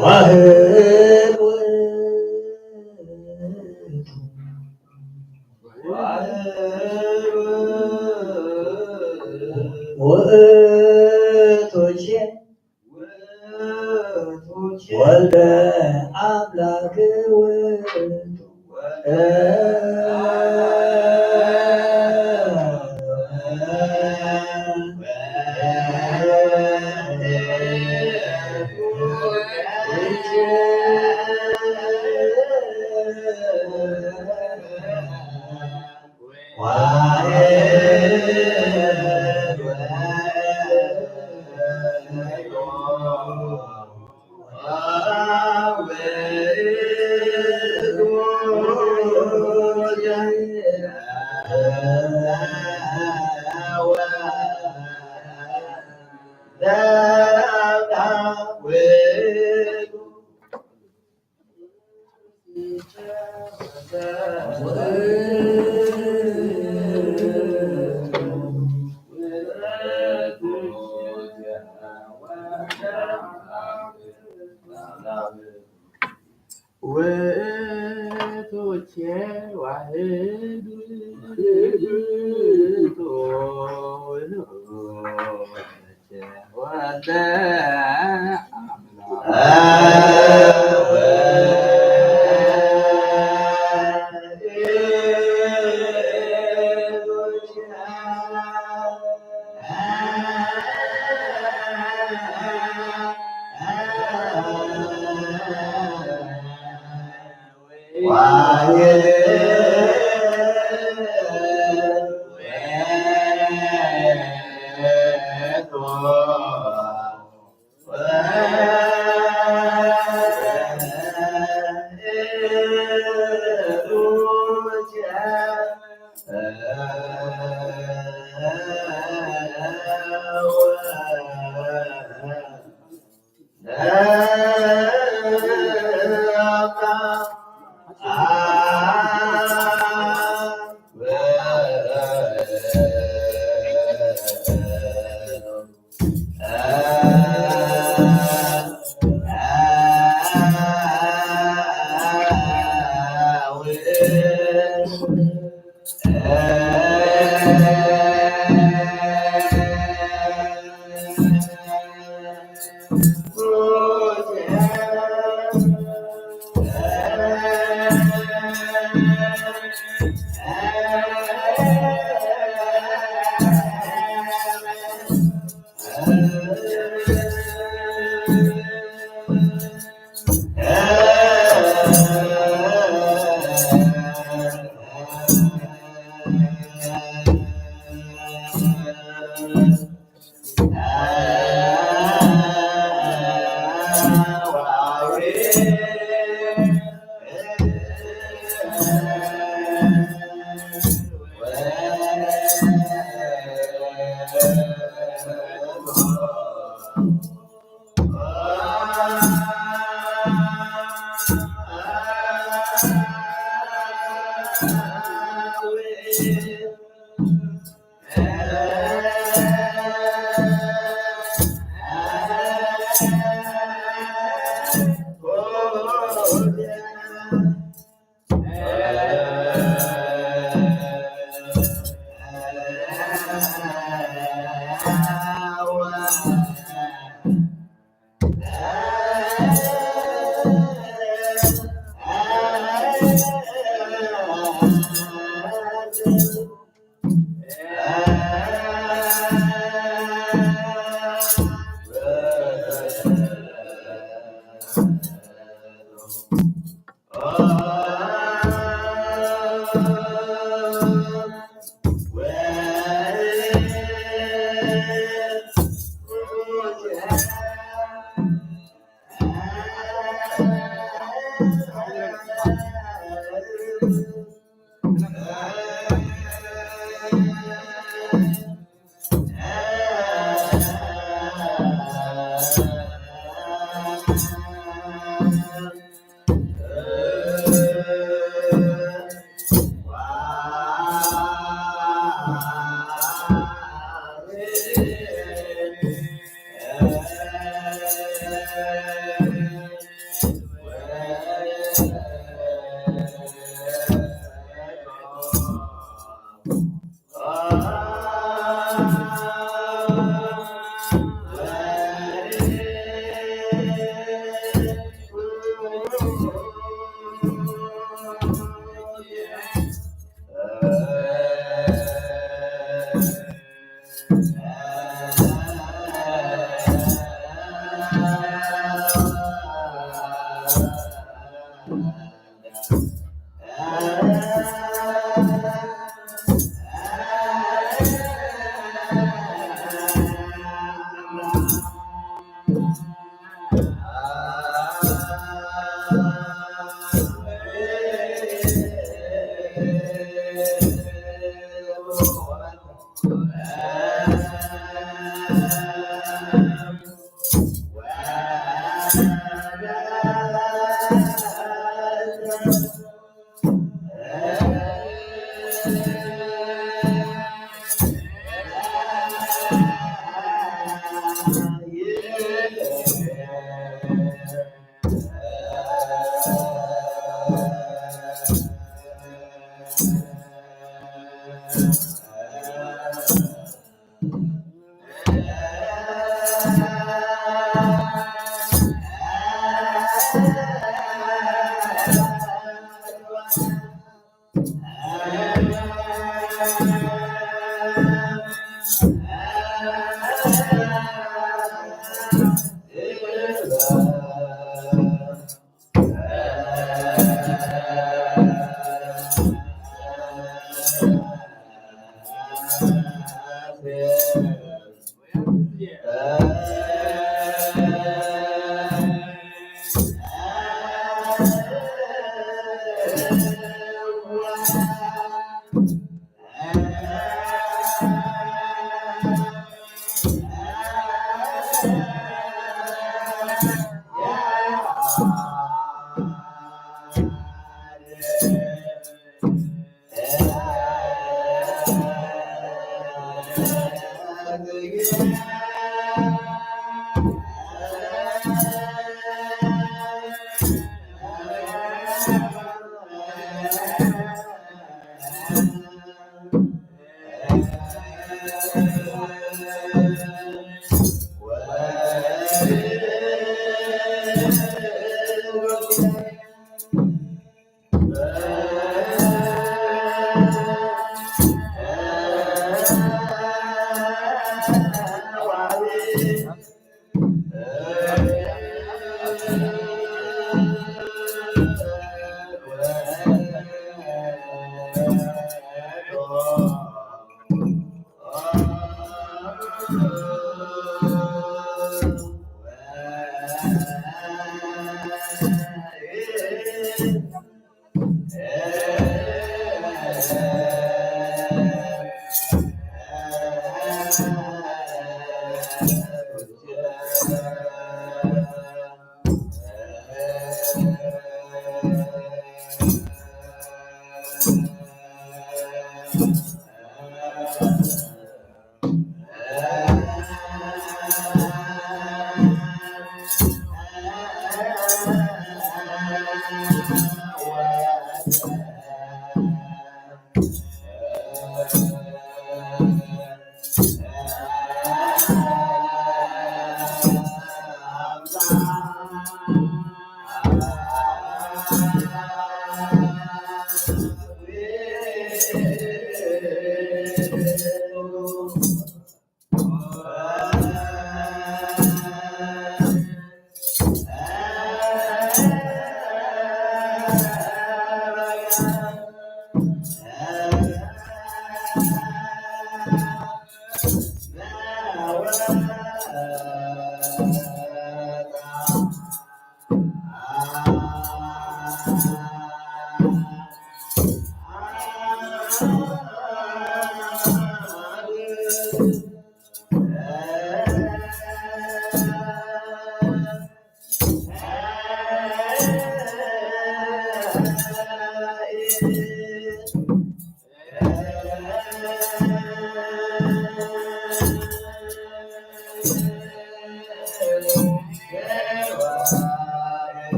ዋህድ ውእቱ ቼ ወልደ አምላክ ውእቱ። ውእቱ ቸዋህድ ወልደ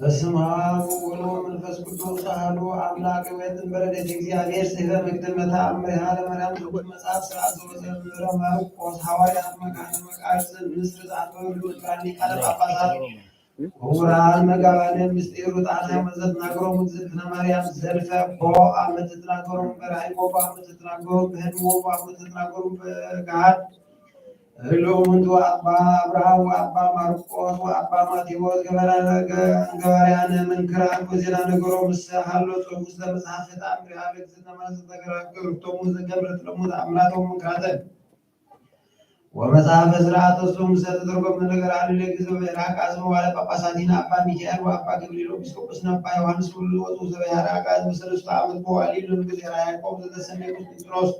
በስመ አብ ወወልድ ወመንፈስ ቅዱስ አሐዱ አምላክ። ወይት እምበረደት እግዚአብሔር ስህበ መግደል መተአምር ያህለ ማርያም ዘጉድ መጽሐፍ ስርዓት ዘወዘ ምረ ማርቆስ ሐዋርያት መካነ መቃርስ ምስር ዛፈሩ ብራኒ ቃለ ጳጳሳት ክቡራን መጋባነ ምስጢር ሩጣን ሃይማኖት ዘትናገሮም እግዝእትነ ማርያም ዘልፈ ቦ አመት ትናገሮም በራይ ቦ አመት ትናገሮም በህድሞ ቦ አመት ትናገሮም በጋድ እሉ እሙንቱ አባ አብርሃም ወአባ ማርቆስ ወአባ ማቴዎስ ገበርያነ መንክራት ወዜና ነገሮ ምስ ሃሎ ጽሑፍ ውስተ መጽሐፍ ተአምር ያለ እግዝእትነ ማርያም ዘተገራገሩቶሙ ዘገብረት ለሙ ተአምራቶም መንክራተን ወመጽሐፈ ስርዓት እሱ ምሰ ተተርጎመ ነገር አሉ ለጊዜ በራቅ አዝመ ዋለ ጳጳሳቲን አባ ሚካኤል ወአባ ገብርኤል ኤጲስቆጶስን አባ ዮሐንስ ሁሉ ወጡ ዘበያራ አጋዝ በሰለስቱ ዓመት በዋሊ ለንጉስ ኤራ ያዕቆብ ዘተሰመ ቁስጥንጥሮስ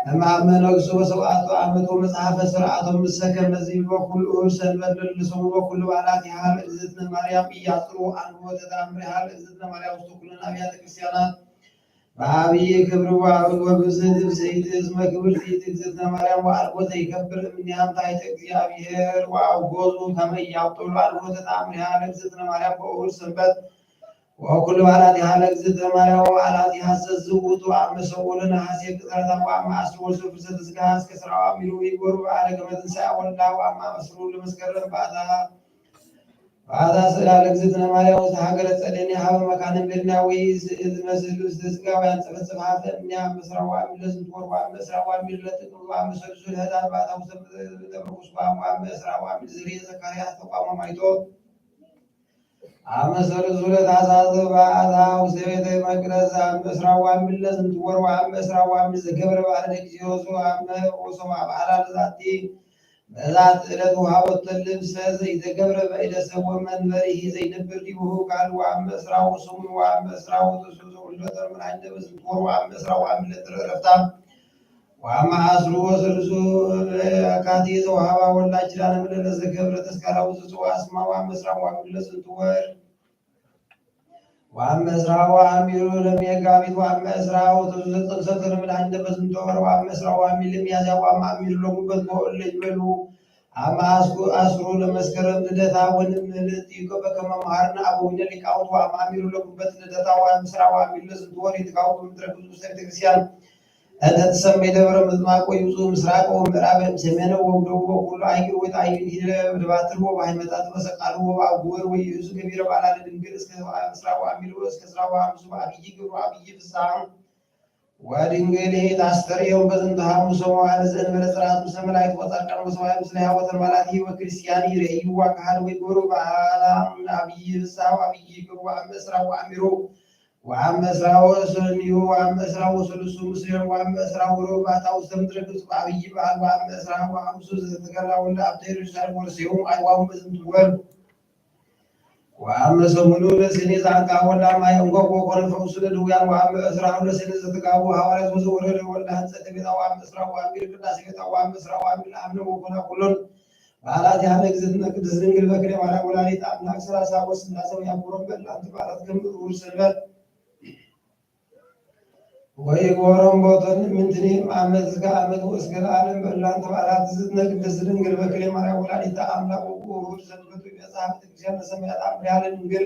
እምአመ ነግሱ በሰብዓቱ ዓመት ወመጽሐፈ ስርዓቶም ምሰ ከመዚ በኩሉ ሰንበት ለልሰሙ በኩሉ በዓላት ይሃር እግዝእትነ ማርያም እያጽሩ አንዱ ወተተአምር ይሃር እግዝእትነ ማርያም ውስተ ኩለን አብያተ ክርስቲያናት በአብይ ክብር ወአብይ ወብዝህት ብስይት እስመ ክብርት ይእቲ እግዝእትነ ማርያም ወአልቦ ዘይከብር እምኔሃም ታሕተ እግዚአብሔር ወአውጎዙ ከመ ኢያብጥሉ አልቦ ተጣምሪሃ ለእግዝእትነ ማርያም በእሁድ ሰንበት ወኩሉ በዓላቲሃ ለእግዝእትነ ማርያም ወበዓላቲሃ ሰዝውቱ አመ ሰውለ ነሐሴ ቅጠረታ ወአመ አስሩ ወሰፍርሰ ተስጋ እስከ ስራዋ ሚሉ ይጎሩ በዓለ ገመ ትንሳኤ ወልዳ ወአመ አስሩ ለመስከረም በዓታ በአዛ ስእላ ለእግዝእትነ ማርያም ውስተ ሀገረ ጸደኒ ሀበ መካነ ምድርና ወይ ስእል ዝመስል ውስተ ስጋ ወያንጸፈጽፍ ሀፈ እምኔ አመስራ ወአሚለ ዝንትወር ወአመስራ ወአሚለ ጥቅም ወአመሰሉ ዙል ህዳር በአታ ውስተ ደብረ ቁስቋም ወአመስራ ወአሚል ዝርየ ዘካርያስ ተቋሞ ማይቶ አመሰሉ ዙለ ታሳዘ በአታ ውስተ ቤተ መቅደስ አመስራ ወአሚለ ዝንትወር ወአመስራ ወአሚል ዘገብረ በዓለ ጊዜወሱ አመ ወሰው አብዓላ ለዛቲ በዛት ዕለት ወሃቦተ ልብሰ ዘይተገብረ በእደ ሰብ ወመንበሪሂ ዘይነብር ዲሁ ቃል ወአመ እስራሁ ሰሙን ወአመ እስራሁ ተስዑ ዘውልደተ ምናኝ ደበስንትወር ወአመ እስራሁ አምለተ ዕረፍታ ወአመ አስሩ ወስልሱ ለካቲ ዘውሃባ ወላ ኪዳነ ምለለ ዘገብረ ተስካራዊ ዘጽዋ አስማ ወአመ እስራሁ አምለስንትወር ወአመ እስራሁ አሚሩ ለመጋቢት ወአመ እስራሁ ተዘጸንሰተ ለመድኃኒተ በዝንተ ወር ወአመ እስራሁ አሚሩ ለሚያዝያ ወአመ አሚሩ ለጉበት ወእለ ይበሉ አመ አስኩ አስሩ ለመስከረም ልደታ ወንምልጥ ይኮ በከመ መሃርነ አበዊነ ሊቃውንት ወአመ አሚሩ ለጉበት ልደታ ወአመ እስራሁ አሚሩ ለዝንተ ወር ይትካው በምድረ ግብጽ ውስተ ቤተ ክርስቲያን እለ ትሰመይ ደብረ ምጥማቅ ወይብጽኡ ምስራቅ ወምዕራብ እምሰሜነ ወምደቡብ ወኩሉ አይግር ወይት አይግር ሂለ በደባትር ወባህመታት ወሰቃሉ ወባጉወር ወይእዙ ገቢረ ባላ ለድንግል እስከ ስራ ወአሚሉ እስከ ስራ ወአምሱ በአብይ ግብሩ አብይ ፍስሐ ወድንግል ታስተርእዮም በዝንተ ሐሙሶ መዋዕለ ዘእንበለ ጽርዓት ምስለ መላእክት ወጻድቃን ወሰማዕት ምስለ ሕያወተ መላእክት ወክርስቲያን ይርእይዋ ከሃድወ ይገብሩ በዓላ አብይ ፍስሐ ወአብይ ክብር ወአመ እስራ ወአሚሩ ወአመ እስራ ወሰንዩ ወአመ እስራ ወሰሉሱ ምስሌን ወአመ እስራ ወረባታ ውስተ ምድረ ግብጽ በአብይ በዓል ወአመ እስራ ወሐሙሱ ዘተከላ ወልደ አብ ኢየሩሳሌም ወርሴሁ አይዋሙ በዝንቱ ወር ወአመ ሰሙኑ ለሰኔ ዘአንቃ ወልደ አማየ እንቆቅ ወኮነ ፈውሱ ለድውያን ወአመ እስራሁ ለሰኔ ዘተጋቡ ሐዋርያት ወዘወረደ ወልደ ሐንጸተ ቤታ ወአመ እስራ ወአሚር ቅዳሴ ቤታ ወአመ እስራ ወአሚር ለአምነ ወኮና ኩሎን በዓላት ያህለ እግዝእትነ ቅድስት ድንግል በክለ ማርያም ወላዲተ አምላክ ሰላሳ ወስላሴ ወያክብሮም በላንቲ በዓላት ከም እሁድ ሰንበት ወይጎሮም ቦቶን ምንትኒ ዓመት እስከ ዓመት ወእስከ ለዓለም በላን ተባላት ዝትነ ቅድስት ድንግል በክሌ ማርያም ወላዲተ አምላክ ወቁሩር ሰንበቱ መጽሐፍ ቤተክርስቲያን ለሰማያት አምሪያ ለድንግል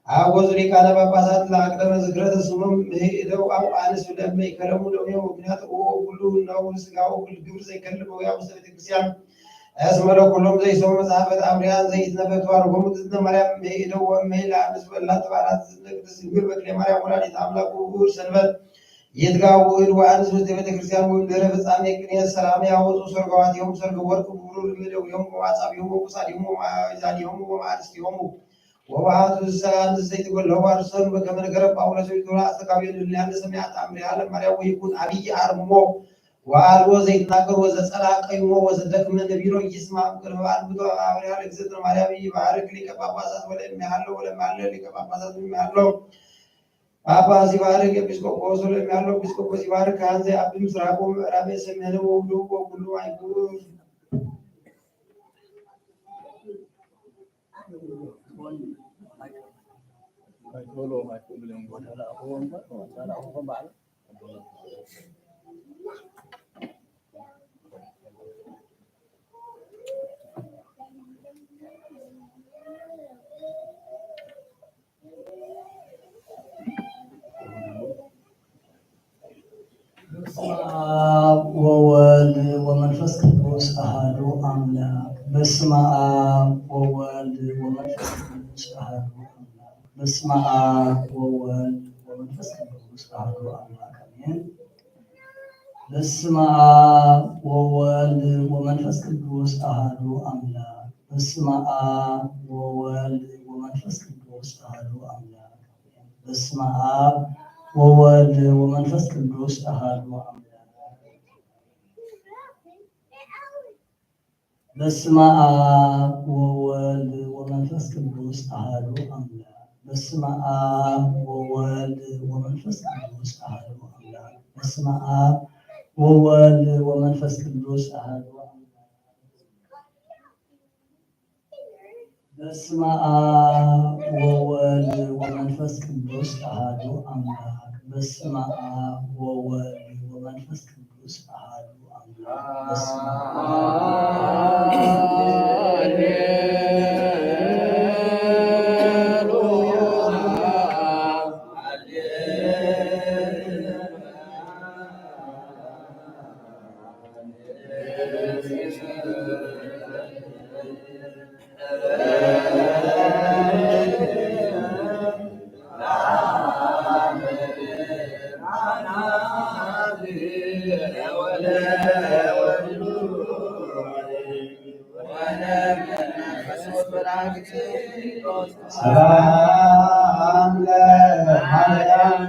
አወዙ ሊቃነ ጳጳሳት ለአቅደመ ዝክረተ ስሙም ምህደው አው አንስ ለመ ይከለሙ ደውየ ምክንያት ኦ ኩሉ ነው ስጋው ኩል ግብር ዘይከልበው ያው ውስተ ቤተክርስቲያን እስመ ለኩሎም ዘይሰሙ መጽሐፈት አምሪያ ዘይትነበቱ አርጎሙ ዝትነ ማርያም ምህደው ወመይ ለአንስ በላን ተባላት ዝትነ ቅድስት ድንግል በክሌ ማርያም ወላዲተ አምላክ ውእቱ ሰንበት ይትጋቡ እድ ወአንስ ውስተ ቤተ ክርስቲያን ወእምድህረ ፍጻሜ ቅኔ ሰላም ያወፁ ሰርገዋቲሆሙ ሰርገ ወርቅ ብሩር እምእደዊሆሙ ወአጻብዒሆሙ ወቁሳዲሆሙ ወማእዛኒሆሙ ወማእርስቲሆሙ ወበአቱ እንስሳ አንስት ዘይትጎለሁ አርሰኑ በከመ ነገረ ጳውሎስ ቢቱራ አስተጋብዮ ድልያን ለሰሚዐ ተአምሪሃ ለማርያም ወይኩን አብይ አርምሞ ወአልቦ ዘይትናገር ወዘጸልአ ቀይሞ ወዘደክመ ነቢሮ ይስማ እምቅድመ በዓል ብፁዕ አብርሃ ለእግዝእትነ ማርያም ይባርክ ሊቀ ጳጳሳት ወለእሚሃሎ ወለማለ ሊቀ ጳጳሳት ወለሚሃሎ ጳጳስ ይባርክ ኤጲስቆጶስ ወለሚያለው ኤጲስቆጶስ ይባርክ ካህን ዘይአቢ ምስራቁ ምዕራብ ሰሜን ወውዱ ወኩሉ አይጉር በስመ አብ ወወልድ ወመንፈስ ቅዱስ አሐዱ አምላክ። በስመ አብ ወወልድ ወመንፈስ ቅዱስ አሐዱ አምላክ። በስመ አብ ወወልድ ወመንፈስ ቅዱስ አሐዱ አምላክ አሜን። በስመ አብ ወወልድ ወመንፈስ ቅዱስ አሐዱ አምላክ። በስመ አብ ወወልድ ወመንፈስ ቅዱስ አሐዱ አምላክ። በስመ አብ ወወልድ ወመንፈስ ቅዱስ አሐዱ አምላክ። በስመ አብ ወወልድ ወመንፈስ ቅዱስ አሐዱ አምላክ። በስመ አብ ወወልድ ወመንፈስ ቅዱስ አሐዱ አምላክ። በስመ አብ ወወልድ ወመንፈስ ቅዱስ አሐዱ አምላክ። በስመ አብ ወወልድ ወመንፈስ ቅዱስ አሐዱ አምላክ። በስመ አብ ወወልድ ወመንፈስ ቅዱስ አሐዱ አምላክ። በስመ አብ ሰላም ለማርያም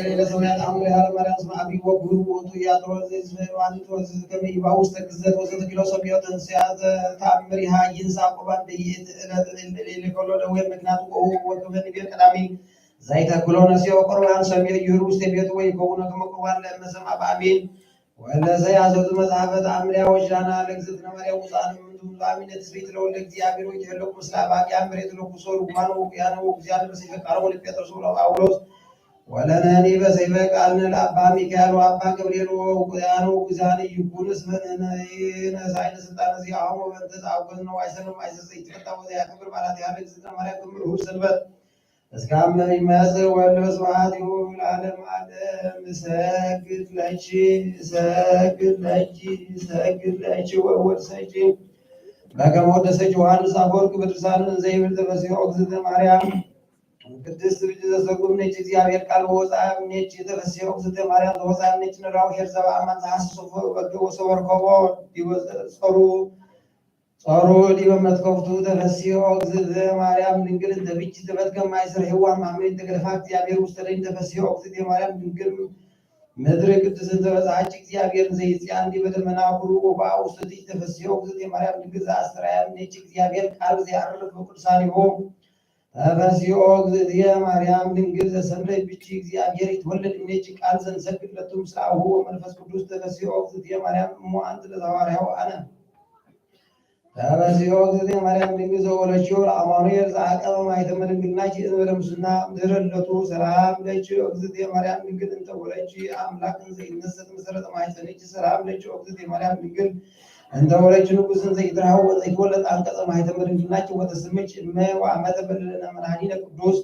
ወለሰማያት አምር ያለ ማርያም ስም አብይ ወጉሩ ወቱ ያጥሮ ዘይስፈዋን ወዘከመ ይባውስ ተግዘት ወዘተኪሎ ሰሚዮ ተንስያ ተአምር ይሃ ይንሳ ቁርባን በይት እለት እልል ከሎ ደዌ ምክንያቱ ወሁ ወክበ ንቤ ቀዳሚ ዘይተክሎ ነስዮ ቁርባን ሰሚዮ ይህር ውስተ ቤቱ ወይከውነ ከመ ቁርባን ለእመሰም አብ አሜን። ወለዘ ያዘዙ መጽሐፈ ተአምር ያወጅዳና ለእግዝእትነ ማርያም ውፃን ምንቱ አሚነ ትስብእት ለወልደ እግዚአብሔር ወይትሄለቁ ምስለ አባጊ አምሬት ለኩሶ ርጉማን ወውቅያነ ወጉዚያን በሰይፈ ቃሎሙ ለጴጥሮስ ወለጳውሎስ ወለነኒ በሰይፈ ቃልነ ለአባ ሚካኤል ወአባ ገብርኤል ወውቅያነ ወጉዚያን ይኩን እስመ ንሕነሳይነ ስልጣነ ዚአሆሙ በእንተ ተአወዝነ ዋይሰነ ማይሰሰ ይትፈታ ወዘያከብር ባላት ያለ እግዝእትነ ማርያም ክምር እሑድ ሰንበት እስከ አመ ይመጽእ ወልድ በስብሐት ይሁን ለዓለመ ዓለም። እሰግድ ለኪ፣ እሰግድ ለኪ፣ እሰግድ ለኪ ወእወድሰኪ። በከመ ወደሰኪ ዮሐንስ አፈወርቅ በድርሳኑ እንዘ ይብል ተፈስሒ ኦግዝእትነ ማርያም ቅድስት ብእቲ ዘሰጉ እምኔኪ እግዚአብሔር ቃል ወወፅአ እምኔኪ ተፈስሒ ኦግዝእትነ ማርያም ዘወፅአ እምኔኪ ነራዊ ኄር ዘበአማን ዘሐሰሶ በገ ወሰበርከቦ ዲበ ጸሩ ጾሩ ዲበ መትከፍቱ ተፈስሒ ኦግዝእትነ ማርያም ድንግል እንተ ብኪ ተፈትከ ማይ ስርሕዋ ማሜን ተገደፋ እግዚአብሔር ውስተ ደይን ተፈስሒ ኦግዝእትነ ማርያም ድንግል ምድር ቅድስት እንተ በጽሐች እግዚአብሔር ዘይጽያን ዲበ ደመና ኩሩ ወበአ ውስተ ትች ተፈስሒ ኦግዝእትነ ማርያም ድንግል ዘአስተርአያ እምኔኪ እግዚአብሔር ቃል ዘያዕርፍ በቅዱሳኒሁ ተፈስሒ ኦግዝእትነ ማርያም ድንግል ዘሰምረ ብኪ እግዚአብሔር ይትወለድ እምኔኪ ቃል ዘንሰግድ ለቱ ምስለ አቡሁ ወመንፈስ ቅዱስ ተፈስሒ ኦግዝእትነ ማርያም እሞ አንቲ ለዘሐዋርያው አነ ተፈስሒ ኦግዝእትነ ማርያም ድንግል ዘወለድኪ ለአማኑኤል ዘአቀመ ማይተመ ድንግልናኪ እንበለ ምስና ድህረ ልደቱ ሰላም ለኪ ኦግዝእትነ ማርያም ድንግል እንተ ወለድኪ አምላክን ዘይነሰት መሰረተ ማይጸንኪ ሰላም ለኪ ኦግዝእትነ ማርያም ድንግል እንተ ወለድኪ ንጉስን ዘይትረሃው ወዘይትወለድ አንቀጸ ማይተመ ድንግልናኪ ወተሰምኪ እመ ወአመተ በለለነ መድኃኒነ ቅዱስ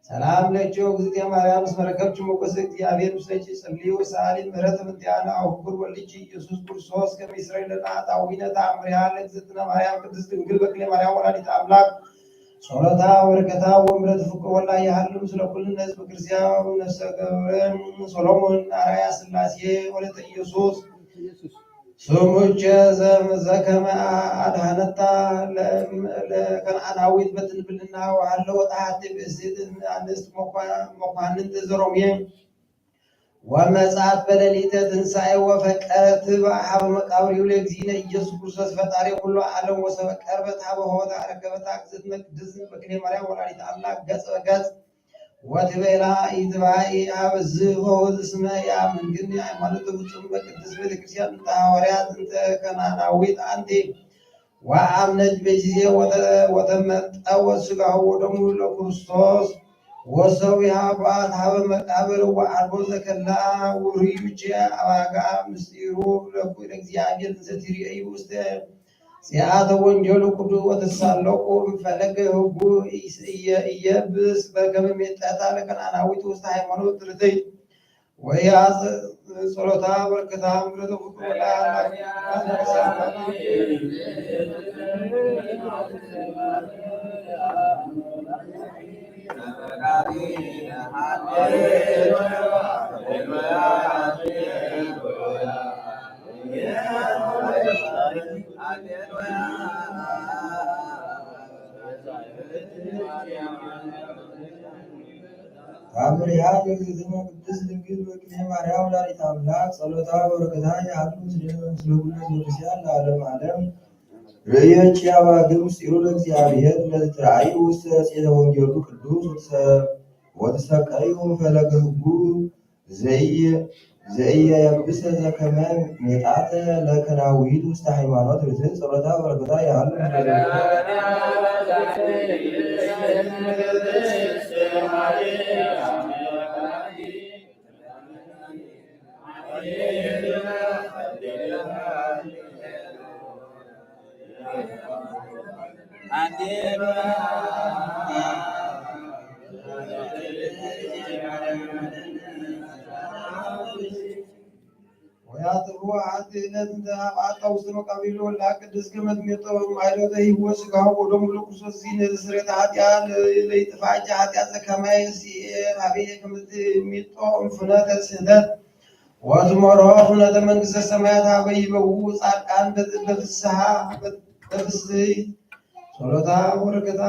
ሰላም ለኪ እግዝእትየ ማርያም እስመ ረከብኪ ሞገሰ እግዚአብሔር ምስለኪ ጸልዩ ሰአሊ ምህረተ ምንቲያነ አው ክቡር ወልድኪ ኢየሱስ ክርስቶስ ከመ ይስረይ ለነ ኃጣውኢነ ተአምሪሃ ለእግዝእትነ ማርያም ቅድስት ድንግል በክሌ ማርያም ወላዲተ አምላክ ጸሎታ ወበረከታ ወምሕረተ ፍቁር ወላ ይሃሉ ምስለ ኩልነ ህዝበ ክርስቲያን ነፍሰ ገብረን ሰሎሞን አርአያ ሥላሴ ወለተ ኢየሱስ ስሙቸ ዘም- ዘከመ አድኃነታ ለ- ለከነዓናዊት በትንብልና ወሃለወት አሐቲ ብእሲት እምነ አንስት መኳ- መኳንንት ዘሮሜ ወመጽአት በሌሊተ ትንሣኤ ወፈቀረት ትባእ ሀበ መቃብሪሁ ለእግዚእነ ኢየሱስ ክርስቶስ ፈጣሪ ኩሉ ዓለም ወሰበ ቀርበት ሀበ ሆታ ረከበታ እግዝእትነ ቅድስት በክሌ ማርያም ወላዲተ አምላክ ገጽ በገጽ ወትቤላ ኢትባኢ አብ ዝሆ እስመ ያምን ግን ሃይማኖት ፍጹም በቅድስት ቤተክርስቲያን እንተ ሐዋርያት እንተ ከናናዊት አንቲ ወአምነት በጊዜ ወተ- ወተመጠወ ስጋሁ ወደሙ ለክርስቶስ ወሰው ያባት ሀበ መቃብር ወአልቦ ዘከላ ውርዩቼ አባጋ ምስጢሩ ለኩ ለእግዚአብሔር እንዘ ትርእዩ ውስተ ሲአተ ወንጌሉ ቅዱስ ወተሳለቁ እምፈለገ ህጉ እየ- እየብስ በከመ ሜጠታ ለከነዓናዊት ውስተ ሃይማኖት ርትዕት ወያ ጸሎታ በረከታ ምሕረተ ፍቁር ወላ ታምሪሃ ለእግዝእትነ ቅድስት ድንግል በቅኔ ማርያም ወላዲተ አምላክ ጸሎታ በረከታ ያህሉ ምስሌነ ምስለ ኩሉ ህዝበ ክርስቲያን ለዓለመ ዓለም። ርእዮች አባግዕ ምስጢሩ ለእግዚአብሔር ለዝትረአዩ ውስተ ጼተ ወንጌሉ ቅዱስ ወትሰ- ወትሰቀዩ ፈለገ ህጉ ዘይ- ዘኢየብስ ዘከመ ምጣተ ለከናዊት ውስተ ሃይማኖት ርትዕት ጸሎታ በረከታ ያህሉ። ወያጥሩ ሓንቲ ዕለት እንተ ኣብኣታ ውስተ መቃብር ለወልዳ ቅድስት ከመ ትሜጦ ማይዶተ ሂብዎ ስጋሁ ወደሙ ለክርስቶስ እዚ ነዚ ስርየተ ኃጢአት ለይጥፋ እጃ ኃጢአት ዘከማየ ሲኤ ሀቤ ከመ ትሜጦ እምፍኖተ ስህተት ወትመሮ ፍኖተ መንግስተ ሰማያት ሀበ ይበው ጻድቃን በፍስሐ በፍስህ ጸሎታ ወበረከታ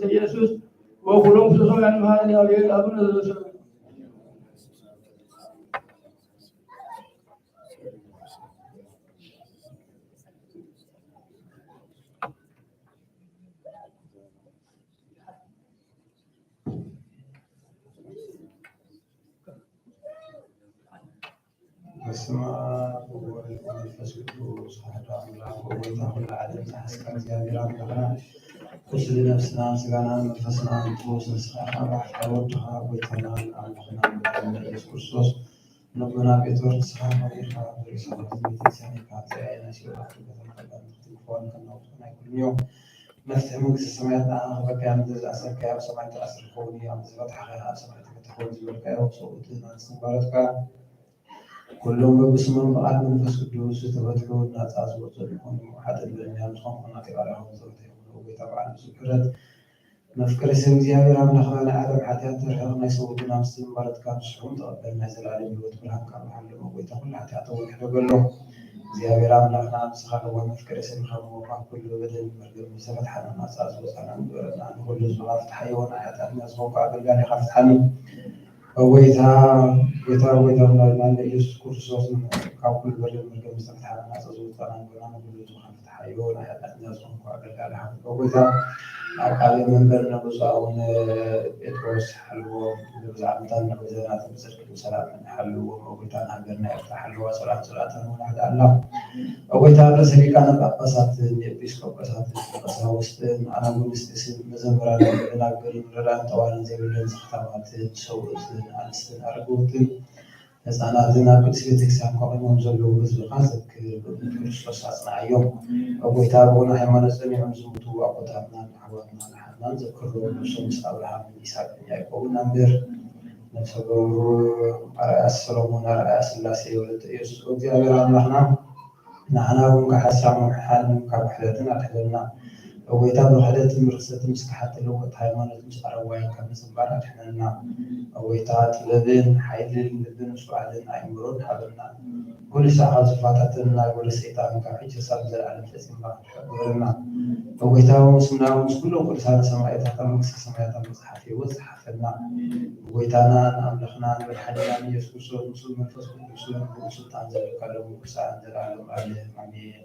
ኢየሱስ ወኩሎም ፍሱሳውያን መሓሪ እግዚኣብሔር ኣቡነ ዘበሰማያት። በስመ አብ ወወልድ ወመንፈስ ቅዱስ አሐዱ አምላክ። ወጎይታ ኩሉ ዓለም ዝሓስካ እግዚኣብሔር ኣምላኽና ቁስሊ ነፍስናን ስጋናን መንፈስናን ትፈውስ ንስኻ ኢኻ። ብሓፍረ ወድኻ ጎይታናን ኣምላኽናን መድሓኒና ኢየሱስ ክርስቶስ ልቦና ጴጥሮስ ንስኻ መሪኻ ብርእስኻ ትንቢት ትንሳኤ ኢኻ። ጥራይ ናይ ሲኦል ኣሕዋት ከተማ ቀዳም ትኽትል ክኾን ከናውትኮ ናይ ኩሉ እዮም። መፍትሒ መንግስቲ ሰማያት ንዓና ክበካ ምድሪ ዝኣሰርካዮ ኣብ ሰማይ ተኣስር ክኸውን እዩ። ኣብ ዝፈትሓኻ ኣብ ሰማይ ተፈትሐ ክኸውን ዝበልካዮ ሰብኡት ንኣንስቲ ባሮትካ ኩሎም በብስሞም ብቓል መንፈስ ቅዱስ ዝተፈትሑ ናጻ ዝወጹ ይኾኑ። ሓጥን በደለኛን ዝኾንኩ ናተይ ባርያ ኹን ዘውተ ይኹን። ጎይታ በዓል ብዙሕ ምሕረት መፍቀሪ ሰብ እግዚኣብሔር ኣምላኽና ናይ ዓለም ሓጢኣት ተርሕቕ ናይ ሰብኡት ኣንስቲ ባሮትካ ንስሑም ተቐበል። ናይ ዘላለም ህይወት ብርሃን ካብ ሓሎም ጎይታ ኩሉ ሓጢኣት እውን ሕደገሎም። እግዚኣብሔር ኣምላኽና ንስኻ ለዋህ መፍቀሪ ሰብ ኢኻ እሞ ካብ ኩሉ በደል መርገም ዝተፈትሓና ናጻ ዝወጻና ንግበረና። ንኹሉ ህዝብኻ ፍትሓዮ ናይ ሓጢኣትና ዝኾንኩ ኣገልጋሊኻ ፍትሓኒ። ኦ ጎይታ፣ ጎይታ፣ ጎይታ ኣምላኽና ኢየሱስ ክርስቶስ ካብ ኩሉ በደል መርገም ዝተፈትሓና ናጻ ዝወጻና ንግበረና። ንኹሉ ህዝብኻ ፍትሓዮ ናይ ሓጢኣትና ዝኾንኩ ኣገልጋሊኻ። ኦ ጎይታ ኣብ ቃለ መንበርና ብፁዕ ኣቡነ ጴጥሮስ ሓልዎም ብዛዕባታን ንብዘናትን ብጽድቂ ብሰላም ሓልዎም። ኦ ጎይታ ንሃገርና ኤርትራ ሓልዋ። ሰላም ስርዓትን ወላሕዳ ኣላ። ኦ ጎይታ ርእሰ ሊቃነ ጳጳሳትን ኤጲስቆጶሳትን ቀሳውስትን ኣናጉንስጢስን መዘምራንን ደናግልን ረዳን ጠዋልን ዘይብለን ዝኽታማትን ሰብኡትን ኣንስትን ኣረገውትን ህፃናትን ኣብ ቅድስቲ ቤተክርስትያን ከቑሞም ዘለዉ ህዝብኻ ዘክር። ብእምነት ክርስቶስ ኣጽንዓዮም። ኦ ጎይታ ብእውነት ሃይማኖት ጸኒዖም ዝሞቱ ኣቦታትናን ኣሕዋትናን ኣሓትናን ዘክሮም። ንሶም ምስ ኣብርሃምን ይስሐቅን ያዕቆብን ኣንብር። ነፍሰ ገበሩ ኣርኣያ ሰሎሞን ኣርኣያ ስላሴ ወለተ ኢየሱስ። ኦ እግዚኣብሔር ኣምላኽና ንዓና እውን ካብ ሓሳብ ምውሓድን ካብ ክሕደትን ኣድሕነና። ኦ ጎይታ ብክሕደትን ብርክሰትን ምስ ከሓድቲ ለወጥቲ ሃይማኖት ምስ ኣረዋይን ካብ ምጽንባር ኣድሕነና። ኦ ጎይታ ጥበብን ሓይልን ልብን ምስትውዓልን ኣእምሮን ሃበና። ኩሉ ሳዕ ካብ ዝፈታተነና ግብረ ሰይጣን ካብ ሕጂ ክሳብ ንዘለዓለም ፈጺምና ክትሕብ ግበረና። ኦ ጎይታ ምስና ምስ ኩሎም ቅዱሳን ሰማዕታት ኣብ መንግስተ ሰማያት ኣብ መጽሓፍ ህይወት ጸሓፈና። ንጎይታና ንኣምላኽና ንመድሓኒና ንኢየሱስ ክርስቶስ ምስኡ መንፈስ ቅዱስን ብኡ ስልጣን ዘለካ ሎሚ ክሳዕ ንዘለዓለም ዓለም ኣሜን።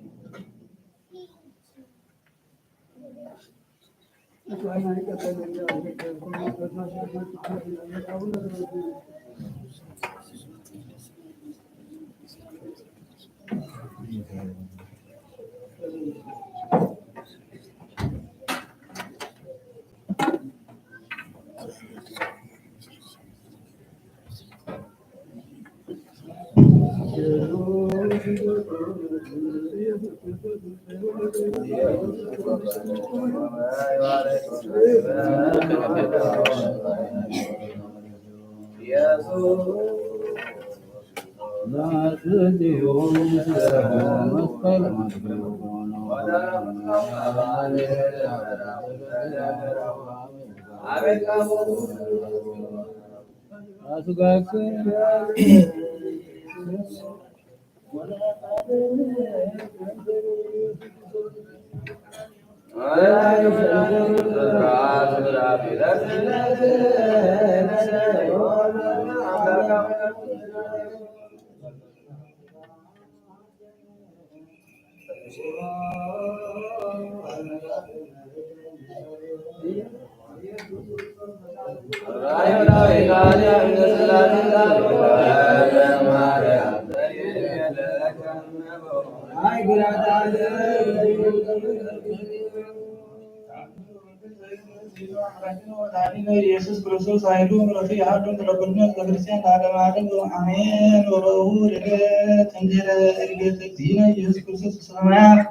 ኢየሱስ ክርስቶስ ኃይሉ ምሕረቱ ይሃሉ። ስለ ኩልነ ቤተክርስቲያን ለዓለመ ዓለም አሜን። ወረቡዕ ዕለት እንዲረ እርገት እግዚእነ ኢየሱስ ክርስቶስ ሰማያት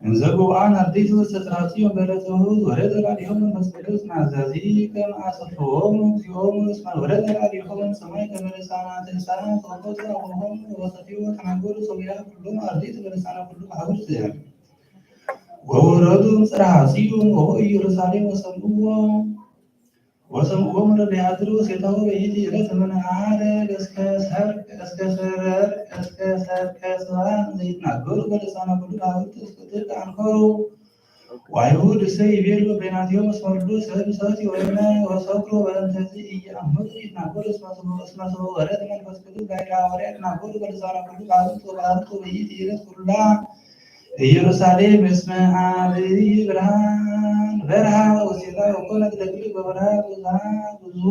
እንዘ ጉብአን አርድእት ውስተ ጽርሐ ጽዮን በዕለተ እሑድ ወረደ ላዕሌሆሙ መንፈስ ቅዱስ ናዛዚ ከመ አሰፍዎሙ እግዚኦሙ እስመ ወረደ ላዕሌሆሙ ሰማይ ከመ ልሳናተ እሳት ወኮተ አፉሆሙ ወሰትዩ ወተናገሩ ሶብያ ኩሎሙ አርድእት በልሳነ ኩሉ አህጉር። ወወረዱ እምጽርሐ ጽዮን ወሆ ኢየሩሳሌም ወሰምዕዎ ወሰምዕዎሙ ለለያድሩ ሴታሁ በይእቲ ዕለት እምነ ዓርብ እስከ ሰርክ እስከ ሰረርክ እስከ ሰርከ ጽባሕ ዘይትናገሩ በልሳነ ኩሉ አህጉር እስከ ጥልቅ አንከሩ። ወአይሁድ እሰ ይቤሉ በይናቲሆም እስመ ኩሉ ሰብ ሰቲ ወይነ ወሰክሩ በእንተዚ ኢየአምሩ ይትናገሩ እስመ ስምዑ ወረድ መንፈስ ቅዱስ ላዕለ ሐዋርያት ይትናገሩ በልሳነ ኩሉ አህጉር ወባህርቱ በይእቲ ዕለት ኩላ ኢየሩሳሌም እስመ አብይ ብርሃን በርሃ ወሴላ ወኮነት ለክልእ በበርሃ ብዙሃ ብዙ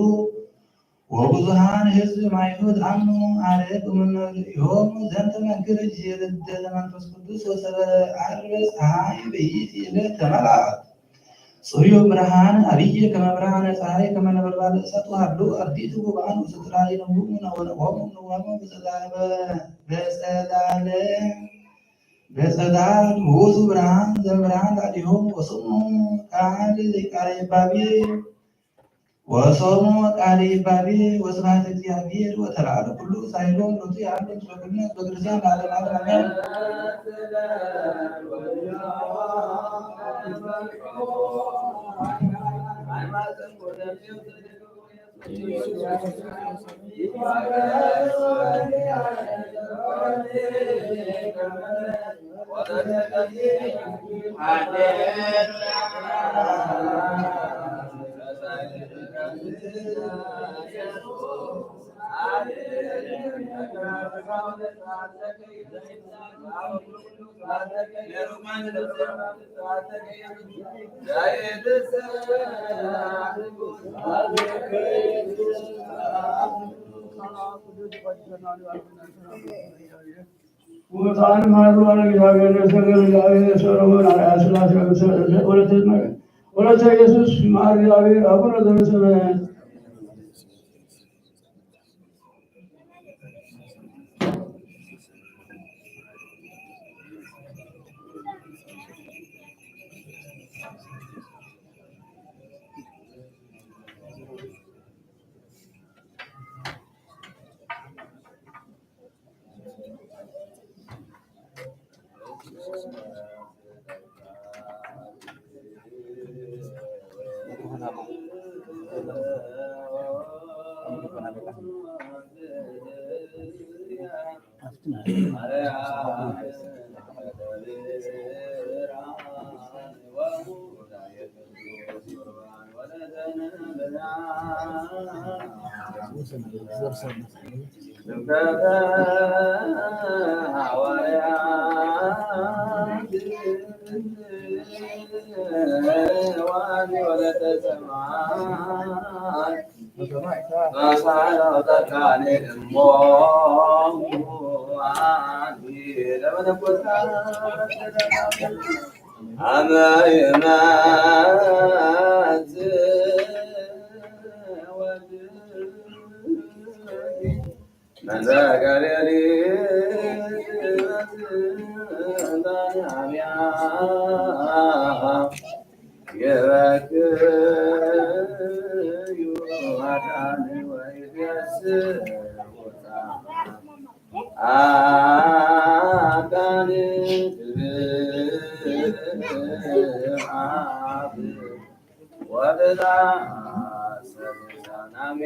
ወብዙሃን ህዝብ ማይሁድ አምኑ። አርብ እምነ ርእዮሙ ዘንተ መንክር እጅ ልደተ መንፈስ ቅዱስ ወሰበ አርብ ፀሐይ በይት ዕለት ተመልአት። ጽዮን ብርሃን አብየ ከመ ብርሃነ ፀሐይ ከመ ነበልባለ እሳት ወሃሉ አርዲት ጉባን ውስጥራይ ነውሙ ነወነቆሙ ነወሙ በጸዳለ በጸዳል ውእቱ ብርሃን ዘምብርሃን ላዕሌሆሙ ወስሙ ቃል ቃለ ይባቤ ወሰሙ ቃለ ይባቤ ወስብሐት እግዚአብሔር ወተላዕለ ኩሉ ሳይሎም ሎቱ የአምር በኩልነት በክርስቲያን ለዓለም ዓለም አሜን። ወጣን ማሩ አለ እግዚአብሔር ሰገድ እግዚአብሔር ሰሎሞን አርአያ ሥላሴ ወለተ ኢየሱስ ማር እግዚአብሔር አቡነ ዘበሰማያት። አብያ ይበክዩ አዳን ወይቤስውታ አዳን አብ ወበዛ ሰላም ያ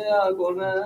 ለያቁመን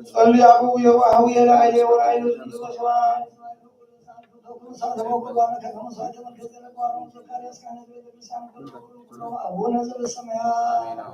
ጸልዩ አበው የዋህ የላዕሌ ወላዕሌ አቡነ ዘበሰማያት።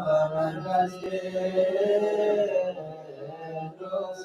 ወመንፈስ ቅዱስ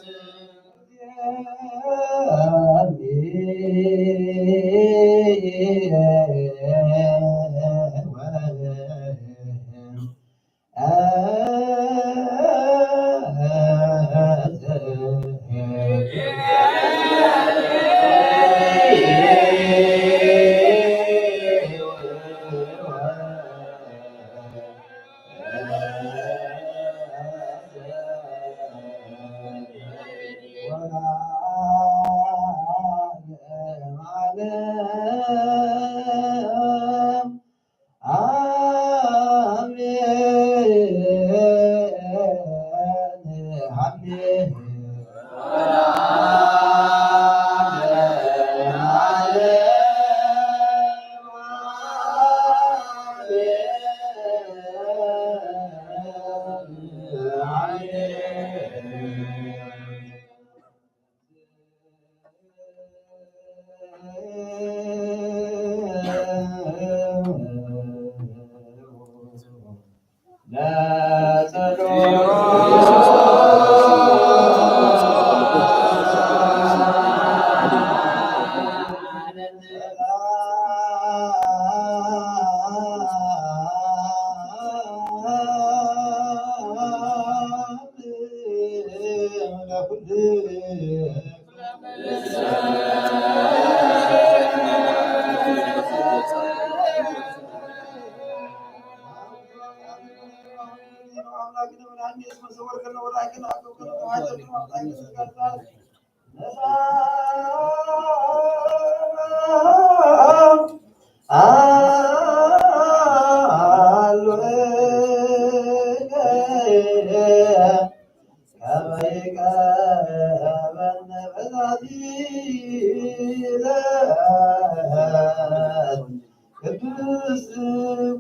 ቅድስት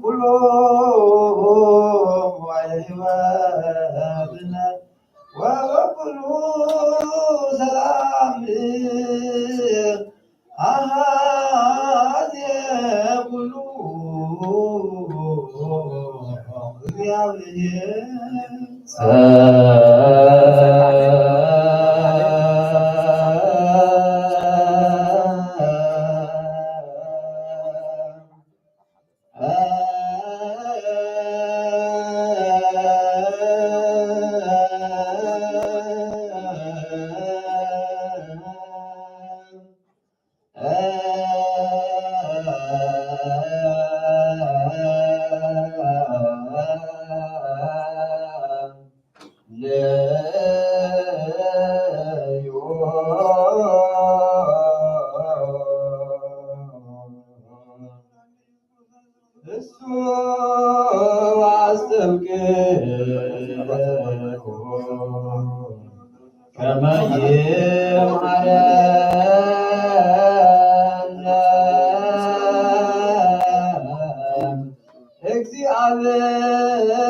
ኩሎ ሕይወትነ ወበኩሉ ሰላም አሃዜ ኩሉ እግዚአብሔር። እሱ አስጠብቅ ከመ ይምሃረነ እግዚአብሔር።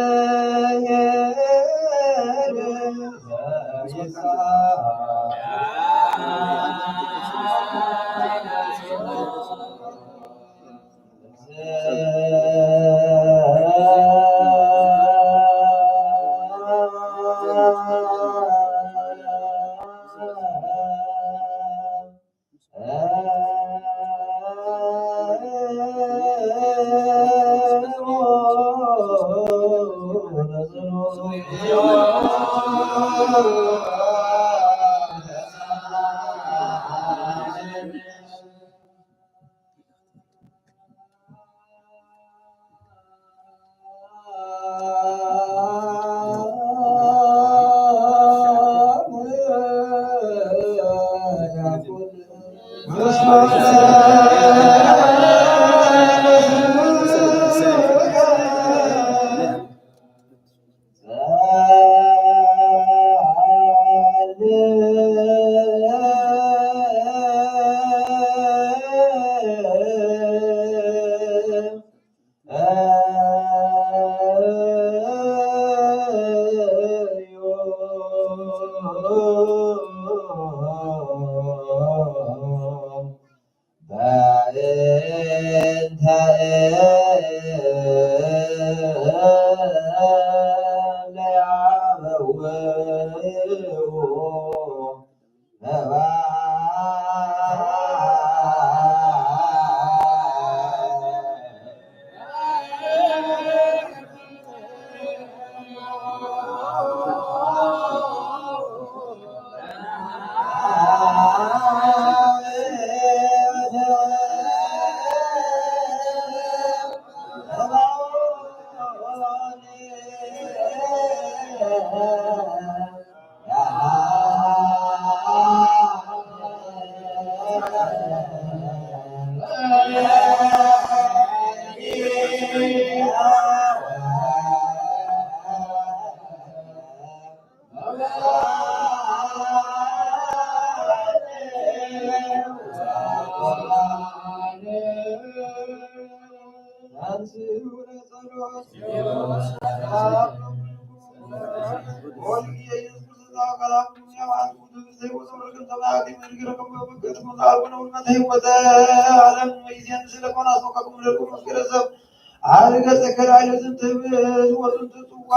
ዓርገ ጸገ ላዕለ ዝንትብስ ወዝንቱ ጽዋ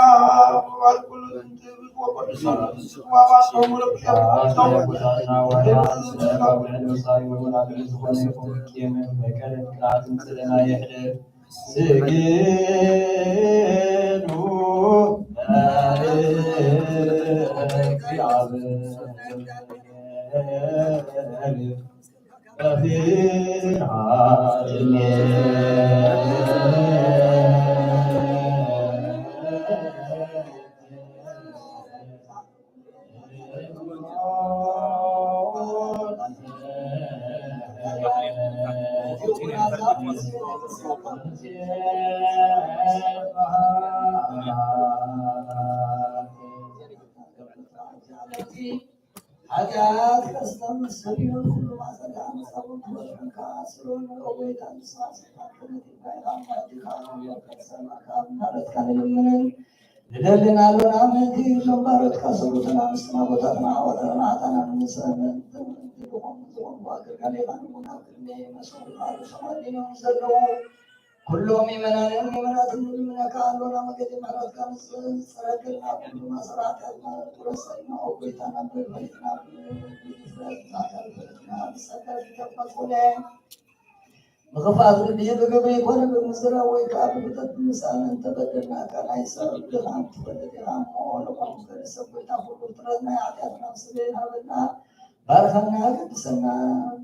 ወባል ኩሉ ዝንትብስ ወቅዱሳን ዝንትብስ ወባል ተሙረ ዝኾነ ይኹን ቂምን በቀልን ቅንዓትን ስለ ናይ የሕድር ስግዱ ለእግዚአብሔር በፍርሃት ኃጢአት ከስተምስል ኩሉ ማሰዳ መሳቡን ክወድሕንካ ስሩን ኦጎይታ ንስኻ ስልጣን ክነት ይባይኻ ማዲኻ ከሰማካ ማለትካ ንልምንን ንደልን ኣሎና። ምእንቲ እዞም ባሮትካ ሰቡትና ምስትና ቦታትና ዓወትና ማዕጣና ንምሰምን ዝኾኑ ዝኾኑ ኣገልጋሊኻ ንቡና ቅድሚ መስዋዕት ባሮትኻ ሰማኒኖም ዘለዉ ኩሎም ምእመናንን ምእመናትን ንልምነካ ኣሎና። መገዲ ምሕረትካ ንጽረግልና ኩሉ ማሰራት ቁረሰና ኦጎይታ ናብ በልበይትና ብፍረት ዛተርፍትና ብጸጋ ዝተፈጽነ ብኽፍኣት ልቢ ብግብሪ ይኮነ ብምዝራ ወይ ከዓ ብፍተት ብምስኣን እንተበደልና፣ ከናይ ሰብ ድኻም ትፈልጥ ኢኻ እሞ፣ ልኾም ገለ ሰብ ጎይታ ኩሉ ፍጥረት ናይ ኃጢኣትና ስለ ይሃበና፣ ባርኸና፣ ቅድሰና፣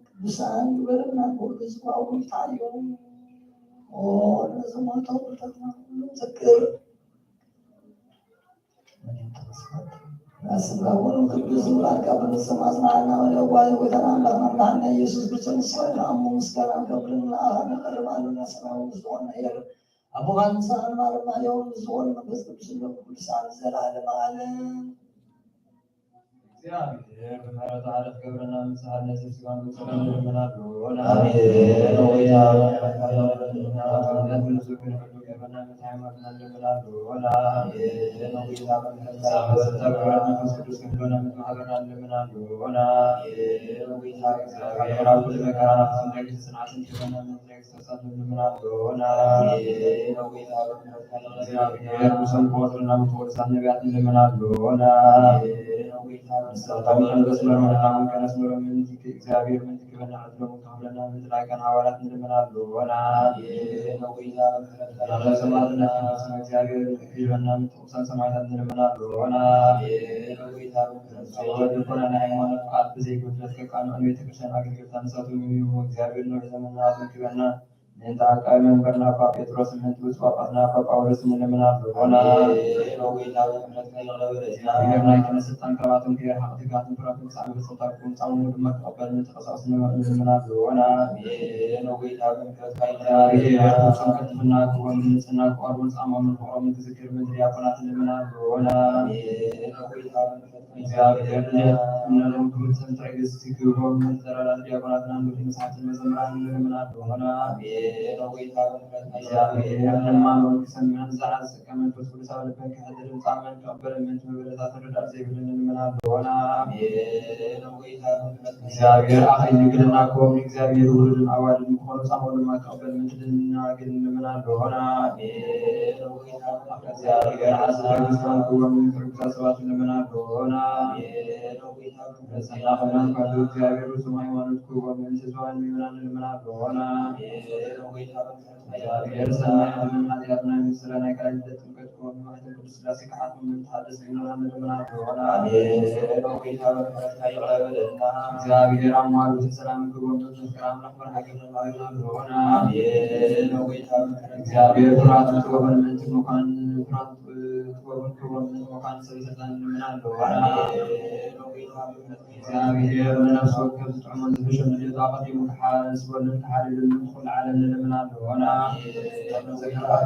ቅዱሳን ግበረና፣ ኩሉ ዝቋውም ታዩ። ኦ፣ ነዚ ሞቶ ፍጥረትና ኩሉ ዘክር። ስጋውን ቅዱስ ቃልካ ብምስም ኣጽናዕና። ወደ ጓይ ጎይታና ኣምላኽና መድሓኒና ኢየሱስ ክርስቶስ ንስኻ ኢኻ እሞ ምስጋና ክብርን ንኣኻ ነቕርብ ኣለና። ሰማያዊ ምስ ዝኾነ ነየር ኣቦኻን ንስኻን ማረና። ሕያውን ምስ ዝኾነ መንፈስ ቅዱስ እንደ ቅዱሳን ዘላለም ዓለም። እግዚኣብሔር ብምሕረቱ ዓረፍ ገብረና፣ ምሳሌ ነፍሲ ስጋን ብጽሕና ንልምና ኣለና። ኣሜን። ሆይ፣ ገብረና፣ ምሳሌ ሃይማኖትና ንልምና ኣለና። ኣሜን። ሆይ፣ ገብረና፣ መንፈስ ቅዱስ ክህልወና፣ ምስ ማህበርና ንልምና ኣለና። ኣሜን። ሆይ፣ እግዚኣብሔር ኣብ ኩሉ መከራና ፍጹም ትዕግስቲ ጽንዓትን ክህበና፣ ትዕግስቲ ተሳትፎ ንልምና ኣለና። ኣሜን። ሆይ፣ እግዚኣብሔር ብሰንኮ ወትርና ምስ ቅዱሳን ነቢያት ንልምና ኣለና። ኣሜን። ሆይ፣ ንስኻቶም ከም ዘስመሮም ንሕና እውን ከነስምሮም ምእንቲ እግዚኣብሔር ምእንቲ ክህበና ዕድሎም ክህበና ምእንቲ ላይካን ሃዋርያት ንልምና ኣለና። ኣሜን። ሆይ፣ እግዚኣብሔር ምእንቲ ቅዱሳን ሰማዕታት ንልምና ኣለና። ኣሜን። ሆይ፣ እግዚኣብሔር ጸሎት ልቦና ናይ ሃይማኖት ፍቓድ ብዘይጉድለት ከቃንዑ ንቤተ ክርስቲያን ኣገልገልታ ንሳቶም እዮም። እግዚኣብሔር ንዑ ዘመንና ኣዘንቲበና ምእንቲ ዓቃቢ መንበርና ኣባ ጴጥሮስ፣ ምእንቲ ብፁዕ ጳጳስና ኣባ ጳውሎስ ንልምና ኣለና። ኣሜን። ሆይ፣ እግዚኣብሔር ናይ ክህነት ስልጣን ካብኣቶም ከይረሓቕ ትጋትን ፍርሃትን ጻዕሚ ብጸታኩም ጻምኡ ድማ ክቕበል ምእንቲ ቀሳውስት ንልምና ኣለና። ኣሜን። ሆይ፣ እግዚኣብሔር ፍጹም ቅልጥፍና ክህቦም፣ ንጽህና ክቐርቡን ጻምኦምን ፍቕሮምን ክዝክር ምእንቲ ዲያቆናት ንልምና ኣለና። ኣሜን። ሆይ፣ እግዚኣብሔር እምነቶም ክፍጽም ትዕግስቲ ክህቦም፣ ንዘራራት ዲያቆናትና ንጉድ መጽሓፍትን መዘምራን ንልምና ኣለና። ኣሜን። ሆይ፣ እግዚኣብሔር ንማኖም ክሰምዕን ዝሓዝ ጸጋ መንፈስ ቅዱስ ኣብ ልበን ከሕድርን ጻመን ክቕበልን ምእንቲ መበለታትን ረዳት ዘይብለን ንልምና ኣለና። ኣሜን። ሆይ፣ እግዚኣብሔር ኣኽሊል ይግደልና ክቦም፣ ንእግዚኣብሔር ውሉድን ኣዋልድን ክኾኑ ጻምኦም ድማ ክቕበል ምእንቲ ድንግል ንልምና ኣለና። ኣሜን። ሆይ፣ እግዚኣብሔር ዓስቢ ርግስታን ክቦም፣ ምእንቲ ርጉሳት ሰባት ንልምና ኣለና። ኣሜን። ሆይ፣ ንጽሕና ክብላን ካብ እግዚኣብሔር ፍጹም ሃይማኖት ክህቦም ምእንቲ ህዝባውያን ምእመናን ንልምና ኣለና። ኣሜን። ሆይ፣ እግዚኣብሔር ሰናይ ዕድልን ኃጢኣትና ይምስረ ናይ ካልኣይ ልደት ጥምቀት ክህቦም ንማሕተም ቅዱስ ሥላሴ ክሓትሙ ምእንቲ ሓድስ ምእመናን ንልምና ኣለና። ኣሜን። ሆይ፣ እግዚኣብሔር ምሕረትካ ይቕረ በለልና። እግዚኣብሔር ኣማልዶ ሰላም ክህቦም ምእንቲ ፍቅር ኣምላኽ መርሃ ግብርና ንልምና ኣለና። ኣሜን። ሆይ፣ እግዚኣብሔር ፍርሃትን ጥበብን ምእንቲ ምዃን ፍርሃት ጥበብን ክብሮም ምእንቲ ምዃን ሰበ ስልጣን ንልምና ኣለና። ኣሜን። እግዚኣብሔር ንነፍሲ ወከፍ ዝጥዕሞን ዝሕሾን ድሌቱ ኣቐዲሙ ክሓስበሉን ክሓልየሉን ምእንቲ ኩሉ ዓለም ንልምና ኣለና። ኣሜን።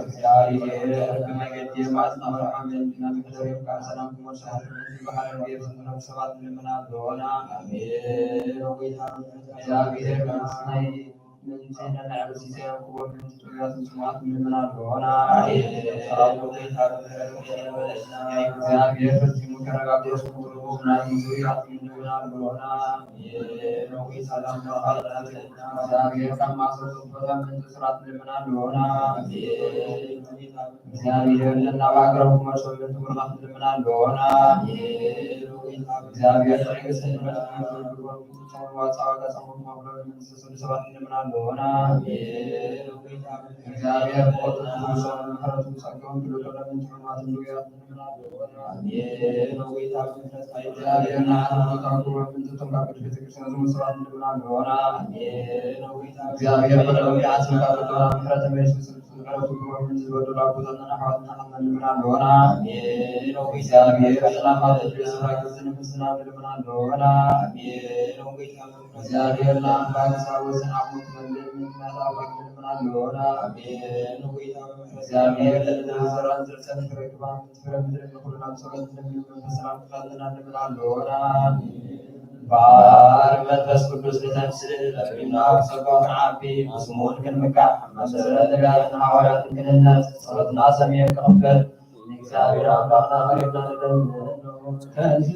እግዚኣብሔር ብመንገዲ መዓልትና መርዓዊ ምእንትና ምሕደር ቃል ሰላም ክመልሱ ምእንቲ ብሓደ ንገር ዝምረቱ ሰባት ንልምና ኣለና። ኣሜን። እግዚኣብሔር ናይ ምእንቲ ነንዕብሲ ዘየንክቦ ምእንቲ ጥዑያትን ጽሙዓትን ንልምን ኣለዎና። ሰራዊት ጐይታ ብምህረቱ ይቕበለልና። እግዚኣብሔር ፈጺሙ ከረጋግጾ ስሙሩ ናይ ምንዙሪያት ንልምን ኣለዎና። ኖዊ ሰላም ተቓልናልና። እግዚኣብሔር ካብ ማእሰርቲ ዝፈታ ምእንቲ ስራት ንልምን ኣለዎና። እግዚኣብሔር ለናባግራሁ መርሶ ምእንቲ ምርኻት ንልምን ኣለዎና። እግዚኣብሔር ትዕግስቲ ንመጽእ ዋጻ ዋጋ ጸሙት ማብሎ ምእንቲ ስሉ ሰባት ንልምን ኣለዎና። እግዚኣብሔር ብቕልጡፍ ክምልሶም ምሕረቱን ጸጋኡን ክልእኮሎም ምእንቲ ሕሙማትን ድውያትን ንልምን ኣለዎና። እግዚኣብሔር ንዓና ምሕረት ኣውርድ ምእንቲ እቶም ካብ ቅድስት ቤተ ክርስቲያን ዝሞቱ ሰባት ንልምን ኣለዎና። እግዚኣብሔር ብልዑል ይዓጽምካ ቅዱሳን ምሕረት ተመሊሱ ምሕረቱ ክህቦም ምእንቲ ዝበደሉ ኣቦታትና ኣሕዋትና ንልምን ኣለዎና። እግዚኣብሔር ሰላም ኣብ ዘድልዮ ስፍራ ግዝን ምስና ንልምን ኣለዎና። እግዚኣብሔር ንኣምላክ ሳወስን ዓቕሙ ትመልእ ምእንቲ ናታ ኣምላክ ንልምን ኣለዎና። እግዚኣብሔር ለልደው ዘራን ዘርሰን ክረክባ ምእንቲ ፍረ ምድሪ ንኹሉ ናብ ጸሎት ንልምን መንፈስ ሰላም ክፈትና ንልምን ኣለዎና። ባር መንፈስ ቅዱስ ንተምስል፣ በብና ብጸጋኡ ክንዓቢ፣ ብስሙን ክንምካሕ፣ መሰረት ነቢያትን ሃዋርያትን ክንህነጽ፣ ጸሎትና ሰሚዑ ክቕበል፣ ንእግዚኣብሔር ኣምላኽና ቀሪብና ንለምኖ። ከምዚ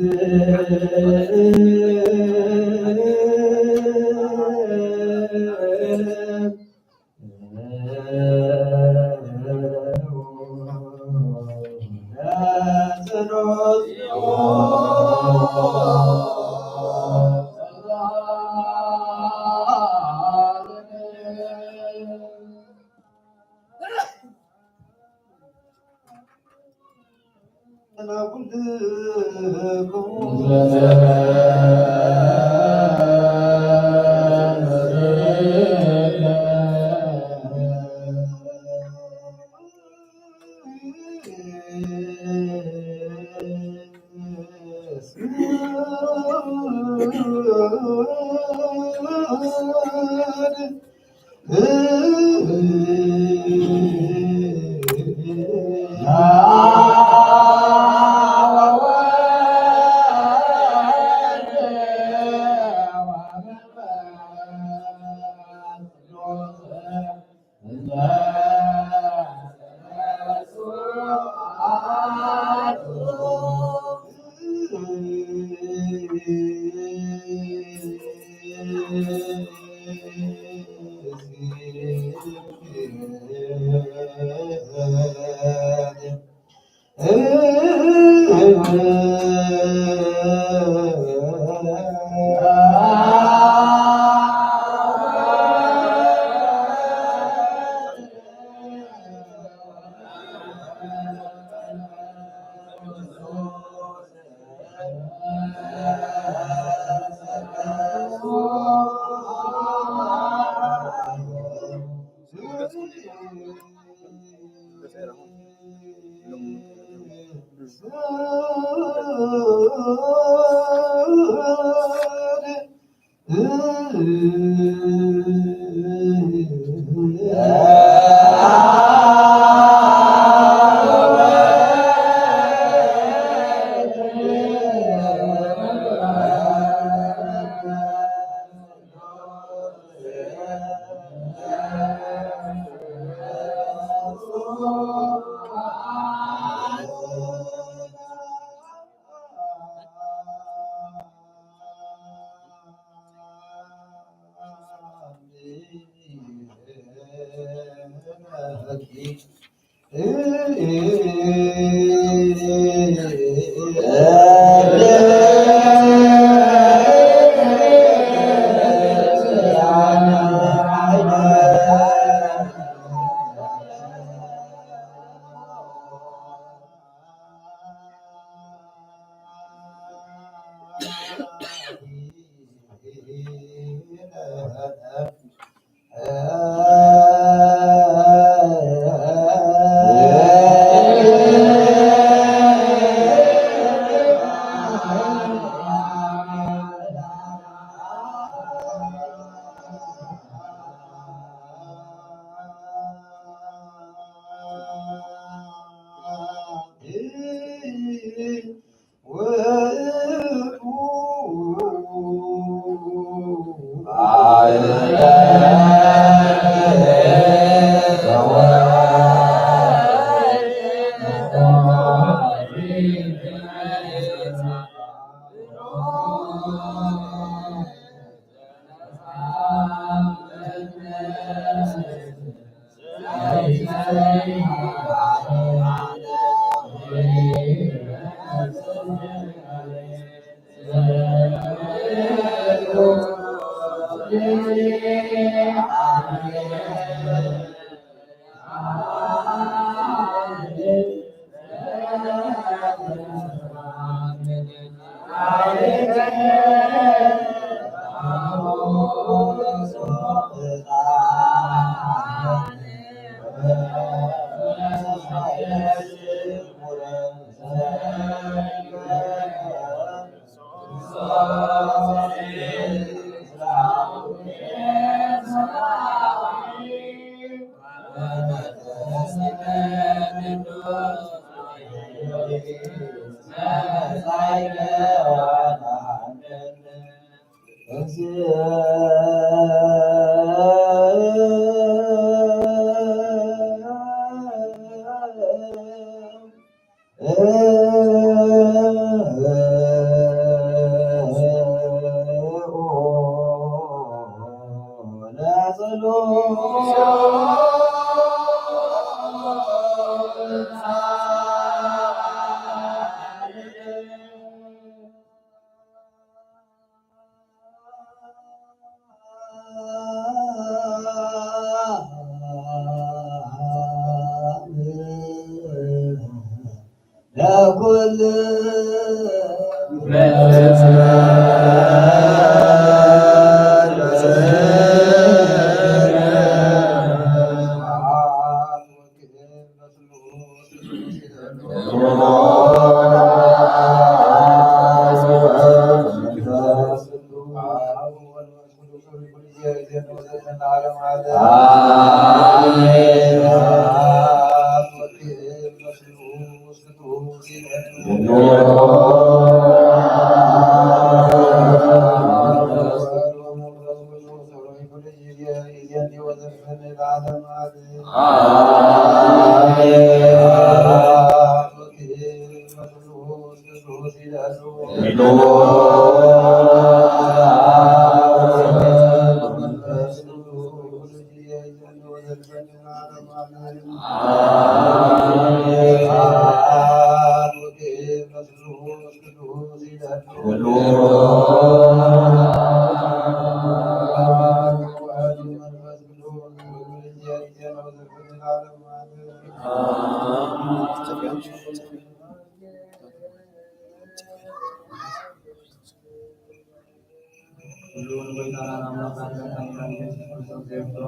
ኩሉ ንጎይታናን ኣምላኽናን መድሓኒናን ኢየሱስ ክርስቶስ ዘየፍቅሮ፣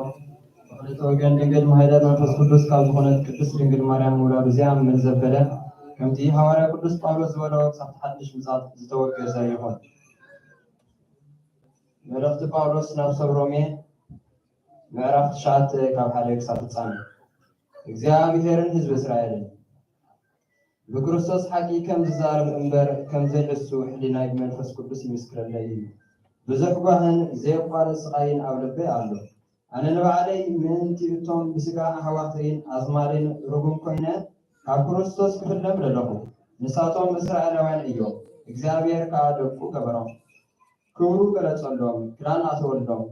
ብኽልተ ወገን ድንግል ማህደር መንፈስ ቅዱስ ካብ ዝኾነት ቅድስት ድንግል ማርያም ምውላዱ ዘይኣምን ዘበለ፣ ከምቲ ሃዋርያ ቅዱስ ጳውሎስ ዝበሎ፣ ክሳብ ሓድሽ ምጽኣት ዝተወገዘ ይኹን። መልእኽቲ ጳውሎስ ናብ ሰብ ሮሜ፣ ምዕራፍ ትሽዓተ፣ ካብ ሓደ ክሳብ ፍጻሜ። እግዚኣብሄርን ህዝቢ እስራኤልን። ብክርስቶስ ሓቂ ከም ዝዛረብ እምበር ከም ዘይሕሱ ሕሊናይ ብመንፈስ ቅዱስ ይምስክረለይ እዩ። ብዙሕ ጓህን ዘየቋርጽ ስቓይን ኣብ ልበይ ኣሎ። ኣነ ንባዕለይ ምእንቲ እቶም ብስጋ ኣሕዋተይን ኣዝማደይን ርጉም ኮይነ ካብ ክርስቶስ ክፍለ ምደለኹ። ንሳቶም እስራኤላውያን እዮም፣ እግዚኣብሔር ከኣ ደቁ ገበሮም። ክብሩ ገለጸሎም፣ ክዳን ኣተወሎም፣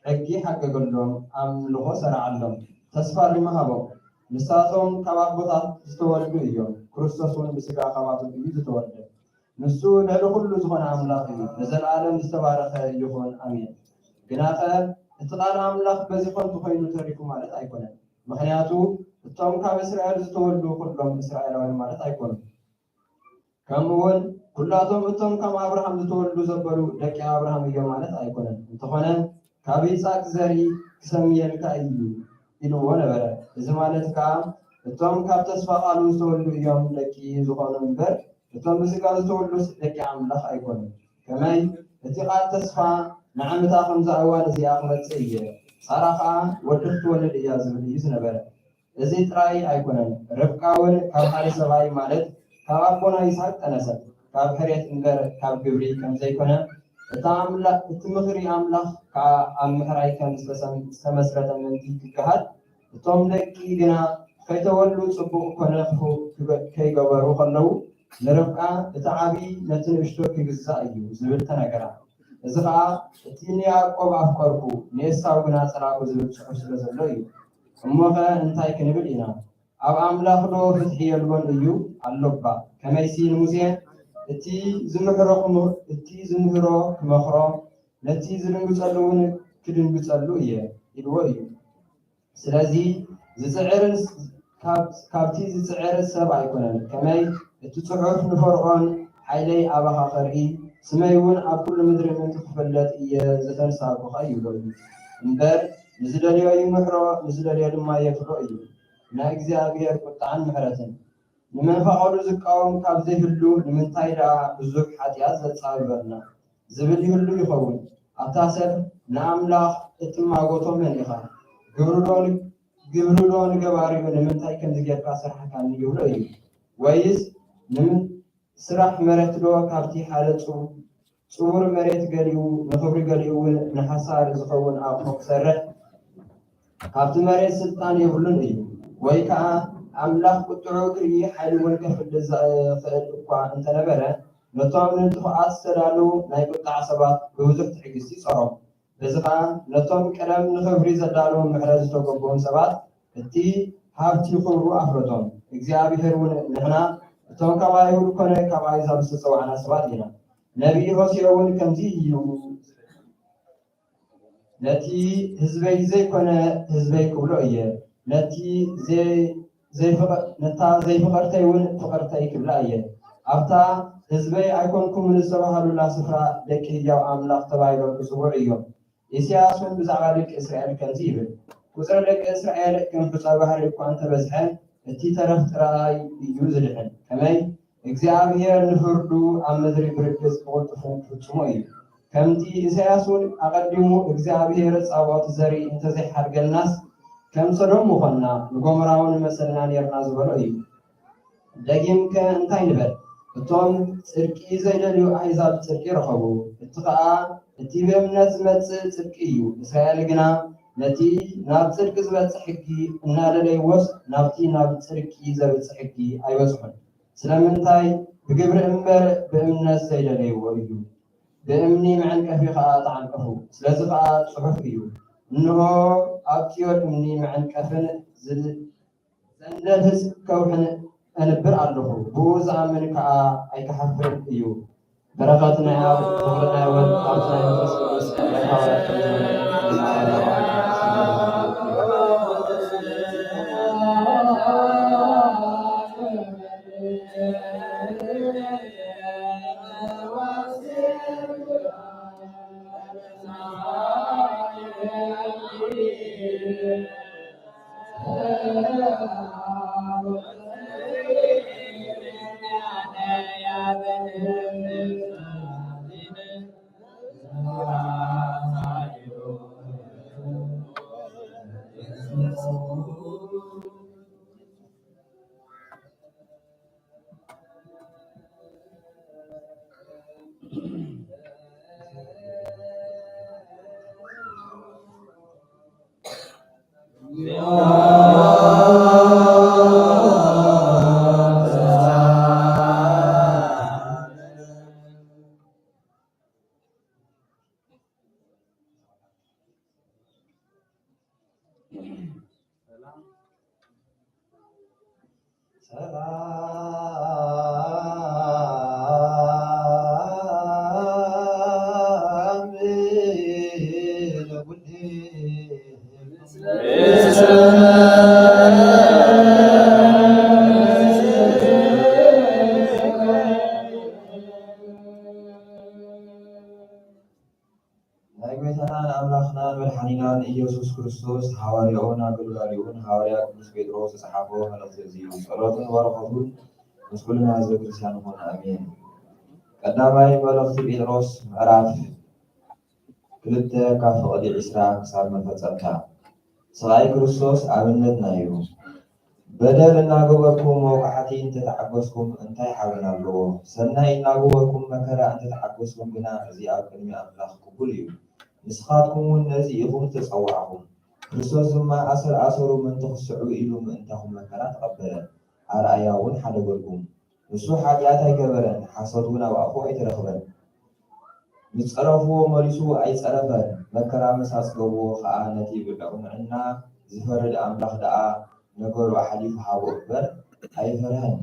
ሕጊ ሓገገሎም፣ ኣምልኾ ሰርዓሎም፣ ተስፋ ድማ ሃቦም። ንሳቶም ካብ ኣቦታት ዝተወልዱ እዮም፣ ክርስቶስ እውን ብስጋ ካብኣቶም እዩ ዝተወልደ። ንሱ ልዕሊ ኩሉ ዝኾነ ኣምላኽ እዩ፣ ንዘለኣለም ዝተባረኸ ይኹን፣ ኣሜን። ግናኸ እቲ ቃል ኣምላኽ በዚ ኸንቱ ኾይኑ ተሪፉ ማለት ኣይኮነን። ምኽንያቱ እቶም ካብ እስራኤል ዝተወልዱ ኩሎም እስራኤላውያን ማለት ኣይኮኑን። ከምኡ እውን ኩላቶም እቶም ካብ ኣብርሃም ዝተወልዱ ዘበሉ ደቂ ኣብርሃም እዮም ማለት ኣይኮነን። እንተኾነ ካብ ይስሐቅ ዘርኢ ክሰምየልካ እዩ ኢልዎ ነበረ። እዚ ማለት ከኣ እቶም ካብ ተስፋ ቃሉ ዝተወልዱ እዮም ደቂ ዝኾኑ እምበር እቶም ብስጋ ዝተወልዱስ ደቂ ኣምላኽ ኣይኮኑን። ከመይ እቲ ቃል ተስፋ ንዓመታ ከምዛ እዋን እዚኣ ክመጽእ እየ፣ ሳራ ከኣ ወዲ ክትወልድ እያ ዝብል እዩ ዝነበረ። እዚ ጥራይ ኣይኮነን፣ ርብቃ እውን ካብ ሓደ ሰብኣይ ማለት ካብ ኣቦና ይስሐቅ ጠነሰት፣ ካብ ሕርየት እምበር ካብ ግብሪ ከም ዘይኮነ፣ እታ ኣምላ-፣ እቲ ምኽሪ ኣምላኽ ከኣ ኣብ ምሕራይ ከም ዝተሰም-፣ ዝተመስረተ ምእንቲ ክገሃድ፣ እቶም ደቂ ግና ከይተወልዱ ጽቡቕ ኮነ ክፉእ ክገ-፣ ከይገበሩ ከለዉ፣ ንርብቃ እቲ ዓቢ ነቲ ንእሽቶ ክግዛእ እዩ ዝብል ተነገራ። እዚ ኸኣ እቲ ንያዕቆብ ኣፍቀርኩ፣ ንኤሳው ግና ጸላእኩ ዝብል ጽሑፍ ስለ ዘሎ እዩ። እሞኸ እንታይ ክንብል ኢና? ኣብ ኣምላኽዶ ፍትሒ የልቦን እዩ? ኣሎባ። ከመይሲ ንሙሴ፣ "እቲ ዝምህሮ ክም-፣ እቲ ዝምህሮ ክመኽሮ፣ ነቲ ዝድንግጸሉ እውን ክድንግጸሉ እየ" ኢልዎ እዩ። ስለዚ ዝጽዕርን ስ-፣ ካብ-፣ ካብቲ ዝጽዕር ሰብ ኣይኮነን። ከመይ እቲ ጽሑፍ ንፈርዖን፣ ሓይለይ ኣባኻ ከርኢ፣ ስመይ እውን ኣብ ኩሉ ምድሪ ምእንቲ ክፍለጥ እየ ዘተንሳእኩኻ እዩ ኢሉ እዩ። እምበር ንዝደልዮ ይምሕሮ፣ ንዝደልዮ ድማ የፍርዶ እዩ። ናይ እግዚኣብሔር ቁጥዓን ምሕረትን። ንመንፋቐሉ ዝቃወም ካብ ዘይህሉ፣ ንምንታይ ደኣ ብዙሕ ሓጢኣት ዘጻብበልና? ዝብል ይህሉ ይኸውን። ኣታ ሰብ፣ ንኣምላኽ እትማጎቶ መን ኢኻ? ግብሩ ዶ ን-፣ ግብሩ ዶ ንገባሪኡ ንምንታይ ከምዚ ጌርካ ሰርሓካኒ ይብሎ እዩ? ወይስ ንም-፣ ስራሕ መሬት ዶ ካብቲ ሓደ ጽቡ-፣ ጽቡር መሬት ገሊኡ ንኽብሪ ገሊኡ እውን ንሓሳር ዝኸውን ኣቕሑ ክሰርሕ ካብቲ መሬት ስልጣን የብሉን እዩ። ወይ ከኣ ኣምላኽ ቁጥዑ ክርኢ ሓይሊ እውን ከፍልጥ ዝኽእል እኳ እንተነበረ፣ ነቶም ንጥፉኣት ዝተዳለዉ ናይ ቁጥዓ ሰባት ብብዙሕ ትዕግስቲ ይጸሮም። በዚ ኸኣ ነቶም ቀደም ንኽብሪ ዘዳለዎም ምሕረት ዝተገብኦም ሰባት እቲ ሃብቲ ክብሩ ኣፍለጦም። እግዚኣብሔር እውን ንሕና እቶም ካብ ኣይሁድ ኮነ ካብ ኣሕዛብ ዝተጸዋዕና ሰባት ኢና። ነቢይ ሆሴዕ እውን ከምዚ እዩ። ነቲ ህዝበይ ዘይኮነ ህዝበይ ክብሎ እየ፣ ነቲ ዘይ-፣ ዘይፍቐ-፣ ነታ ዘይፍቕርተይ እውን ፍቕርተይ ክብላ እየ። ኣብታ ህዝበይ ኣይኮንኩምን ዝተባህሉላ ስፍራ ደቂ ህያው ኣምላኽ ተባሂሎም ክጽውዑ እዮም። ኢሳያስ እውን ብዛዕባ ደቂ እስራኤል ከምዚ ይብል፣ ቁጽሪ ደቂ እስራኤል ከም ሑጻ ባሕሪ እኳ እንተበዝሐ፣ እቲ ተረፍ ጥራይ እዩ ዝድሕን። ከመይ? እግዚኣብሔር ንፍርዱ ኣብ ምድሪ ብርግጽ ብቕልጡፍን ክፍጽሞ እዩ። ከምቲ ኢሳያስ እውን ኣቐዲሙ እግዚኣብሔር ጻብኦት ዘርኢ እንተዘይሓድገልናስ ከም ሰዶም ምኾንና፣ ንጎሞራ እውን መሰልና ኔርና ዝበሎ እዩ። ደጊምከ እንታይ ንበል? እቶም ጽድቂ ዘይደልዩ ኣህዛብ ጽድቂ ረኸቡ። እቲ ኸኣ እቲ ብእምነት ዝመጽእ ጽድቂ እዩ። እስራኤል ግና ነቲ ናብ ጽድቂ ዝበጽሕ ሕጊ እናደለይዎስ ናብቲ ናብ ጽድቂ ዘብጽሕ ሕጊ ኣይበጽሑን። ስለምንታይ? ብግብሪ እምበር ብእምነት ዘይደለይዎ እዩ። ብእምኒ መዐንቀፊ ኸኣ ተዓንቀፉ። ስለዚ ኸኣ ጽሑፍ እዩ፣ እንሆ ኣብ ጽዮን እምኒ መዐንቀፍን ዝ-፣ ዘንደልህስ ከውሕን እነብር ኣለኹ፣ ብኡ ዝኣምን ከኣ ኣይክሓፍርን እዩ። በረኸት ናይ ኣብ፣ ፍቕሪ ናይ ወልድ፣ ሃብቲ ናይ መንፈስ ቅዱስ፣ ናይ ሃዋርያት ከም ዝኾነ ንስምዓሉ። ሰላም ለኩልክሙ። ናይ ጐይታናን ኣምላኽናን መድሓኒናን ኢየሱስ ክርስቶስ ሃዋርያኡን ኣገልጋሊኡን ሃዋርያ ቅዱስ ጴጥሮስ ዝጸሓፎ መልእኽቲ እዚ እዩ። ጸሎቱን በረኸቱን ምስ ኩልና ህዝበ ክርስቲያን ይኹን፣ ኣሜን። ቀዳማይ መልእኽቲ ጴጥሮስ ምዕራፍ ክልተ ካብ ፍቕዲ ዕስራ ክሳብ መፈጸምታ። ሰብኣይ ክርስቶስ ኣብነትና እዩ። በደል እናገበርኩም መውቃዕቲ እንተተዓገስኩም እንታይ ሓበን ኣለዎ? ሰናይ እናገበርኩም መከራ እንተተዓገስኩም ግና እዚ ኣብ ቅድሚ ኣምላኽ ቅቡል እዩ። ንስኻትኩም እውን ነዚ ኢኹም ዝተጸዋዕኹም። ክርስቶስ ድማ ኣሰር ኣሰሩ ምእንቲ ክስዕቡ ኢሉ ምእንታኹም መከራ ተቐበለ። ኣርኣያ እውን ሓደገልኩም። ንሱ ሓጢኣት ኣይገበረን፣ ሓሶት እውን ኣብ ኣፉ ኣይተረኽበን። ምስ ጸረፍዎ መሊሱ ኣይጸረፈን። መከራ ምስ ኣጽገብዎ ኸኣ ነቲ ብጥዑምዕና ዝፈርድ ኣምላኽ ደኣ ነገሩ ኣሕሊፉ ሃቦ እምበር ኣይፈርሀን።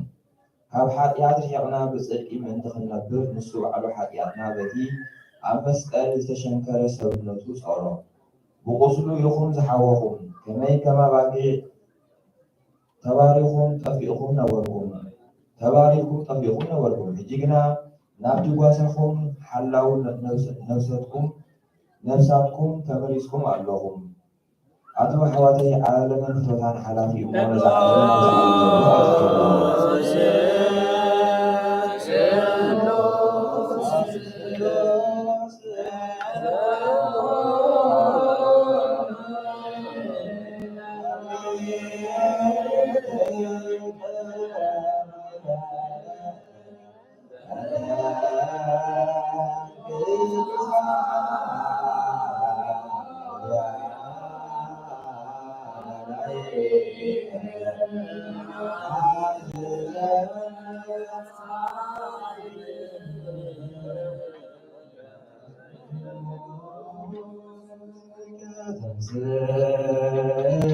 ካብ ሓጢኣት ርሒቕና ብጽድቂ ምእንቲ ክንነብር ንሱ ባዕሉ ሓጢኣትና በቲ ኣብ መስቀል ዝተሸንከረ ሰብነቱ ጸሮ። ብቁስሉ ኢኹም ዝሓወኹም። ከመይ ከም ኣባጊዕ ተባሪኹም ጠፊእኹም ነበርኩም፣ ተባሪኹም ጠፊእኹም ነበርኩም። ሕጂ ግና ናብቲ ጓሳኹም ሓላው ነብሰ-፣ ነብሰትኩም፣ ነብሳትኩም ተመሊስኩም ኣለኹም። ኣቱም ኣሕዋተይ፣ ዓለምን ፍትወታን ሓላፊ እዩ እሞ፣ ነዛ ዓለም ኣብዚ ዓለም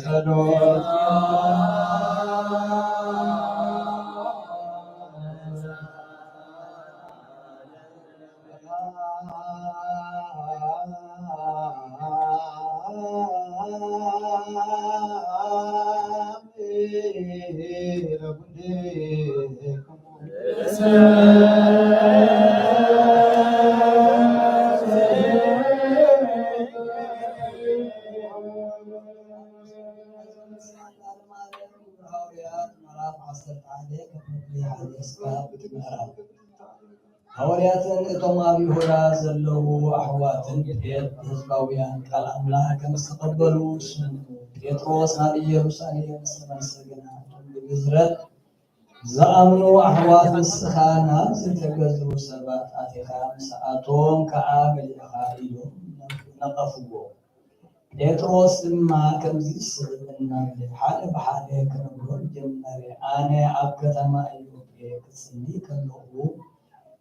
ዘሎ ኣትሕልዋ። ሃዋርያትን እቶም ኣብ ይሁዳ ዘለዉ ኣሕዋትን ጴጥሮስ ህዝባውያን ቃል ኣምላኽ ከም ዝተቐበሉ ስምዑ። ጴጥሮስ ናብ ኢየሩሳሌም ምስ ተመልሰ ግና፣ እቶም ብግዝረት ዝኣምኑ ኣሕዋት፣ "ንስኻ ናብ ዝተገዝኡ ሰባት ኣቲኻ፣ ምስኣቶም ከኣ በሊዕኻ?" ኢሎም ነቐፍዎ። ጴጥሮስ ድማ ከምዚ ዝስዕብ እናበለ ሓደ ብሓደ ክነግሮም ጀመረ። ኣነ ኣብ ከተማ ኢዮጴ ክጽሊ ከለኹ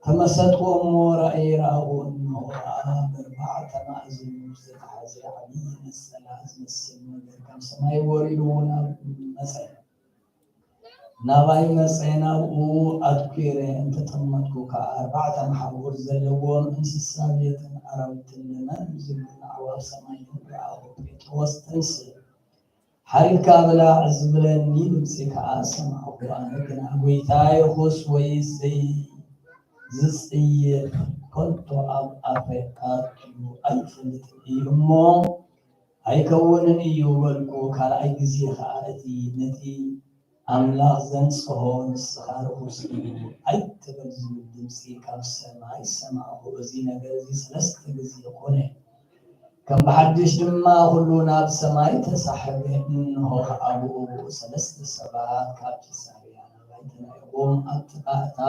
ተመሰጥኩ፣ እሞ ራእይ ረኣኹ፣ እንሆ፣ ከኣ በርባዕተ ማእዝኑ ዝተታሕዘ ዓብዪ ነጸላ ዝመስል ነገር ካብ ሰማይ ወሪዱ ናብኡ መጸ። ናባይ መጸ፣ ናብኡ ኣትኲረ እንተጠመትኩ ከኣ፣ ኣርባዕተ መሓውር ዘለዎም እንስሳ ቤትን ኣራዊትን ለመም ዝብሉን ኣዕዋፍ ሰማይን ረኣኹ። ጴጥሮስ፣ "ተንስእ፣ ሓሪርካ ብላዕ" ዝብለኒ ድምጺ ከኣ ሰማዕኩ። ኣነ ግና፣ "ጐይታ፣ ርኹስ ወይ ዘይ-፣ ዝጽየፍ ከቶ ኣብ ኣፈይ ኣትዩ ኣይፈልጥን እዩ እሞ ኣይከውንን እዩ" በልኩ። ካልኣይ ግዜ ከኣ እቲ ነቲ ኣምላኽ ዘንጽሆ፣ "ንስኻ ርኹስ እዩ፣ ኣይትበል" ዝብል ድምጺ ካብ ሰማይ ሰማዕኩ። እዚ ነገር እዚ ሰለስተ ግዜ ኮነ። ከም ብሓድሽ ድማ ኩሉ ናብ ሰማይ ተሳሕበ። እንሆ፣ ከኣ ብኡ ብኡ ሰለስተ ሰባት ካብ ቂሳርያ ናባይ ተላኢኾም፣ ኣብ ጥቓ እታ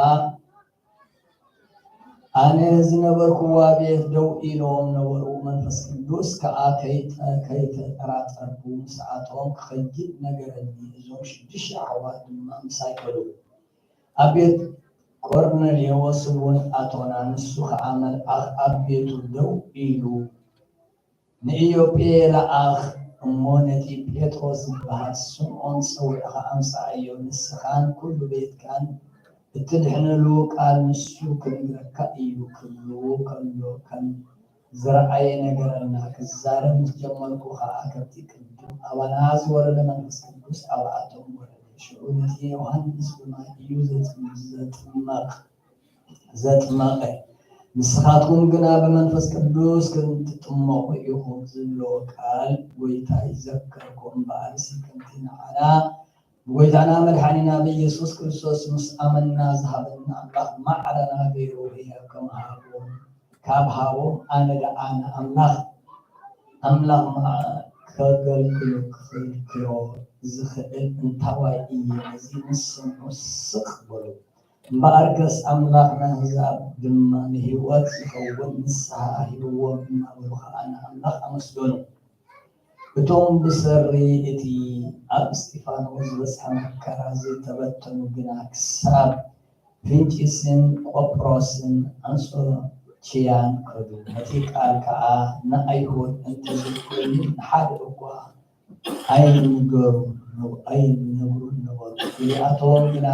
ኣነ ዝነበርኩዋ ቤት ደው ኢሎም ነበሩ። መንፈስ ቅዱስ ከኣ ከይጠ-፣ ከይተጠራጠርኩ ምስኣቶም ክኸይድ ነገረኒ። እዞም ሽዱሽተ ኣሕዋት ድማ ምሳይ ከዱ። ኣብ ቤት ቆርኔሌዎስ እውን ኣቶና። ንሱ ኸኣ መልኣኽ ኣብ ቤቱ ደው ኢሉ ንኢዮጴ ለኣኽ እሞ ነቲ ጴጥሮስ ዝበሃል ስምዖን ጸዊዕኻ ኣምጽኣዮ። ንስኻን ኩሉ ቤትካን እትድሕነሉ ቃል ንሱ ክነግረካ እዩ ክብሉ ከሎ ከም ዝረኣየ ነገረና። ክዛረብ ምስ ጀመርኩ ኸኣ፣ ከምቲ ቅድም ኣባና ዝወረደ መንፈስ ቅዱስ ኣብኣቶም ወረደ። ሽዑ ነቲ ዮሃንስ ብማይ እዩ ዘጽም-፣ ዘጥመቕ፣ ዘጥመቐ፣ ንስኻትኩም ግና ብመንፈስ ቅዱስ ክትጥመቑ ኢኹም ዝብሎ ቃል ጐይታ ይዘከርኩ። እምበኣርሲ ከምቲ ንዓና ብጎይታና መድሓኒና ብኢየሱስ ክርስቶስ ምስ ኣመንና ዝሃበና ኣምላኽ ማዕረና ገይሩ ህያብ ከም ሃቦም፣ ካብ ሃቦም ኣነ ደኣ ንኣምላኽ፣ ኣምላኽ መዓ-፣ ከገልግሎ ክኽልክሎ ዝኽእል እንታዋይ እየ? ነዚ ምስ ሰምዑ ስቕ በሉ። እምበኣርከስ ኣምላኽ ንኣህዛብ ድማ ንህይወት ዝኸውን ንስሓ ሂብዎም እናበሉ ኸኣ ንኣምላኽ ኣመስገኑ። እቶም ብሰሪ እቲ ኣብ እስጢፋኖስ ዝበጽሐ መከራ ዝተበተኑ ግና ክሳብ ፊንቂስን ቆጵሮስን ኣንጾችያን ከዱ። ነቲ ቃል ከኣ ንኣይሁድ እንተዘይኮይኑ ንሓደ እኳ ኣይንገሩን፣ ኣይነግሩን ነበሩ። ገሊኣቶም ግና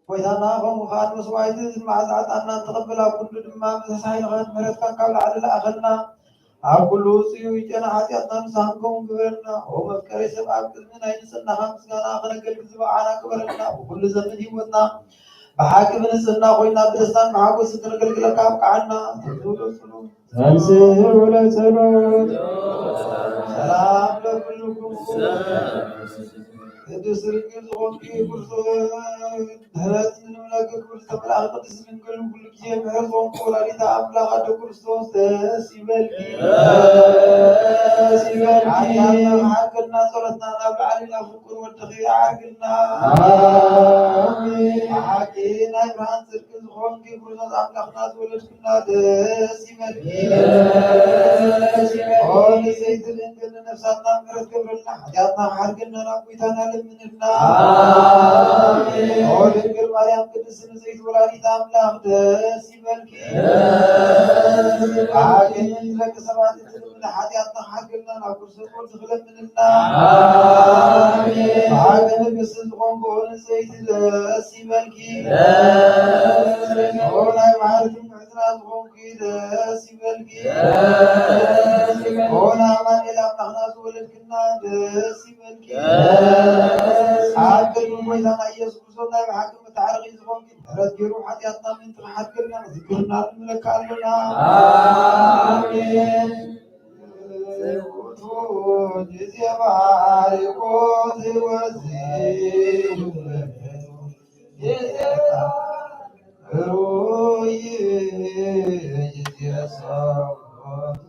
ጎይታና፣ ከምኡ ኸኣ ንመስዋዕቲ እዚ መዓዛ ዕጣንና ንተቐበል፣ ኣብ ኩሉ ድማ ምሰሳይ ንኽህን ምሕረትካን ካብ ላዕሊ ለኣኸልና። ኣብ ኩሉ ውጽኡ ይጨና ሓጢኣትና ንስሓን ከምኡ ግበረልና። ኦ መፍቀሬ ሰብ፣ ኣብ ቅድሚ ናይ ንጽህናኻ ምስጋና ኸነገልግል ዝበቕዓና ግበረልና። ብኹሉ ዘመን ህይወትና ብሓቂ ብንጽህና ኮይና ብደስታን ብሓጎስን ከነገልግለካ ኣብቅዓና። ተንሥኡ ለጸሎት። ተንሥኡ ለጸሎት። ሰላም ለኩልኩም። ቅድስት ድንግል ዝኾንኪ ክርስቶስ ምሕረት ንምለኪ ክብርቲ ተመላእኪ ቅድስት ድንግል ኩሉ ግዜ ምሕረት ዝኾንኪ ወላዲተ ኣምላኽ ኣደ ክርስቶስ ደስ ይበልኪ። ደስ ይበልኪ። ሓጢኣትና መሓርክና ጸሎትና ናብ ላዕሊ ናብ ፍቁር ወድኺ ይዓርግልና። ኣሜን። ብሓቂ ናይ ብርሃን ጽድቂ ዝኾንኪ ክርስቶስ ኣምላኽና ዝወለድክና ደስ ይበልኪ። ደስ ይበልኪ። ኦ ንጽሕቲ ድንግል ንነፍሳትና ምሕረት ገብረልና፣ ሓጢኣትና ሓርገልና፣ ናብ ጎይታና ለምንልና። ኣሜን። ኦ ድንግል ማርያም ቅድስት ንጽሕቲ ወላዲት ኣምላኽ ደስ ይበልኪ። ደስ ይበልኪ። ብሓቂ ንደቂ ሰባት እትልምኒ ሓጢኣትና ሓርገልና፣ ናብ ክርስቶስ ወልድኪ ለምንልና። ኣሜን። ብሓቂ ንግስቲ ዝኾንኪ ንጽሕቲ ደስ ይበልኪ። ደስ ይበልኪ። ኦ ናይ መሓርትን ምሕረትን ዝኾንኪ ደስ ይበልኪ። ደስ ይበልኪ። ኦ ንኣማኑኤል ኣምላኽና ዝወለድክና ደስ ይበልኪ። ደስ ይበልኪ። ኣብ ቅድሚ ጎይታና ኢየሱስ ክርስቶስ ናይ ብሓቂ መታረቒ ዝኾንኪ ምሕረት ገይሩ ሓጢኣትና ምእንቲ ክሓድገልና ክዝክርና ንምለካ ኣሎና። ኣሜን። ውእቱ ጊዜ ባሪኮ ዘይወዝእ ሩይ ጊዜ ሰቦቱ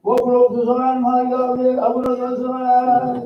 ወኩሎ ቅዱሳን ሀያ አቡነ ዘበሰማያት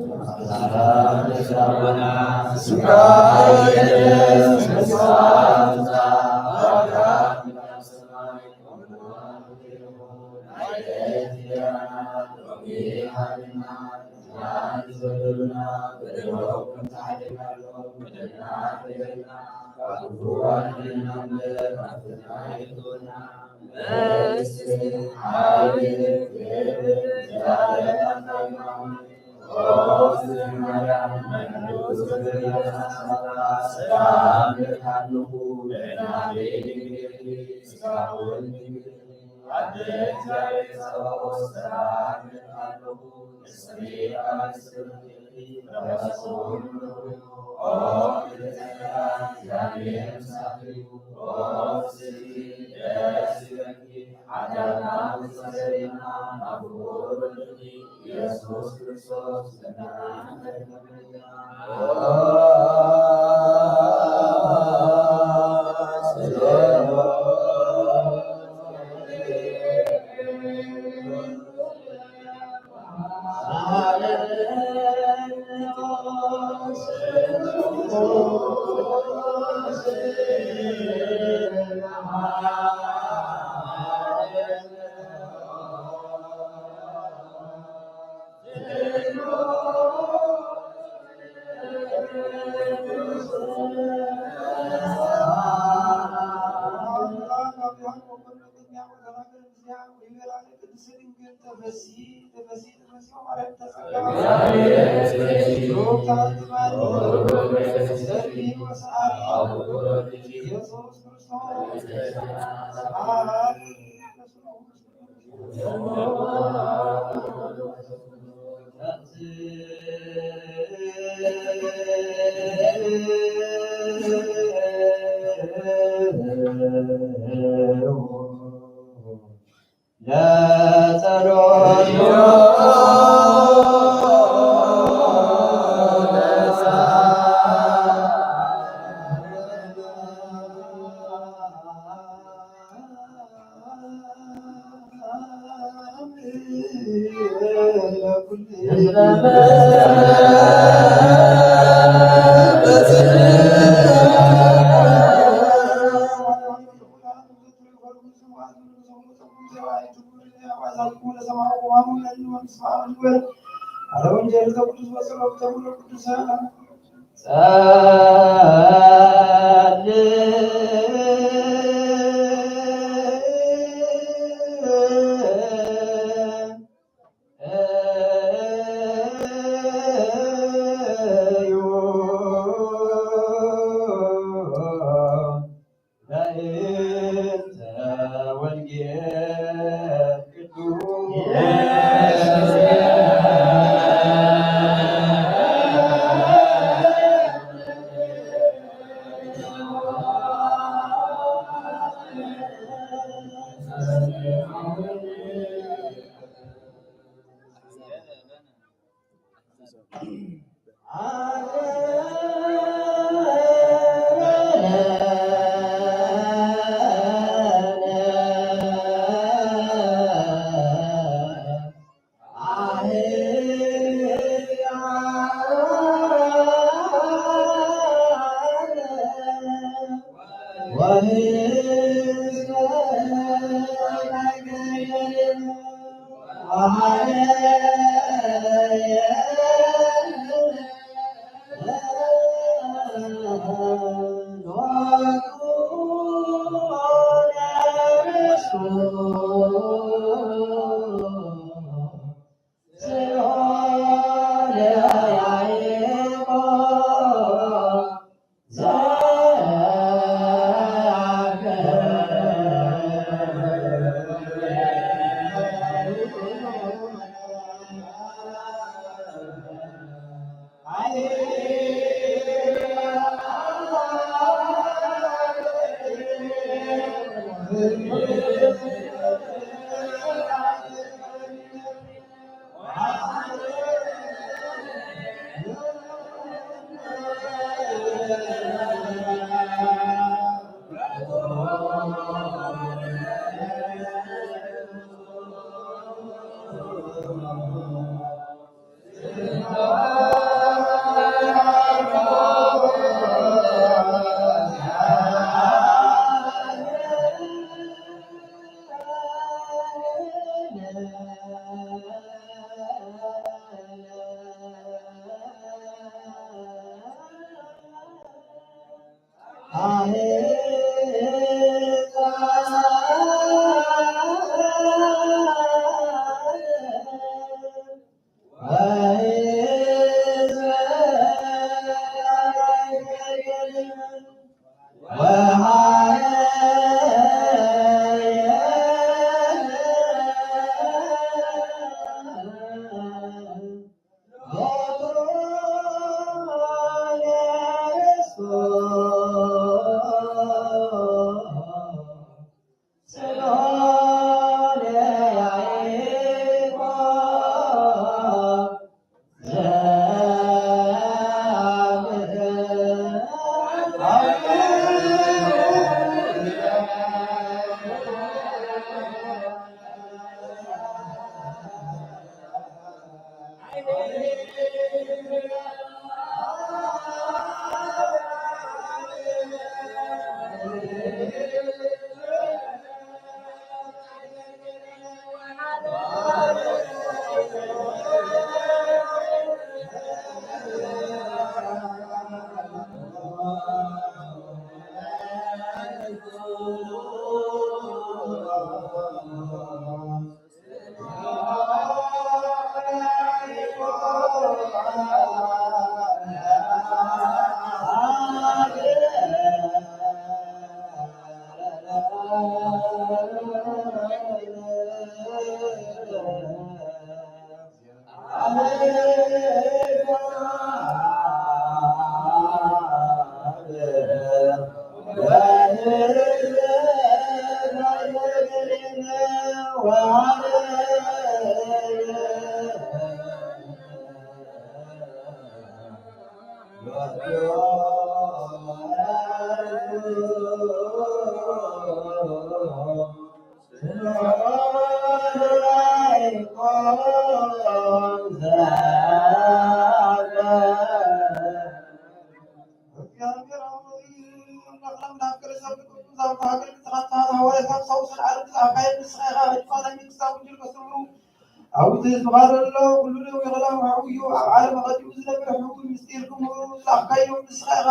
ኣብቲ ህዝብኻ ዘሎ ኩሉ ደው ይኽላ ውሕውዩ ኣብ ዓለም ኣቐዲሙ ዝነብር ሕጉ ምስጢር ክምሩ ዝላኽካዮ ንስኻ ኢኻ።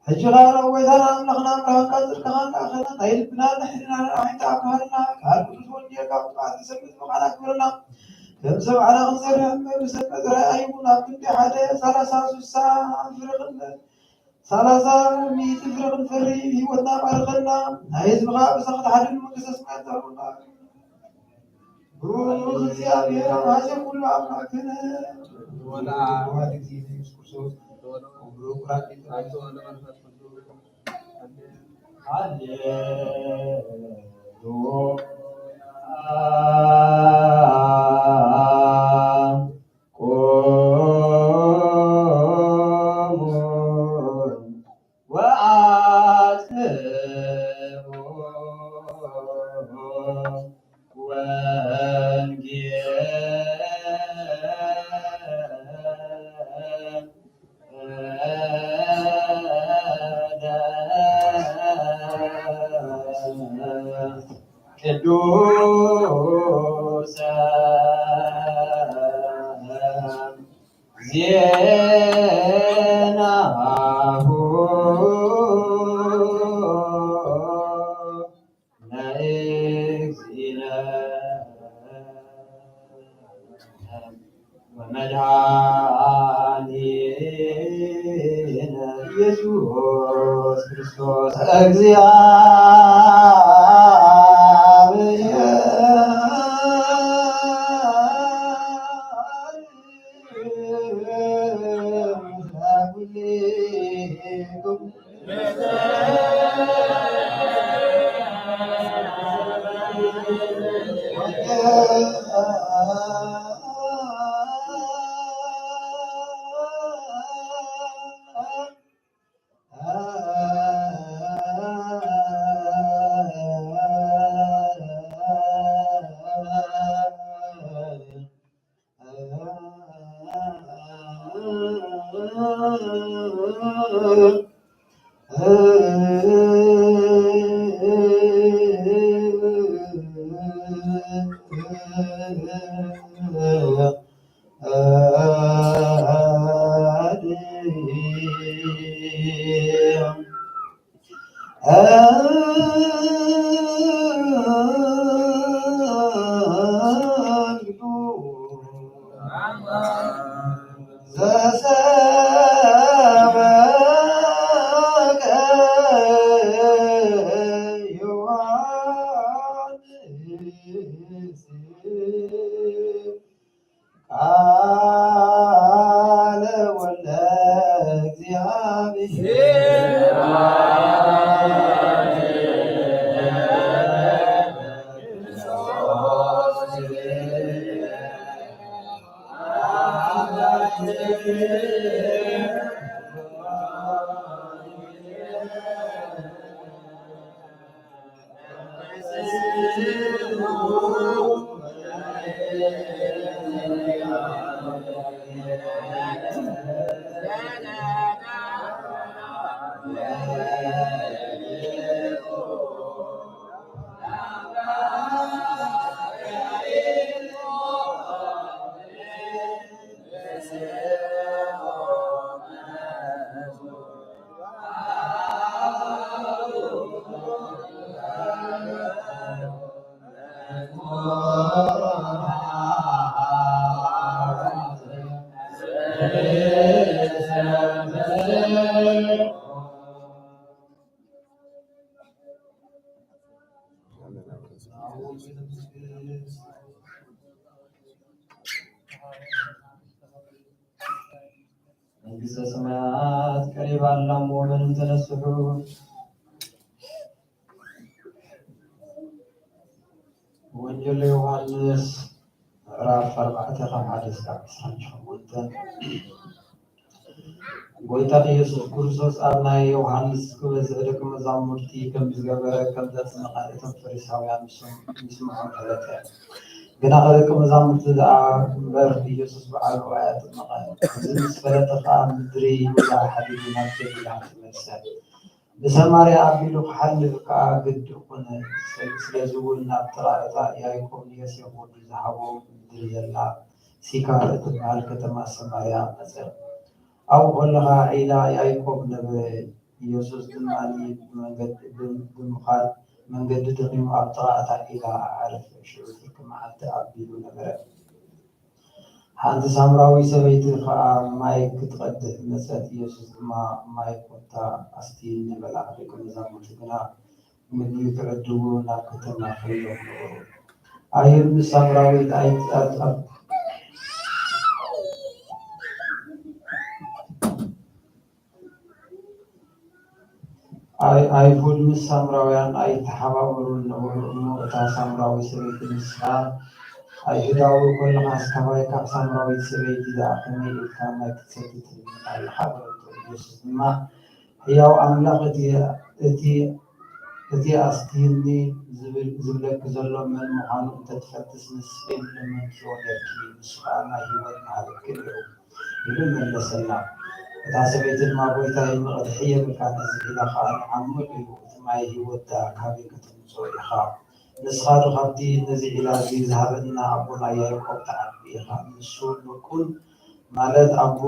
ሕጂ ኸኣ ንጎይታና ኣምላኽና ኣምላኽካ ጽድቅኻ እንዳኣኸና ናይ ልብናን ናይ ሕልናን ኣዒንታ ኣብርሃልና። ቃል ቅዱስ ወንጌልካ ብጥዑያት ክንሰምዕ ዝመኻና ግበረና። ከም ሰማዕና ክንሰርሕ እምበር ብሰንበት ራእይ ኣይኹን። ኣብ ክንዲ ሓደ ሰላሳ ስሳ ፍረ ክንፈሪ፣ ሰላሳ ሚእቲ ፍረ ክንፈሪ ህይወትና ባርኸልና። ናይ ህዝብኻ ኣበሳ ክትሓድግ መንግስተ ሰማያት ተቕርበልና። ብሩኽ እግዚኣብሔር ኣብ ሃዜ ኩሉ ኣምላክነ ወወልድ ኢየሱስ ክርስቶስ ወብሩክ ቁራን ሃሌሉያ። ቆሙ ወአጽምዑ ወንጌለ ቅዱሰ ዜናሁ ለእግዚእነ ወመድኃኒነ ኢየሱስ ክርስቶስ እግዚአብሔር። ቃለ ወልደ እግዚአብሔር። መንግስተ ሰማያት ቀሪባ ኣላ እሞ መኑ ተነስሑ። ወንጌል ዮሃንስ ምዕራፍ ኣርባዕተ ካብ ሓደ እስካብ ዕስራን ሸሞንተን። ጎይታ ኢየሱስ ክርስቶስ ኣብ ናይ ዮሃንስ ክበዝሒ ደቂ መዛሙርቲ ከም ዝገበረ ከም ዘጥመቐ እቶም ፈሪሳውያን ምስ-፣ ምስምዖም ፈለጠ። ግና ከደቂ መዛሙርቲ ደኣ እምበር ኢየሱስ ባዕሉ ኣየጥመቐን። እዚ ምስ ፈለጠ ከኣ ምድሪ ይሁዳ ሓዲጉ ናብ ገሊላ ተመልሰ። ብሰማርያ ኣቢሉ ክሓልፍ ከኣ ግዲ ኮነ። ስለዚ እውን ናብ ጥቓ እታ ያዕቆብ ንዮሴፍ ወዱ ዝሃቦ ምድሪ ዘላ ሲካር እትበሃል ከተማ ሰማርያ መጸ። ኣብኡ ከሎ ኸኣ ዒላ ያዕቆብ ነበረ። ኢየሱስ ድማ ብመንገዲ፣ ብም-፣ ብምኻድ መንገዲ ደኺሙ ኣብ ጥቓ እታ ዒላ ዓረፈ። ሽዑ ፍርቂ መዓልቲ ኣቢሉ ነበረ። ሓንቲ ሳምራዊት ሰበይቲ ኸኣ ማይ ክትቐድሕ መጸት። ኢየሱስ ድማ፣ "ማይ ኮታ ኣስትይኒ" በላ። ደቀ መዛሙርቱ ግና ምግቢ ክዕድጉ ናብ ከተማ ከይዶም ነበሩ። ኣይሁድ ምስ ሳምራዊት ኣይ-፣ ኣት-፣ ኣት-፣ ኣይ-፣ ኣይሁድ ምስ ሳምራውያን ኣይተሓባበሩን ነበሩ እሞ፣ እታ ሳምራዊት ሰበይቲ ንስኻ ኣይሁዳዊ ኮለኻስ፣ ካባይ ካብ ሳምራዊት ሰበይቲ ደኣ ከመይ ኢልካ ማይ ክትሰቲ ትልምን ኣለኻ? በለቶ። ኢየሱስ ድማ፣ ሕያው ኣምላኽ እቲ፣ እቲ፣ እቲ ኣስትይኒ ዝብል፣ ዝብለኪ ዘሎ መን ምዃኑ እንተትፈልጥስ፣ ንስኺ ምለመንክዮ ነይርኪ፣ ንሱ ኸኣ ማይ ህይወት ምሃበኪ ነይሩ። ኢሉ መለሰላ። እታ ሰበይቲ ድማ፣ "ጐይታይ፣ መቕድሒ የብልካን፣ እዚ ዒላ ኸኣ ንዓሙቕ እዩ፣ እቲ ማይ ህይወት ደኣ ካበይ ከተምጽኦ ኢኻ? ንስኻ ዶ ካብቲ ነዚ ዒላ እዚ ዝሃበና ኣቦና ያዕቆብ ትዓቢ ኢኻ? ንሱ ደቁን፣ ማለት ኣቡ-፣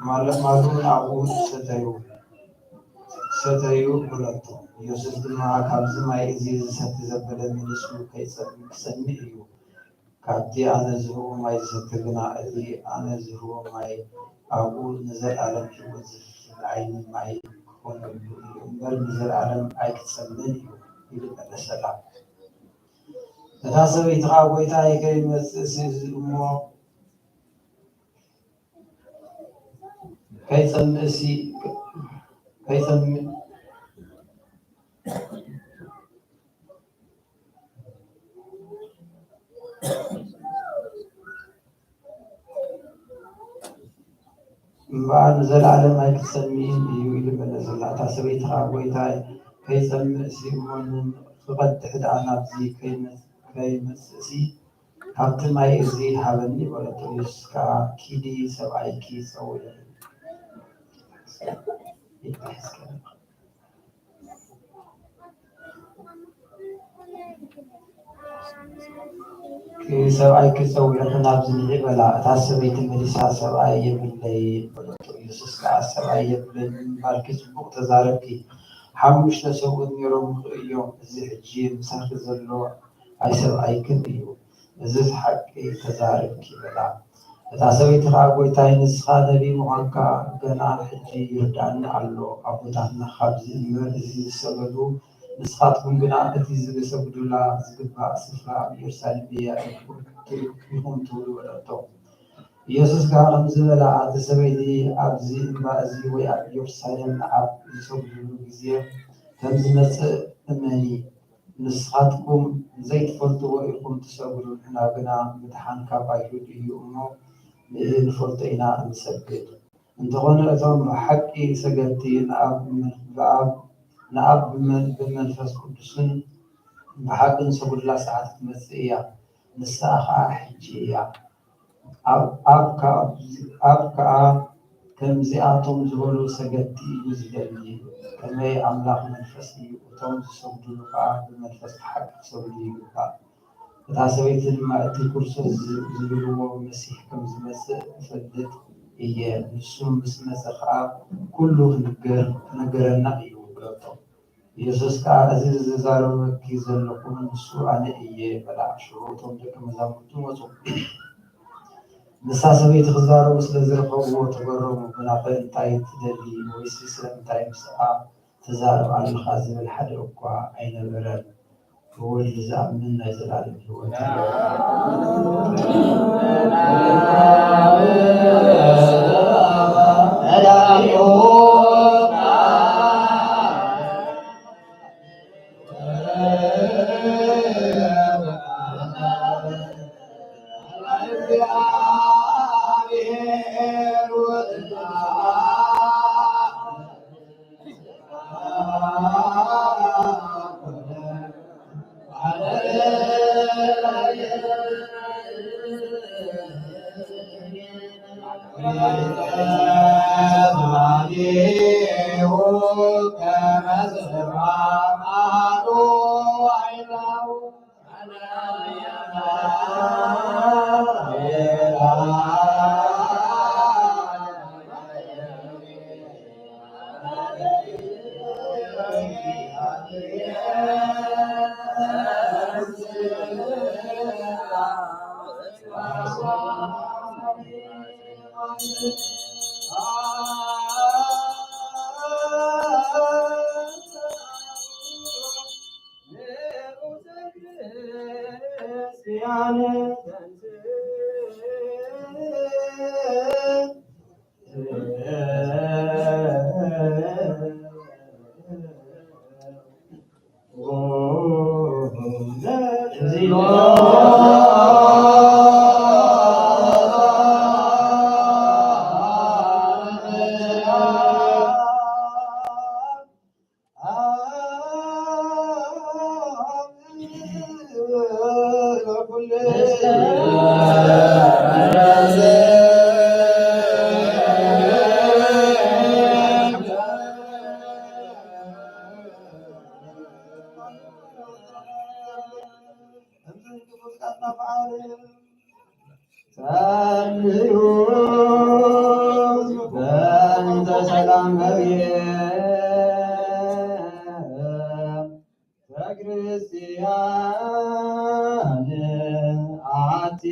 ማለት ማሉን ኣቡኡን ሰተዩ፣ ሰተዩ" በለቶ። ኢየሱስ ድማ፣ "ካብዚ ማይ እዚ ዝሰቲ ዘበለኒ ንሱ ከይጸም-፣ ክጸምእ እዩ። ካብቲ ኣነ ዝህቦ ማይ ዝሰቲ ግና፣ እቲ ኣነ ዝህቦ ማይ ኣብኡ ንዘለኣለም ህይወት ዝፍልፍል ዓይኒ ማይ ክኾነሉ እዩ እምበር፣ ንዘለኣለም ኣይክጸምን እዩ" ኢሉ መለሰላ። እታ ሰበይቲ ኸኣ፣ "ጐይታይ፣ ከይመጽእሲ እሞ፣ ከይጸምእሲ፣ ከይጸምእ" እምበኣር ንዘለኣለም ኣይክትሰምይን እዩ ኢሉ መለሰላ። እታ ሰበይቲ ኸኣ፣ "ጐይታይ፣ ከይጸምእሲ እሞ ንኽቐድሕ ደኣ ናብዚ ከይመ-፣ ከይመጽእሲ ካብቲ ማይ እዚ ሃበኒ" በለቶ። ኢየሱስ ከኣ፣ "ኪዲ፣ ሰብኣይኪ ጸውዒ" ኢላ ሒዝካ። ሰብኣይኪ ጸዊዕኺ ናብዚ ንዒ በላ። እታ ሰበይቲ መሊሳ፣ ሰብኣይ የብለይን በለቶ። ኢየሱስ ከኣ፣ ሰብኣይ የብለይን ብምባልኪ ጽቡቕ ተዛረብኪ። ሓሙሽተ ሰብኡት ነይሮምኺ እዮም፣ እዚ ሕጂ ምሳኺ ዘሎ ኣይሰብኣይክን እዩ። እዝስ ሓቂ ተዛሪብኪ በላ። እታ ሰበይቲ ኸዓ፣ ጐይታይ፣ ንስኻ ነቢይ ምዃንካ ገና ሕጂ ይርድኣኒ ኣሎ። ኣቦታትና ኻብዚ እምበር እዚ ዝሰገዱ፣ ንስኻትኩም ግና እቲ ዝሰግዱላ ዝግባእ ስፍራ ኣብ ኢየሩሳሌም እያ ኢኹም ትብሉ በለቶ። ኢየሱስ ከኣ ከምዚ በላ፣ ኣቲ ሰበይቲ፣ ኣብዚ እምባ እዚ ወይ ኣብ ኢየሩሳሌም ንኣብ ዝሰግዱሉ ግዜ ከም ዝመጽእ እመኒ። ንስኻትኩም ዘይትፈልጥዎ ኢኹም ትሰግዱ፣ ንሕና ግና ምድሓን ካብ ኣይሁድ እዩ እሞ፣ ንእኢ ንፈልጦ ኢና እንሰግድ። እንተኾነ እቶም ብሓቂ ሰገድቲ ንኣብ ብመን-፣ ብኣብ-፣ ንኣብ ብመን-፣ ብመንፈስ ቅዱስን ብሓቅን ዝሰግዱላ ሰዓት ክትመጽእ እያ፣ ንስኣ ኸኣ ሕጂ እያ። ኣብ፣ ኣብ ከኣ፣ ኣብ ከኣ ከምዚኣቶም ዝበሉ ሰገድቲ እዩ ዝደሊ። ከመይ ኣምላኽ መንፈስ እዩ፣ እቶም ዝሰግዱሉ ከኣ ብመንፈስ ብሓቂ ክሰግዱ ይግባእ። እታ ሰበይቲ ድማ፣ እቲ ክርስቶስ ዝ-፣ ዝብልዎ መሲሕ ከም ዝመጽእ እፈልጥ እየ፣ ንሱ ምስ መጸ ከኣ ኩሉ ክንገር-፣ ክነገረና እዩ በለቶ። ኢየሱስ ከኣ፣ እዚ ዝዛረበኪ ዘለኹ ንሱ ኣነ እየ በላ። ሽዑ እቶም ደቀ መዛሙርቱ መጹ። ምስታ ሰበይቲ ክዛረቡ ስለ ዝረኸብዎ ተገረሙ። ግናኸ፣ እንታይ ትደሊ? ወይሲ ስለምንታይ ምስኣ ትዛረብ ኣለኻ? ዝብል ሓደ እኳ ኣይነበረን። ብወልድ ዝኣምን ናይ ዘላለም ህይወት ኣለዎ። ጸልዩ በእንተ ሰላም በርየ ቤተክርስቲያን ኣቲ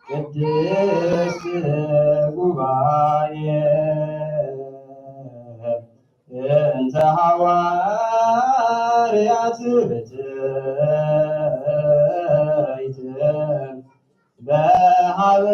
ቅድስት ጉባኤ እንተ ሃዋርያት ብፅዕት በሃበ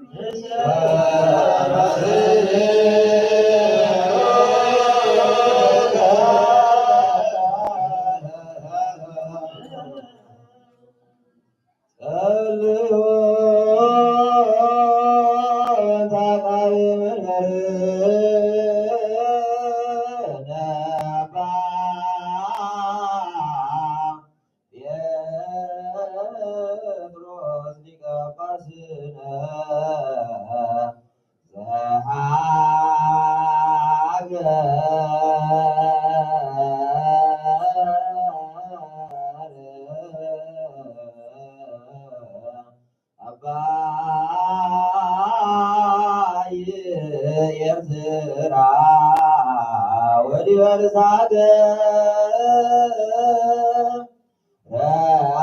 እግዚኣብሔር ጴጥሮስ ሊቀ ጳጳስነ ዘሀገረ አባይ ኤርትራ ወዲበ ርሳገ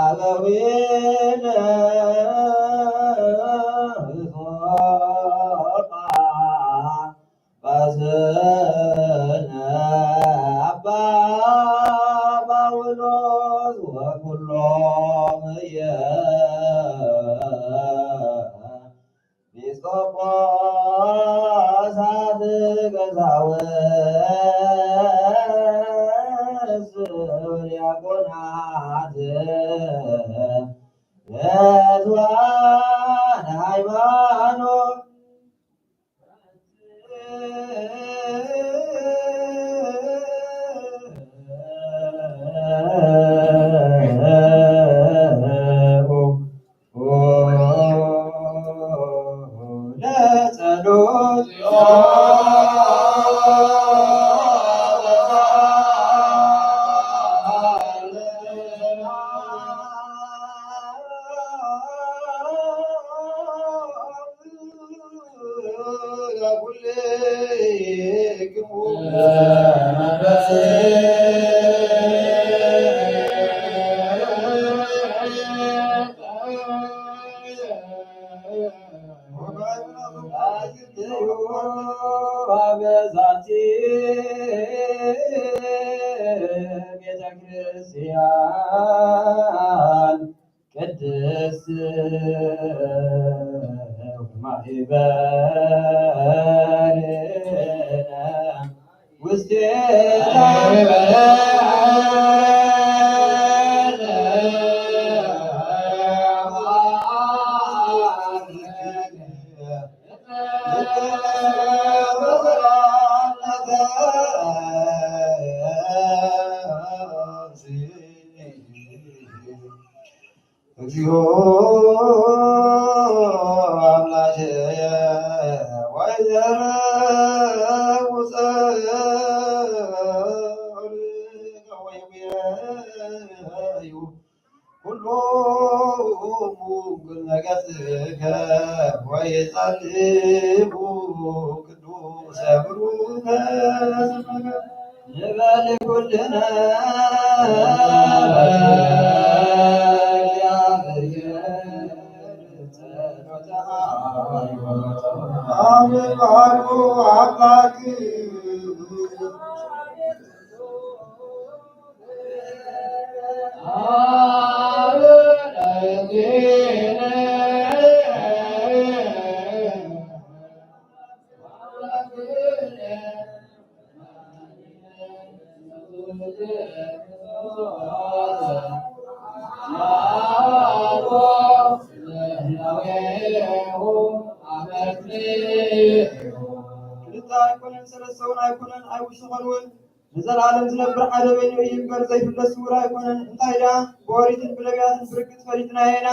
ረአበዊነ ጾጣ ጳስነ አባ ጳውሎስ ወኩሎም እየ ጲስቆጶሳት ቀሳውስት ዲያቆናት ርቱዓን ሃይማኖት ለጸሎት ቤተክርስቲያን ቅድስት ወማይበርነ ውስቴታ እግዚኦ አምላኬ ወይዘረ ውፀ ኩሎሙ ቅድመ ገጽከ ወይጸልቡ ቅዱሰ ብሩከ ስምከ ንበል ኩልነ። አምላክ ክልተ ኣይኮነን፣ ሰለስተ እውን ኣይኮነን፣ ኣይውስኸን እውን። ንዘለኣለም ዝነብር ሓደ በይኑ እዩ እምበር፣ ዘይፍለስ ስዉር ኣይኮነን። እንታይ ደኣ፣ ብኦሪትን ብነቢያትን ብርግጽ ፈሊጥናዮ ኢና።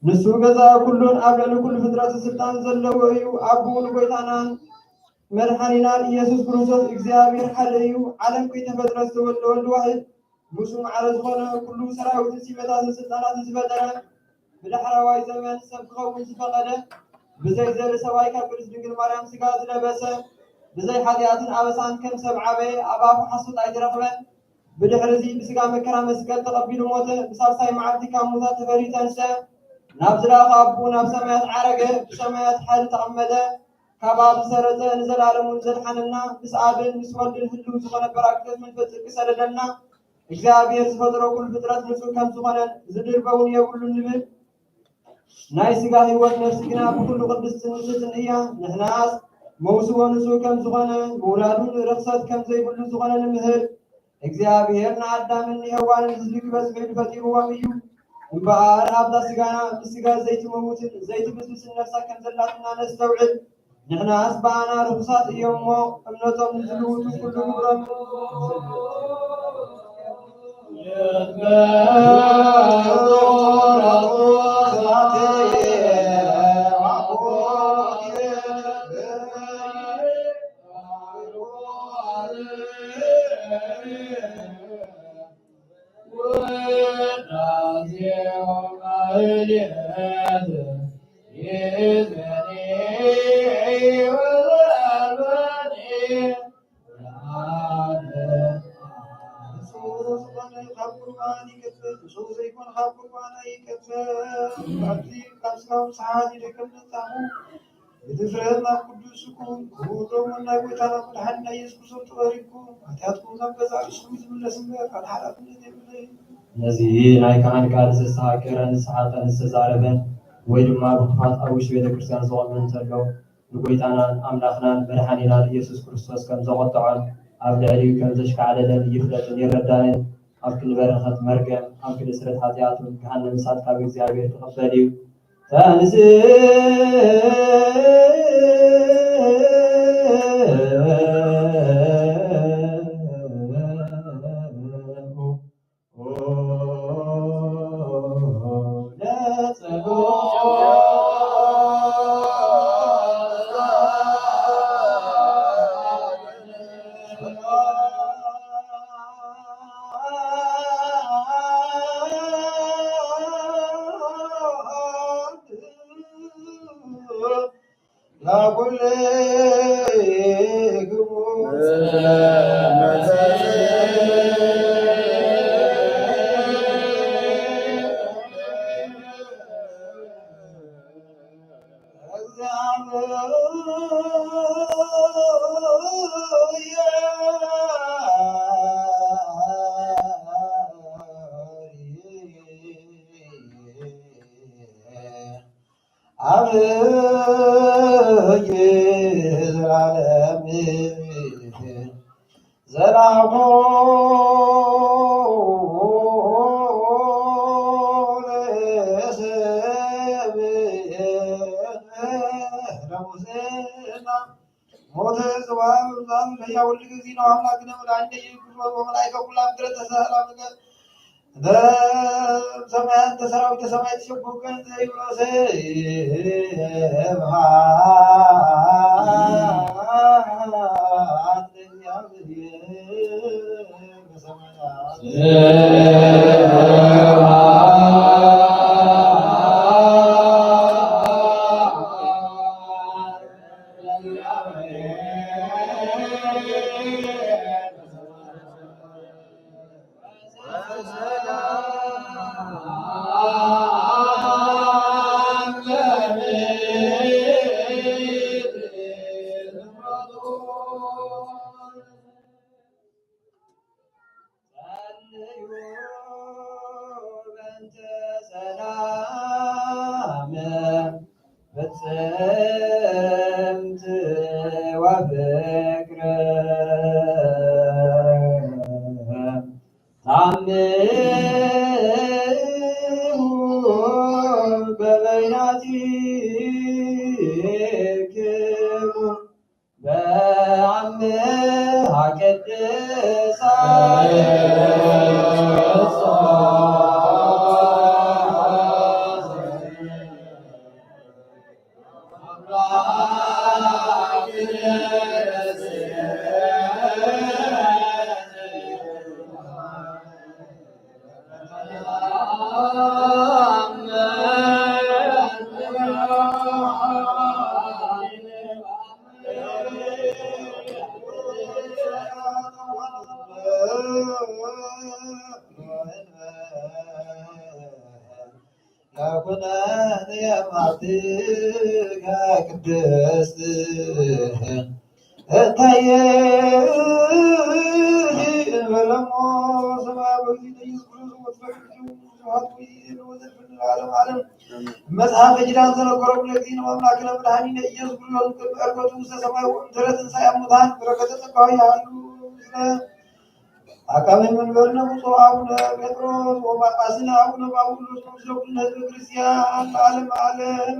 ንሱ ገዛኢ ኩሉን ኣብ ልዕሊ ኩሉ ፍጥረት ስልጣን ዘለዎ እዩ። ኣቦኡ ንጎይታናን መድሓኒናን ኢየሱስ ክርስቶስ እግዚኣብሔር ሓደ እዩ። ዓለም ከይተፈጥረ ዝተወልደ ወልድ ዋሕድ፣ ምስኡ ማዕረ ዝኾነ፣ ኩሉ ሰራዊትን ሲመታትን ስልጣናትን ዝፈጠረ፣ ብዳሕረዋይ ዘመን ሰብ ክኸውን ዝፈቐደ፣ ብዘይ ዘርኢ ሰብኣይ ካብ ቅድስት ድንግል ማርያም ስጋ ዝለበሰ፣ ብዘይ ሓጢኣትን ኣበሳን ከም ሰብ ዓበየ፣ ኣብ ኣፉ ሓሶት ኣይተረኽበን። ብድሕሪ እዚ ብስጋ መከራ መስቀል ተቐቢሉ ሞተ፣ ብሳልሳይ መዓልቲ ካብ ሙታት ተፈልዩ ተንስአ፣ ናብ ዝለኣኾ ኣቦኡ ናብ ሰማያት ዓረገ፣ ብሰማያት ሓይሊ ተቐመጠ፣ ካብ ኣብ ዝሰረጸ ንዘለኣለሙ ዘድሓነና፣ ምስ ኣብን ምስ ወልድን ህልው ዝኾነ ጳራቅሊጦስ መንፈስ ጽድቂ ሰደደልና፣ እግዚኣብሔር ዝፈጠሮ ኩሉ ፍጥረት ንጹህ ከም ዝኾነን ዝድርበ እውን የብሉን ንብል። ናይ ሥጋ ሕይወት፣ ነፍሲ ግና ብኹሉ ቅድስትን ንጽሕትን እያ። ንሕናስ መውስቦ ንጹሕ ከም ዝኾነ፣ ብውላዱ ርኽሰት ከም ዘይብሉ ዝኾነ ንምህር። እግዚኣብሔር ንኣዳምን ንሄዋንን ህዝቢ ክበጽሑ ኢሉ ፈጢርዎም እዩ። እምበኣር ኣብዛ ሥጋና ምስ ሥጋ ዘይትመውትን ዘይትብስብስን ነፍሳ ከም ዘላትና ነስተውዕል። ንሕናስ ብኣና ርኹሳት እዮም እሞ፣ እምነቶም ንዝልውጡ ኩሉ ግብሮም ንጹህ ዝኾነ ካብ ቁርባን ይቀበል፣ ንጹህ ዘይኮነ ካብ ቁርባን ኣይቀበል። ኣብዚ ካብ ሥጋው ሰዓት ይደከም መጻኹ። ብድፍረት ናብ ቅዱስ ስጋኡን ክቡር ደሙን ናይ ጐይታና መድሓኒና ኢየሱስ ክርስቶስ ተቐሪብኩም፣ ኃጢኣትኩም ናብ ገዛእ ርእስኹም ዝምለስ እምበር፣ ካልእ ሓላፍነት የብለይን። ነዚ ናይ ካህን ቃል ዘስተሃቀረ፣ ንስሓቀ ዝተዛረበ፣ ወይ ድማ ብኽፋት ኣብ ውሽጢ ቤተ ክርስቲያን ዝቖመ እንተሎ፣ ንጐይታናን ኣምላኽናን መድሓኒናን ኢየሱስ ክርስቶስ ከም ዘቖጥዖን ኣብ ልዕሊኡ ከም ዘሽካዕለለን ይፍለጥን ይረዳእን። ኣብ ክንዲ በረኸት መርገም፣ ኣብ ክንዲ ስርየት ኃጢኣቱን ገሃነም እሳት ካብ እግዚኣብሔር ክቕበል እዩ። ተንሥኡ ለጸሎት። አብ ዘላለም ዘላፎ ለሰብ ለሙሴና ሞተ ጽባሕ በምዛም ለያ ወልድ ጊዜ ነው አምላክ ነው ለአንደ ይግሮ ወመላእከ ኩላ ምድረ ተሰላም ሰማያት ሰራዊተ ሰማይ ተሸጉ ገንዘ ይብሎ ስብሐት ለእግዚአብሔር በሰማያት። ጸልዩ በእንተ ሰላም ፍጽምት ወፍቅር። ታምሙ በበይናቲክሙ በአምሃ ቅድሳት። ለኩነን የማትከ ቅድስት እንታየ እንበለሞ ስማ በጊዜ ኢየሱስ ክርስቶስ ወትፈቅድ ወዘልፍኒ ለዓለመ ዓለም። መጽሓፈ ኪዳን ዘነገሮ ኩሉ ጊዜ ንኣምላክነ መድኃኒነ ኢየሱስ ክርስቶስ ቅድሚ ዕርገቱ ውስተ ሰማይ ወእምድረ ትንሣኤ እሙታን በረከተ ጸጋሁ ይሃሉ ምስለ አቃቤ መንበርነ ብፁዕ አቡነ ጴጥሮስ ወጳጳስነ አቡነ ጳውሎስ ወምስለ ኩልነ ህዝበ ክርስቲያን ለዓለመ ዓለም።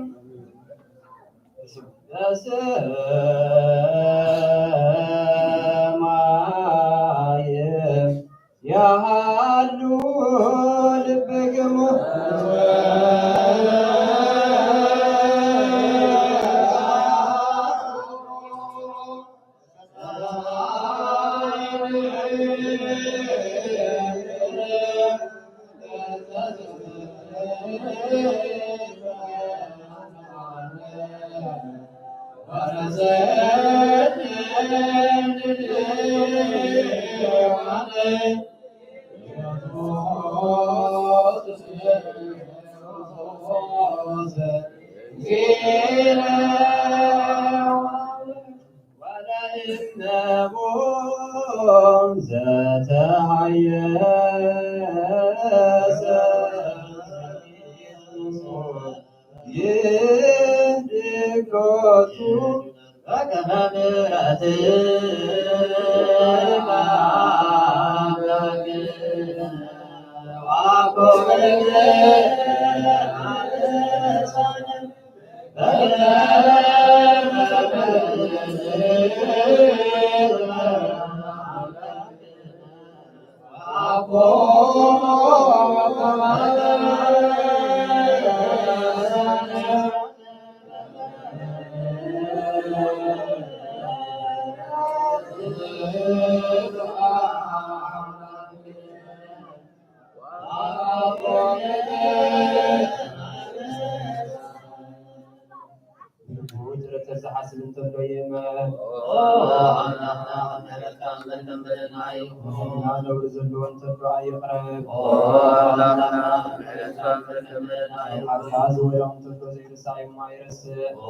በሰማይ ያሃሉ ልብክሙ። ብርቱዕ ዝሓስብ እንተሎ ይእመን። ኦ ኣምላኽና፣ ከም ምሕረትካ እምበር ከም በደልና ኣይኹን። ነውሪ ዘለዎ እንተሎ ኣይቕረብ። ኦ ኣምላኽና፣ ከም ምሕረትካ እምበር ከም በደልና ኣይኹን። ሓጢኣት ዝወደቐ እንተሎ ዘይርሳዕ እሞ ኣይረስዕ። ኦ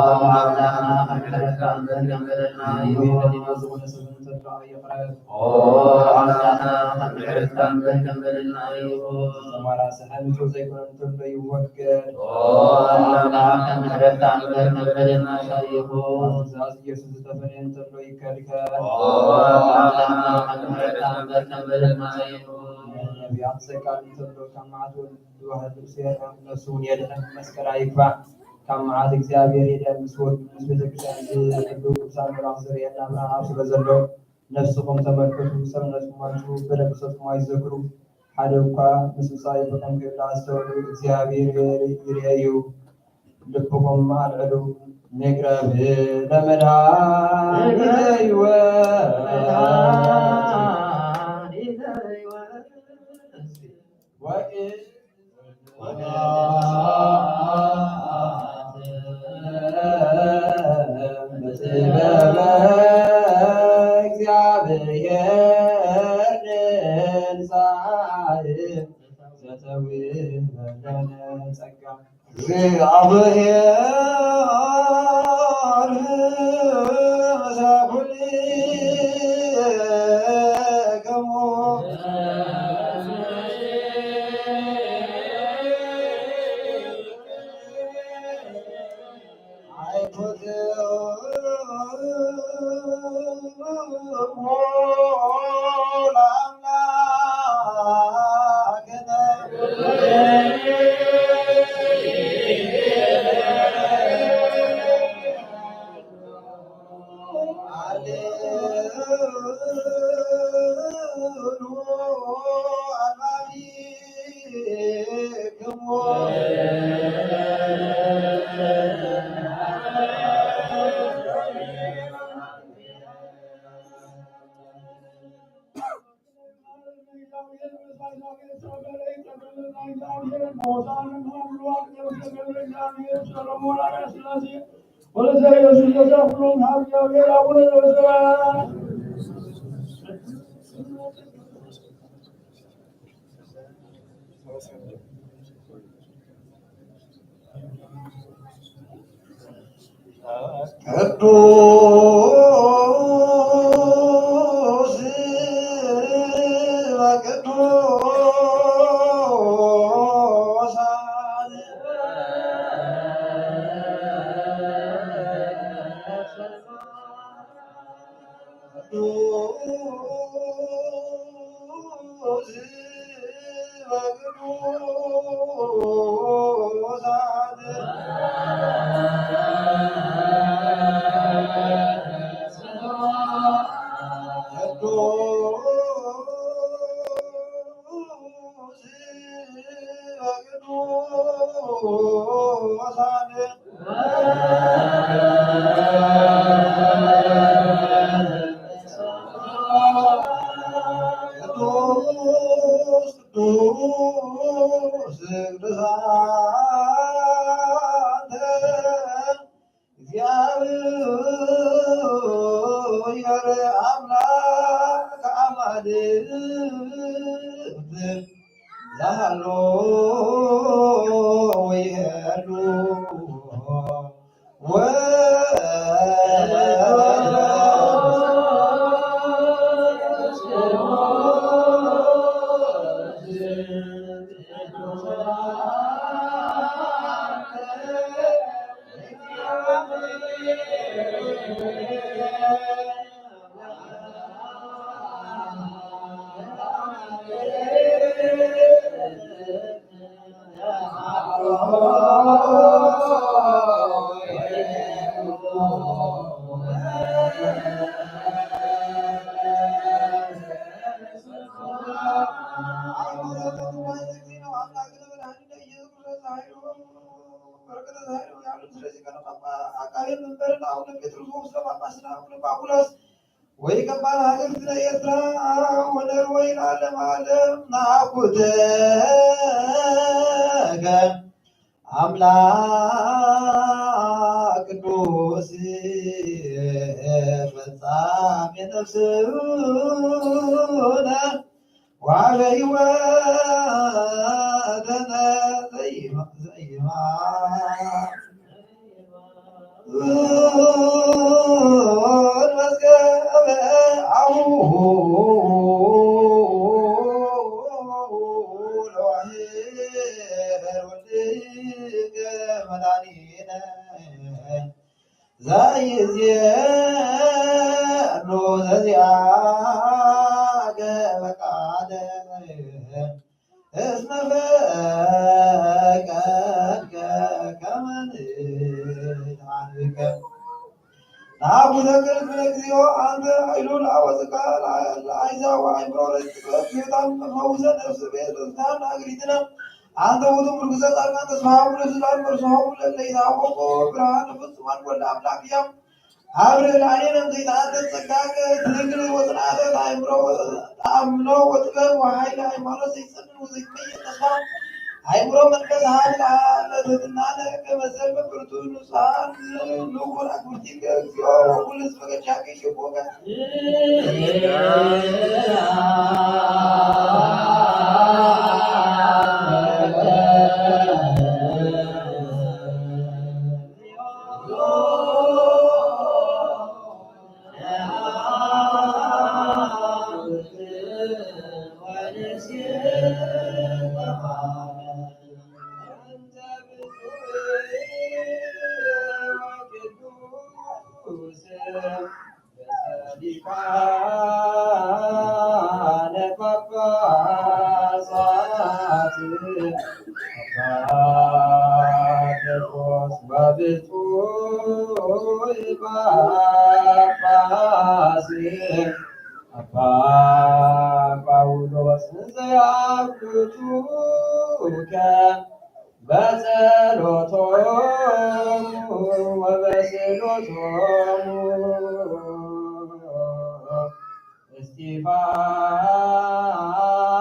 ኣምላኽና፣ ከም ምሕረትካ እምበር ከም በደልና ኣይኹን። ሕሊና ዝኾነ ሰብ እንተሎ ኣይቕረብ። ኦ ኣምላኽና፣ ከም ምሕረትካ እምበር ከም በደልና ኣይኹን። ዘማራ ስሐ ንጹህ ዘይኮነ እንተሎ ይወገድ። ኦ ኣምላኽና፣ ከም ምሕረትካ እምበር ከም በደልና ኣይኹን። ትእዛዝ ኢየሱስ ዝተፈነየ እንተሎ ይከልከል። ኦ ኣምላኽና፣ ከም ምሕረትካ እምበር ከም በደልና ኣይኹን። ነቢያት ዘቃል እንተሎ ካብ መዓት ወልድ ዋህድ ርእሱ የርሕቕ፣ ነፍሱ እውን የድሕን፣ መስቀል ኣይግባእ። ካብ መዓት እግዚኣብሔር የድሕን፣ ምስ ወልዱ ምስ ቤተ ክርስቲያን ዝሕሉ ቅዱሳን መልኣክ ዘርእየና ብርሃን ኣብ ስለ ዘሎ፣ ነፍስኹም ተመልከቱ፣ ሰብነትኩም ኣንጽሁ፣ በደል ብጾትኩም ኣይትዘክሩ። ሓደ እኳ ምስ ብጻይ ብኹም ከይብላ ኣስተውዕሉ፣ እግዚኣብሔር ይርኤ እዩ። ልብኹም ኣልዕሉ። ንቅረብ ለመድኃኒተ ሕይወት። ወእዝ በጥበበ እግዚአብሔር ንንሳእ ዘተውህበ ለነ ጸጋ። እግዚአብሔር ምስለ ኩልክሙ። ቅዱስ ወቅዱስ እግዚአብሔር አምላክ አማልክት ዛሃሎ ወይሄሉ ወ ወይከማል ሃገርትነ ኤርትራ ወነርወይ ለዓለም ዓለም ናኩተ ኣምላክ ቅዱስ ፈጻሜ ነፍስነ ወዓለ ሕይወትነ ዘይማ ዘይማ እስመ ፈቀድከ ከመ ንትዓንብከ። ናብኡ ዘቅርብ እግዚኦ፣ አንተ ኃይሉ ለአወፅካ ለአይዛ ወአይምሮ ለጥበብ ህይወታም ፈውሰ ነፍስ ቤት ርዝታን አግሪትነ። አንተ ውእቱ ምርኩሰ ጻድቃን ተስፋሆሙ ለዘለዓለም በርሶሆሙ ለለይታወቁ ብርሃን ፍጹማን ወልደ አምላክ እያም አብርህ ለአሌነ ዘይተአተት ጸጋከ ትንግል ወጽንዓተ ተአምኖ ወጥበብ ወኃይለ ሃይማኖት ዘይጸልል ወዘይቀየር ተስፋ አእምሮ መንፈስ ሀብ ለትሕትናነ ከመ ሰልፈ ብርቱ ንጹሐን ንኩን አክብርቲከ እግዚኦ ወኩሉ ህዝበ ገጃከ ይሴብሖከ። ሊቃነ ጳጳሳት አባ ጴጥሮስ ወብፁዕ ጳጳስ አባ ጳውሎስ ዘያብቱከ በጸሎቶሙ ወበስእሎቶሙ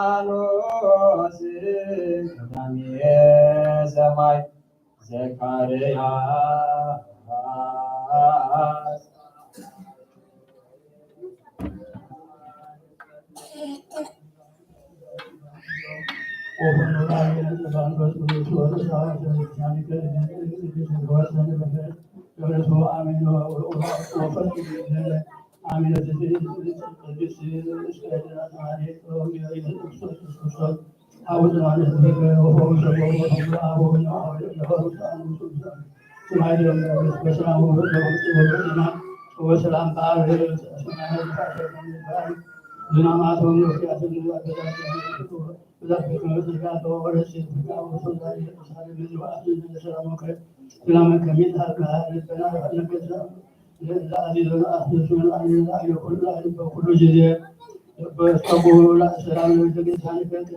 እስጢፋኖስ ቀዳሜ ሰማይ ዘካርያስ ወሰላም በዓል ሰማያዊ ዝናማቶም ወፍያትን ብዛት ቤት መቅደስ ያለው ወረስ ወሰላም ሰላም ከሚት አልካ ልበና ነገዛ ለአዚዞ ለአስሱ ለአዚዞ ኩሉ ጊዜ በስተጉ ሰላም ለቤተክርስቲያን ቅድስ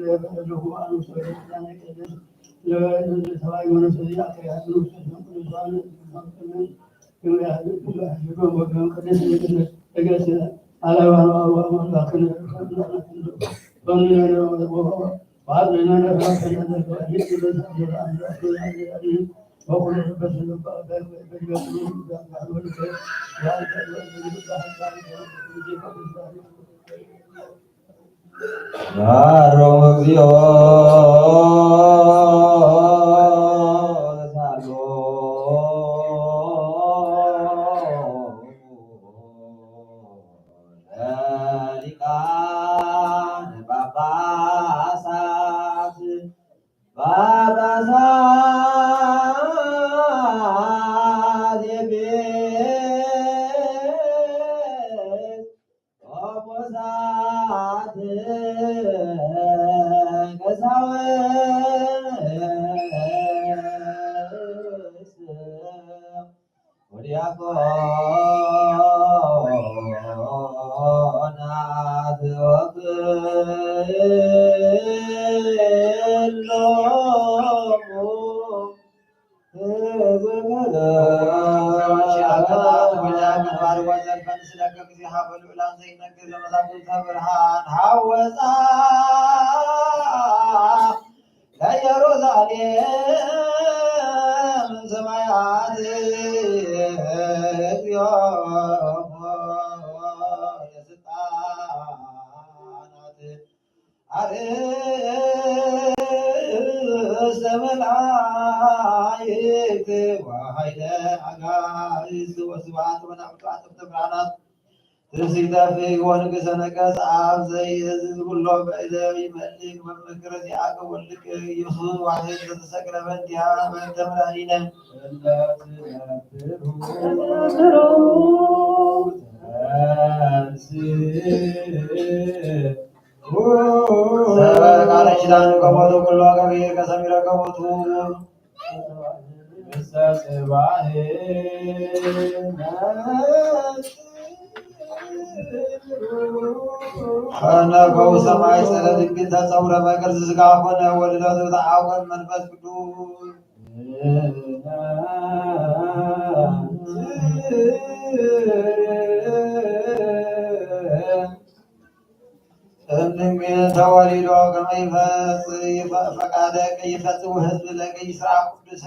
ለበለሁ አኑስ ቤተክርስቲያን ቅድስ ለሰማይ መንፈስ ያቀያሉ ቅዱሳን መሐሮሙ እግዚኦ ተሳሎ ለሊቃነ ጳጳሳት ጳጳሳት ኤፌሶን ቆሞሳት ቀሳውስት ወዲያቆናት ወኩሎሙ ለኢየሩሳሌም ሰማያት እግዚኦ ለስልጣናት አርእስተ መላእክት ወኃይለ አጋእዝት ወስብሐት ወናምልኮ አጥንተ ብርሃናት ትስግደፍ ወንግሰ ነገስ አብ ዘይእዝዝ ኩሎ በእደ ይመልክ መምክረ ዚአከ ወልድከ ኢየሱስ ዋሕድ ዘተሰቅለ በእንቲአነ በእንተ መድኃኒነ ሰበ ቃለ ኪዳን ከቦቱ ኩሎ ገቢር ከሰሚረ ከቦቱ ከነገው ሰማይ ጸረ ድንግል ተጸውረ መቅር ዝስጋ ኮነ ወልደቱ ተአወር መንፈስ ቅዱስ እምድንግል ተወሊዶ ከመ ይፈጽ- ፈቃደ ከይፈጽም ህዝብ ለገይ ስራ ቅዱሰ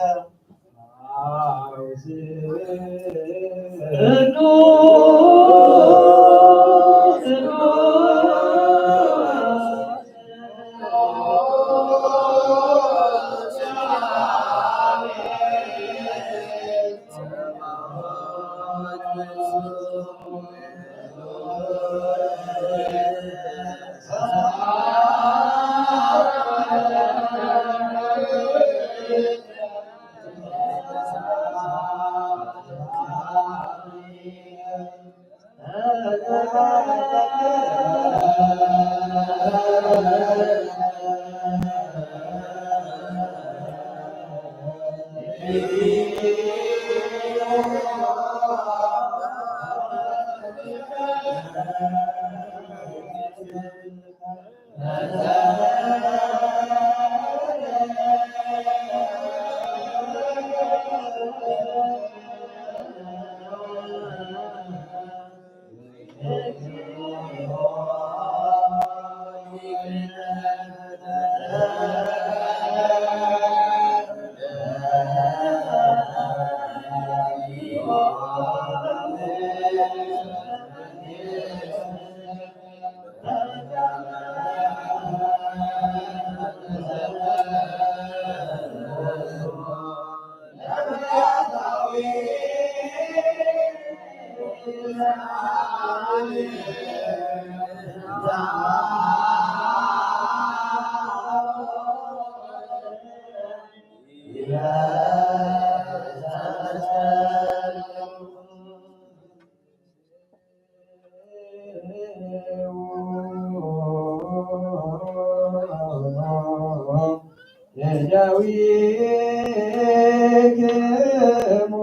ዳዊክሙ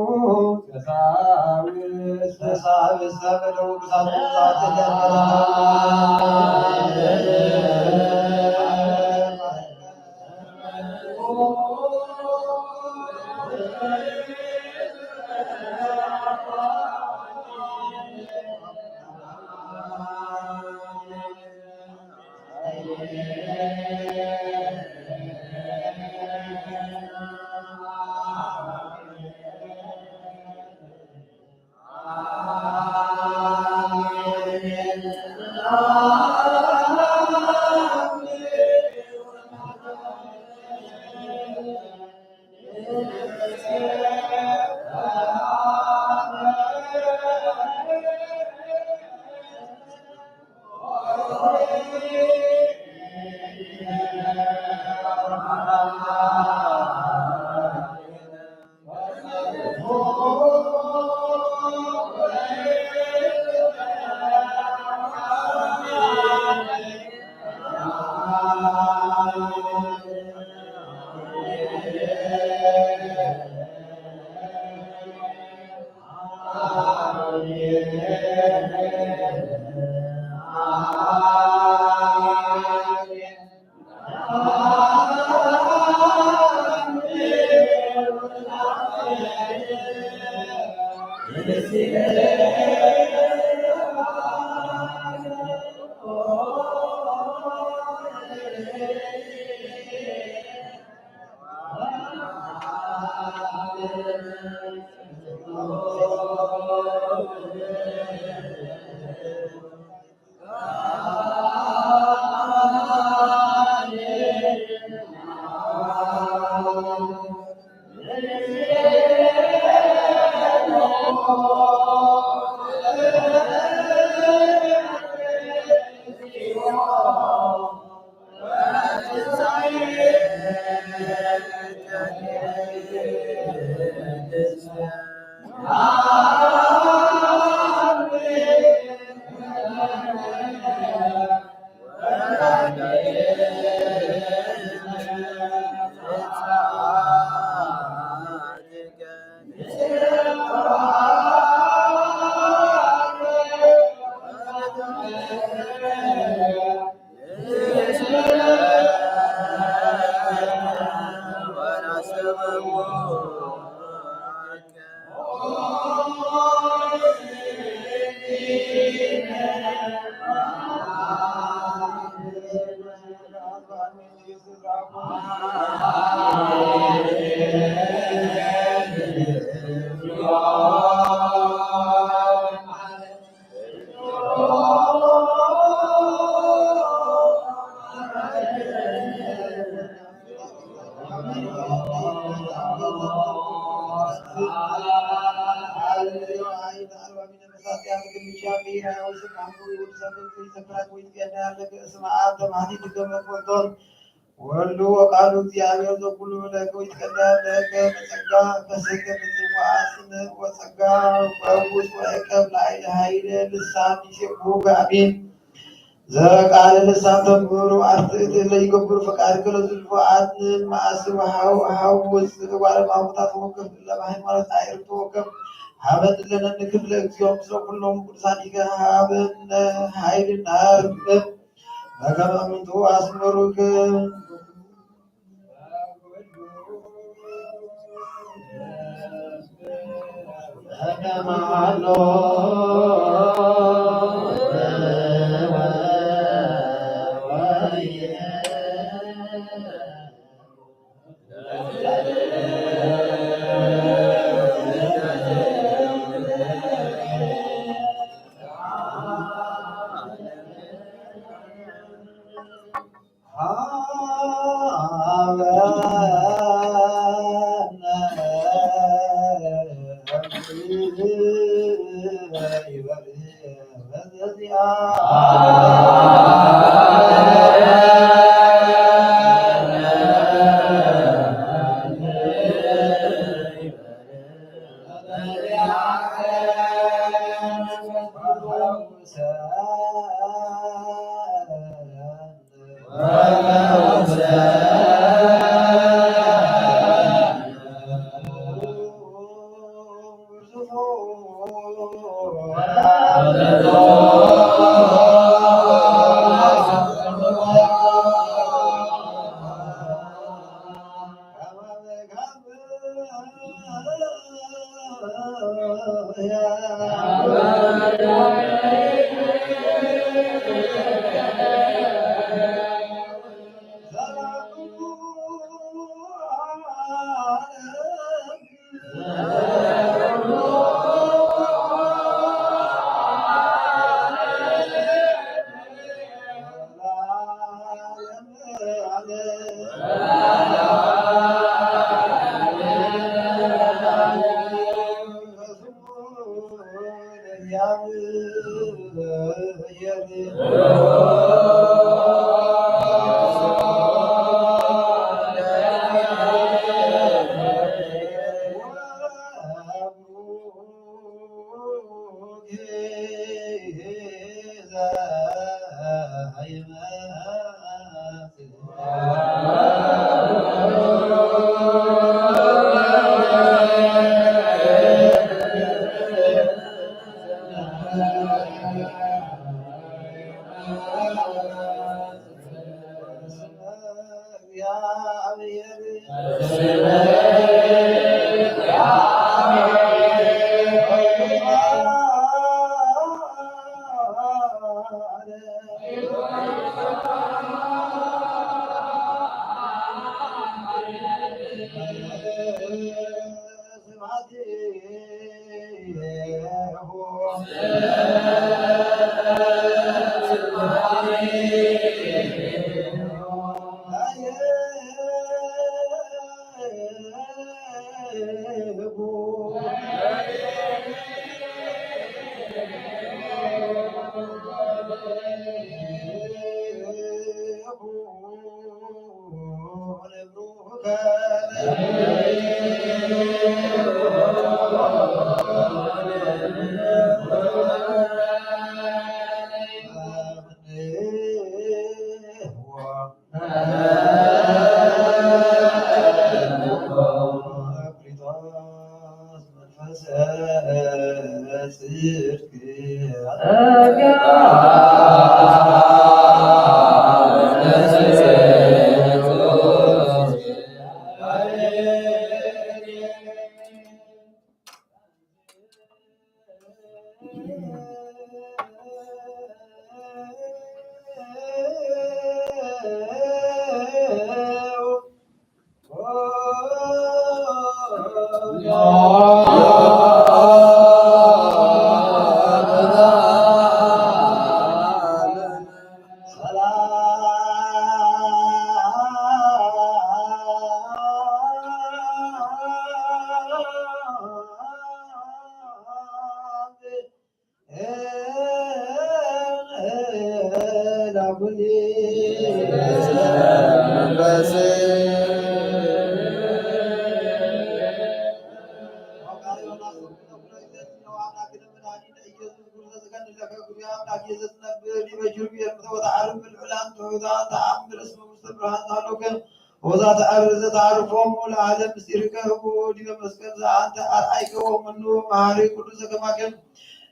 ቀሳውስተ ሳብእሰ በለው ቅዱሳን ቅዱሳት ወሉ ወቃሉ እግዚኣብሔር ዘኩሉ ለከ ወይትቀዳ ለከ በጸጋ በሰገ በጽዋ አስነ ወጸጋ ወውስ ወዕቀብ ላዕለ ኃይለ ልሳን ይሴብሑከ አሜን። ዘቃለ ልሳን ተንብሩ አርትእት እለ ይገብሩ ፈቃድከ ለዝልፉ አድንን መአስ ወሃው ሃው ውፅእ ዋለማውታ ተወከፍ እለ በሃይማኖት አዕርክ ተወከፍ ሀበን እለ ነንክፍለ እግዚኦ ምስለ ኩሎም ቅዱሳን ኢከ ሀበነ ኃይልና ርቅም በከመ እምንቱ አስመሩክ። ወዛተ ዓርብ ዘተዓርፎሙ ለዓለም ምስጢርከ ህቡ ዲበ መስቀል ዘአንተ አርአይከ ወመኑ መሃሪ ኩሉ ዘከማከ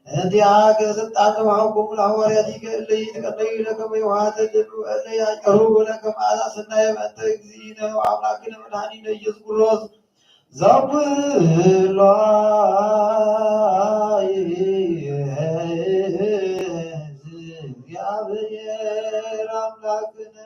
እንቲአከ ስልጣን ተዋህቦሙ ለሐዋርያቲከ እለ ይትቀነዩ ለከመ የውሃተ ልብ እለ ያጨሩ ለከመ መዓዛ ሰናየ በእንተ እግዚእነ ወአምላክነ መድኃኒነ ኢየሱስ ክርስቶስ ዘብሎ እግዚአብሔር አምላክነ።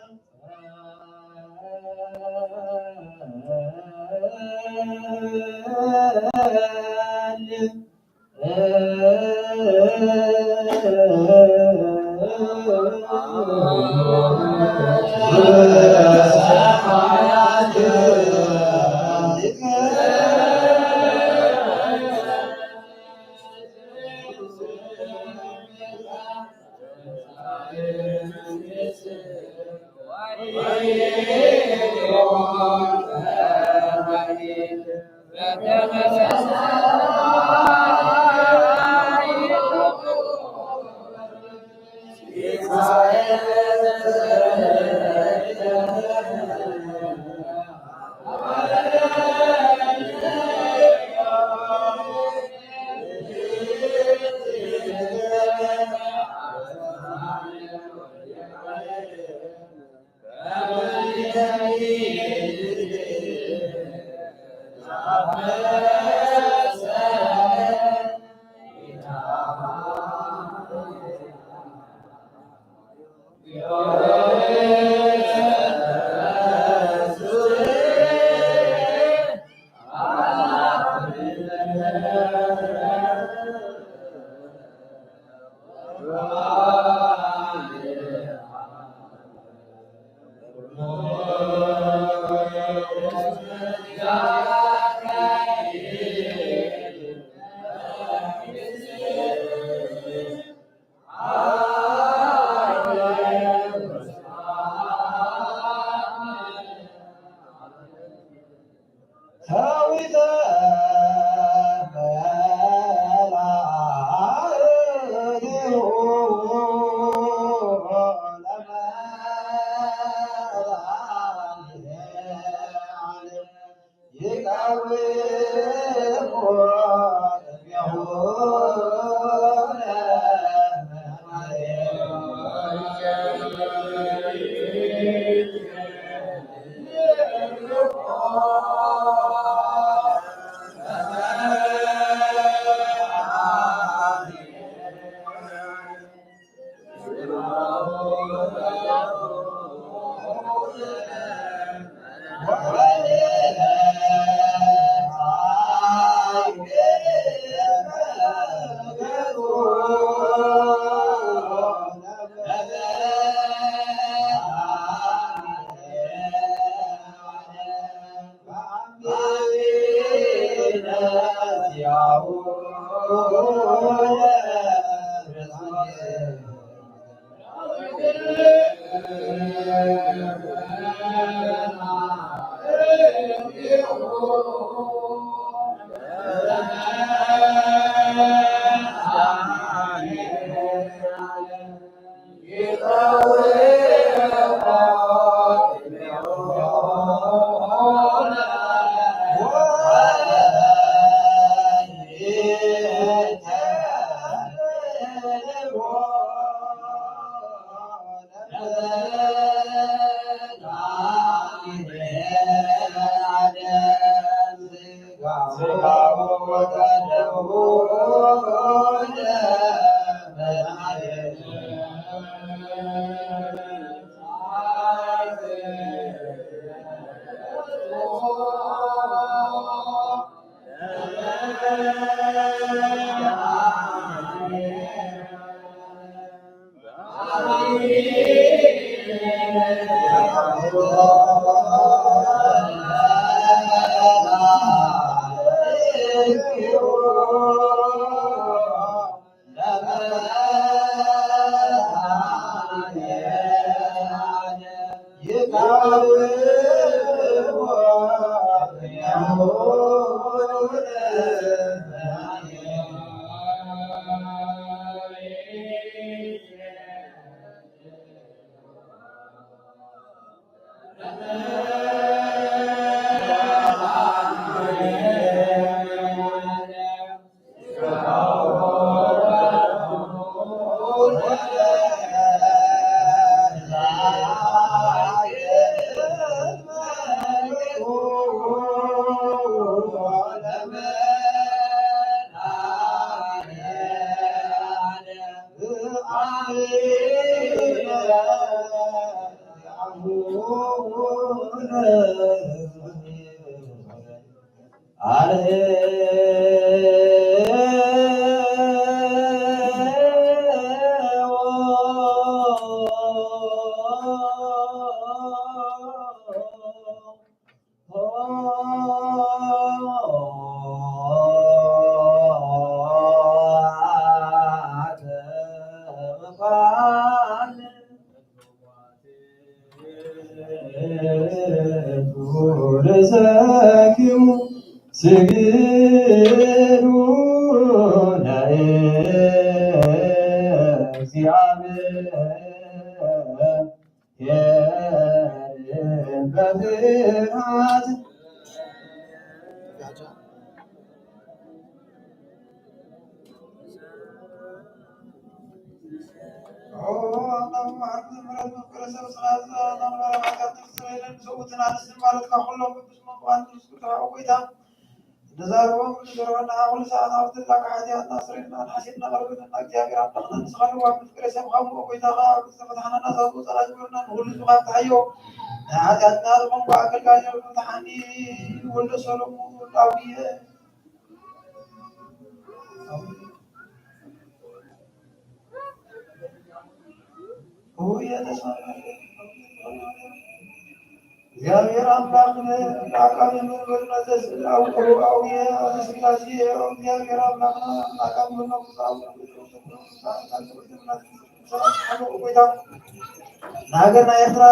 ርእሰኪሙ ስግዱ ለእግዚአብሔር በፍርሃት። ኦ፣ ኣምላኽ መሓሪ ምሕረት መፍቀሪ ሰብ ስኻ ዝዛረና ንባርያ ሓጢኣት ነፍሲ ሰበይለን ሰብኡትን ኣንስትን ማለትካ ኩሎም ብስመ ቅዱስ ቅዱስ ጎይታ ንዛረቦም ንዘረበና ኩሉ ሰዓት ኣብ ዘላካ ሓጢኣትና ስረይልና ንሓሲብና ቀርበልና እግዚኣብሔር ኣምላኽና ንስኻ ልዋም መፍቀሪ ሰብ ካብ ምኦ ጎይታ ከኣ ዝተፈታሕና ናዛቱ ጸላ ግበርና ንኩሉ ስኻ ፍትሓዮ ናይ ሓጢኣትና ዝኾንኩ ኣገልጋሊ ፍትሓኒ ወልደ ሰሎሞን ኣቡየ እግዚኣብሔር ኣምላኽን ኣካልን መንበርና ዘስእል ኣብ ቅሩብ ኣቡየ ኃይለ ሥላሴ። እግዚኣብሔር ኣምላኽና ኣካል መነኮስ ኣቡነ ንሃገርና ኤርትራ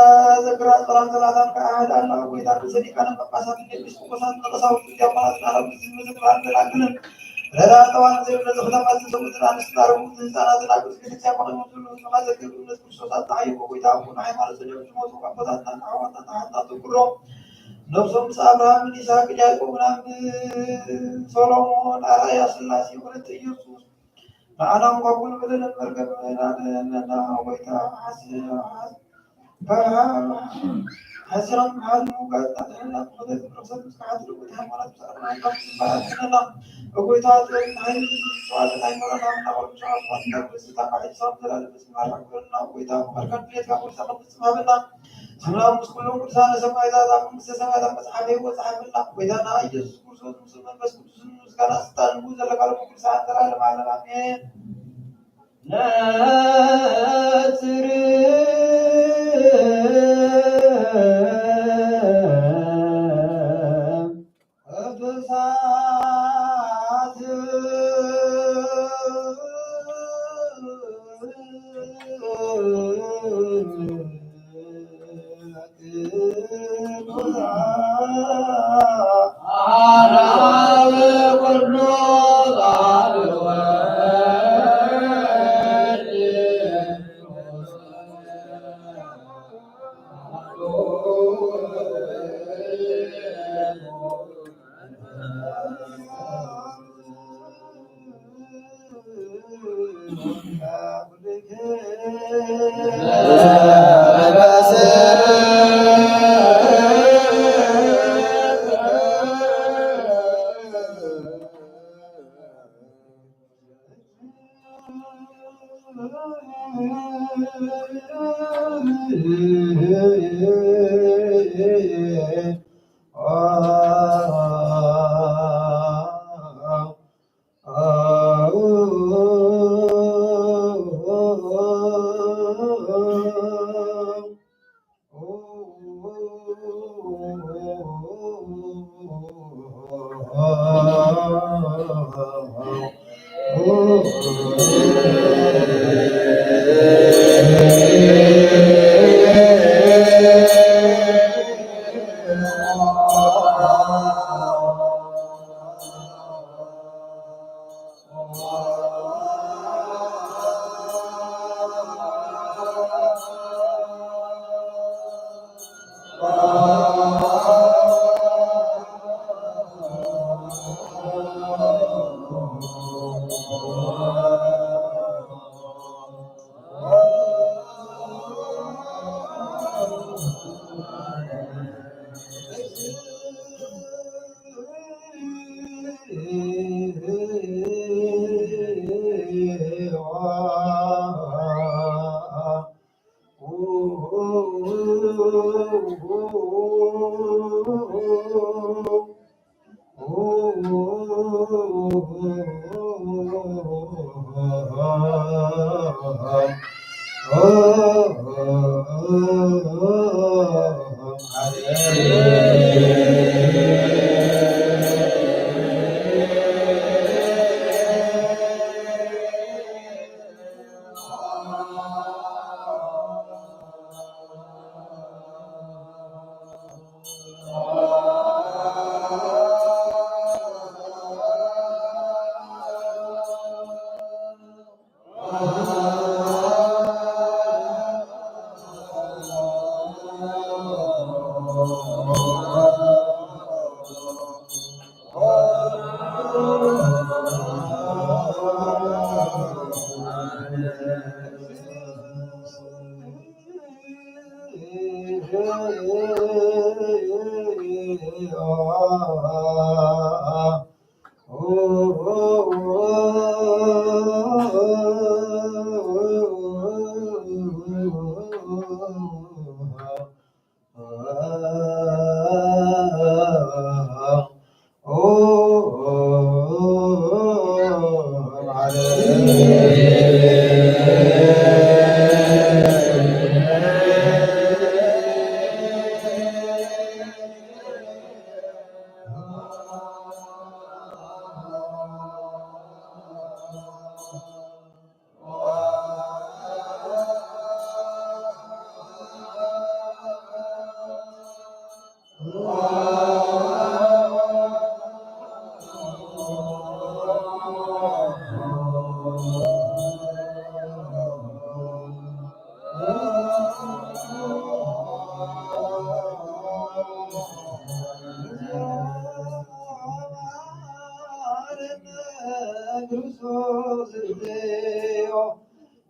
ዘግራ ጸላም ዘላታን ከኣ ኣህዳና ጎይታ ርእሰ ሊቃነ ጳጳሳት ኤጲስቆጶሳት ንቀሳውስት ዲያቆናት ናረብ ዝምዝግባን ዘላግልን ረዳ ጠዋን ዘብል ነዚ ከተማ ዝሰውትን ኣንስትን ኣረጉትን ህፃናትን ኣብ ቅድስቲ ቤተክርስትያን ኮነ መምዝሉ ህዝብኻ ዘክር እምነት ክርስቶስ ኣፀሓይቦ ጎይታ ኣቦን ሃይማኖት ሰሊኦም ዝሞቱ ኣቦታትና ኣሕዋትና ተሓንጣጡ ክብሮም ነብሶም ምስ ኣብርሃምን ይስሐቅን ያዕቆብን ኣብ ሰሎሞን ኣርኣያ ስላሴ ወለተ ኢየሱስ ንዓና እኳ ኩሉ በደልን መርገምን ኣድሕነና። ጎይታ ሓስ-፣ ሓስ-፣ ሓሲሮም መሓሪ ምውጋድ ኣድሕነና። ብኽብረት ርኽሰት ምስ ከሓድሩ እቲ ሃይማኖት ብዛዕባ ሃይማኖት ዝባሃል ኣድሕነና። ጎይታ ጥበብን ሓይልን ብዝተዋደደ ኣይመረና። ምናቆል ብሻ ዝኾንና ብዝታ ካሒድ ሳብ ዘላለም ስማራ ክብርና። ጎይታ ፍቕርካ ድሌትካ ጎይታ ክፍጽም ሃበና። ሰላም ምስ ኩሎም ቅዱሳነ ሰማዕታት ኣብ መንግስተ ሰማያት ኣብ መጽሓፈ ህይወት ጸሓፈልና። ጎይታና ኢየሱስ ክርስቶስ ምስ መንፈስ ቅዱስን ምስጋና ስልጣን ንጉስ ዘለካ ለኩሉ ሰዓት ዘላለም ዓለም ኣሜን። ነጽር ቅዱሳት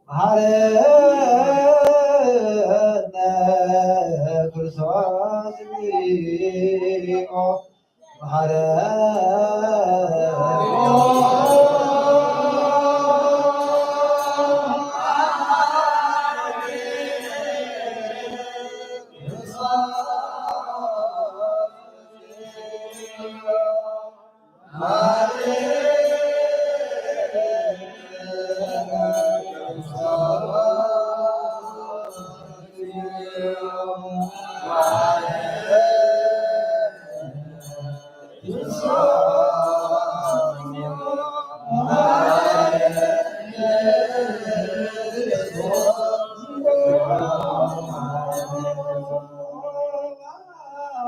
መሐረነ ክርስቶስ እግዚኦ መሐረነ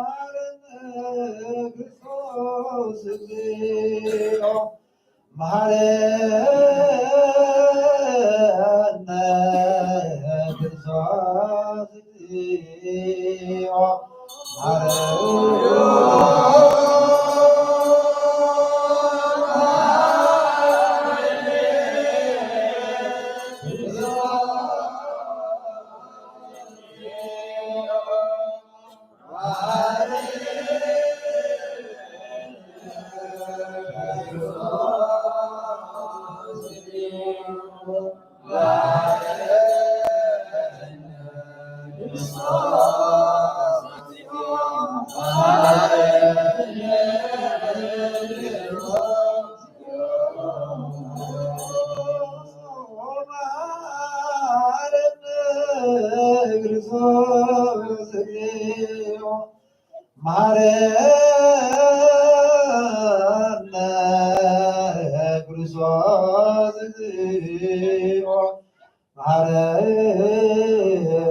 መሐረነ ክርስቶስ እግዚኦ መሐረነ መሐረነ ክርስቶስ እግዚኦ መሐረነ ክርስቶስ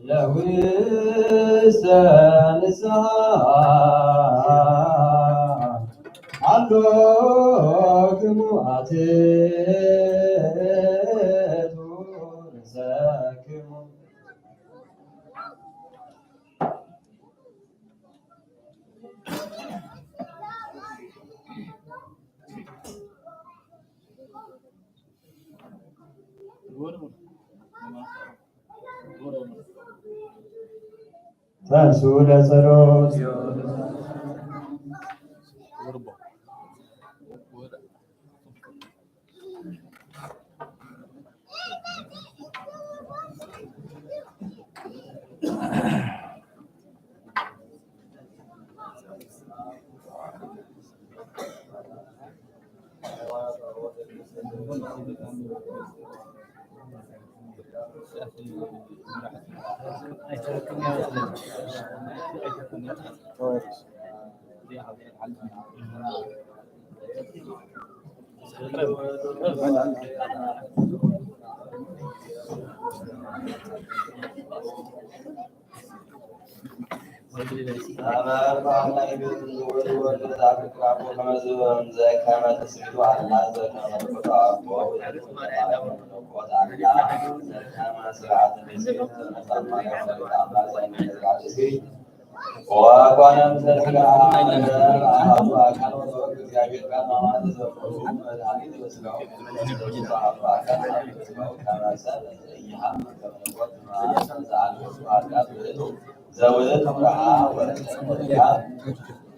ለውስተ ንስሓ ኣሎክሙ ኣትቱ ንሰክሙ። ተንሱ ለጸሎት።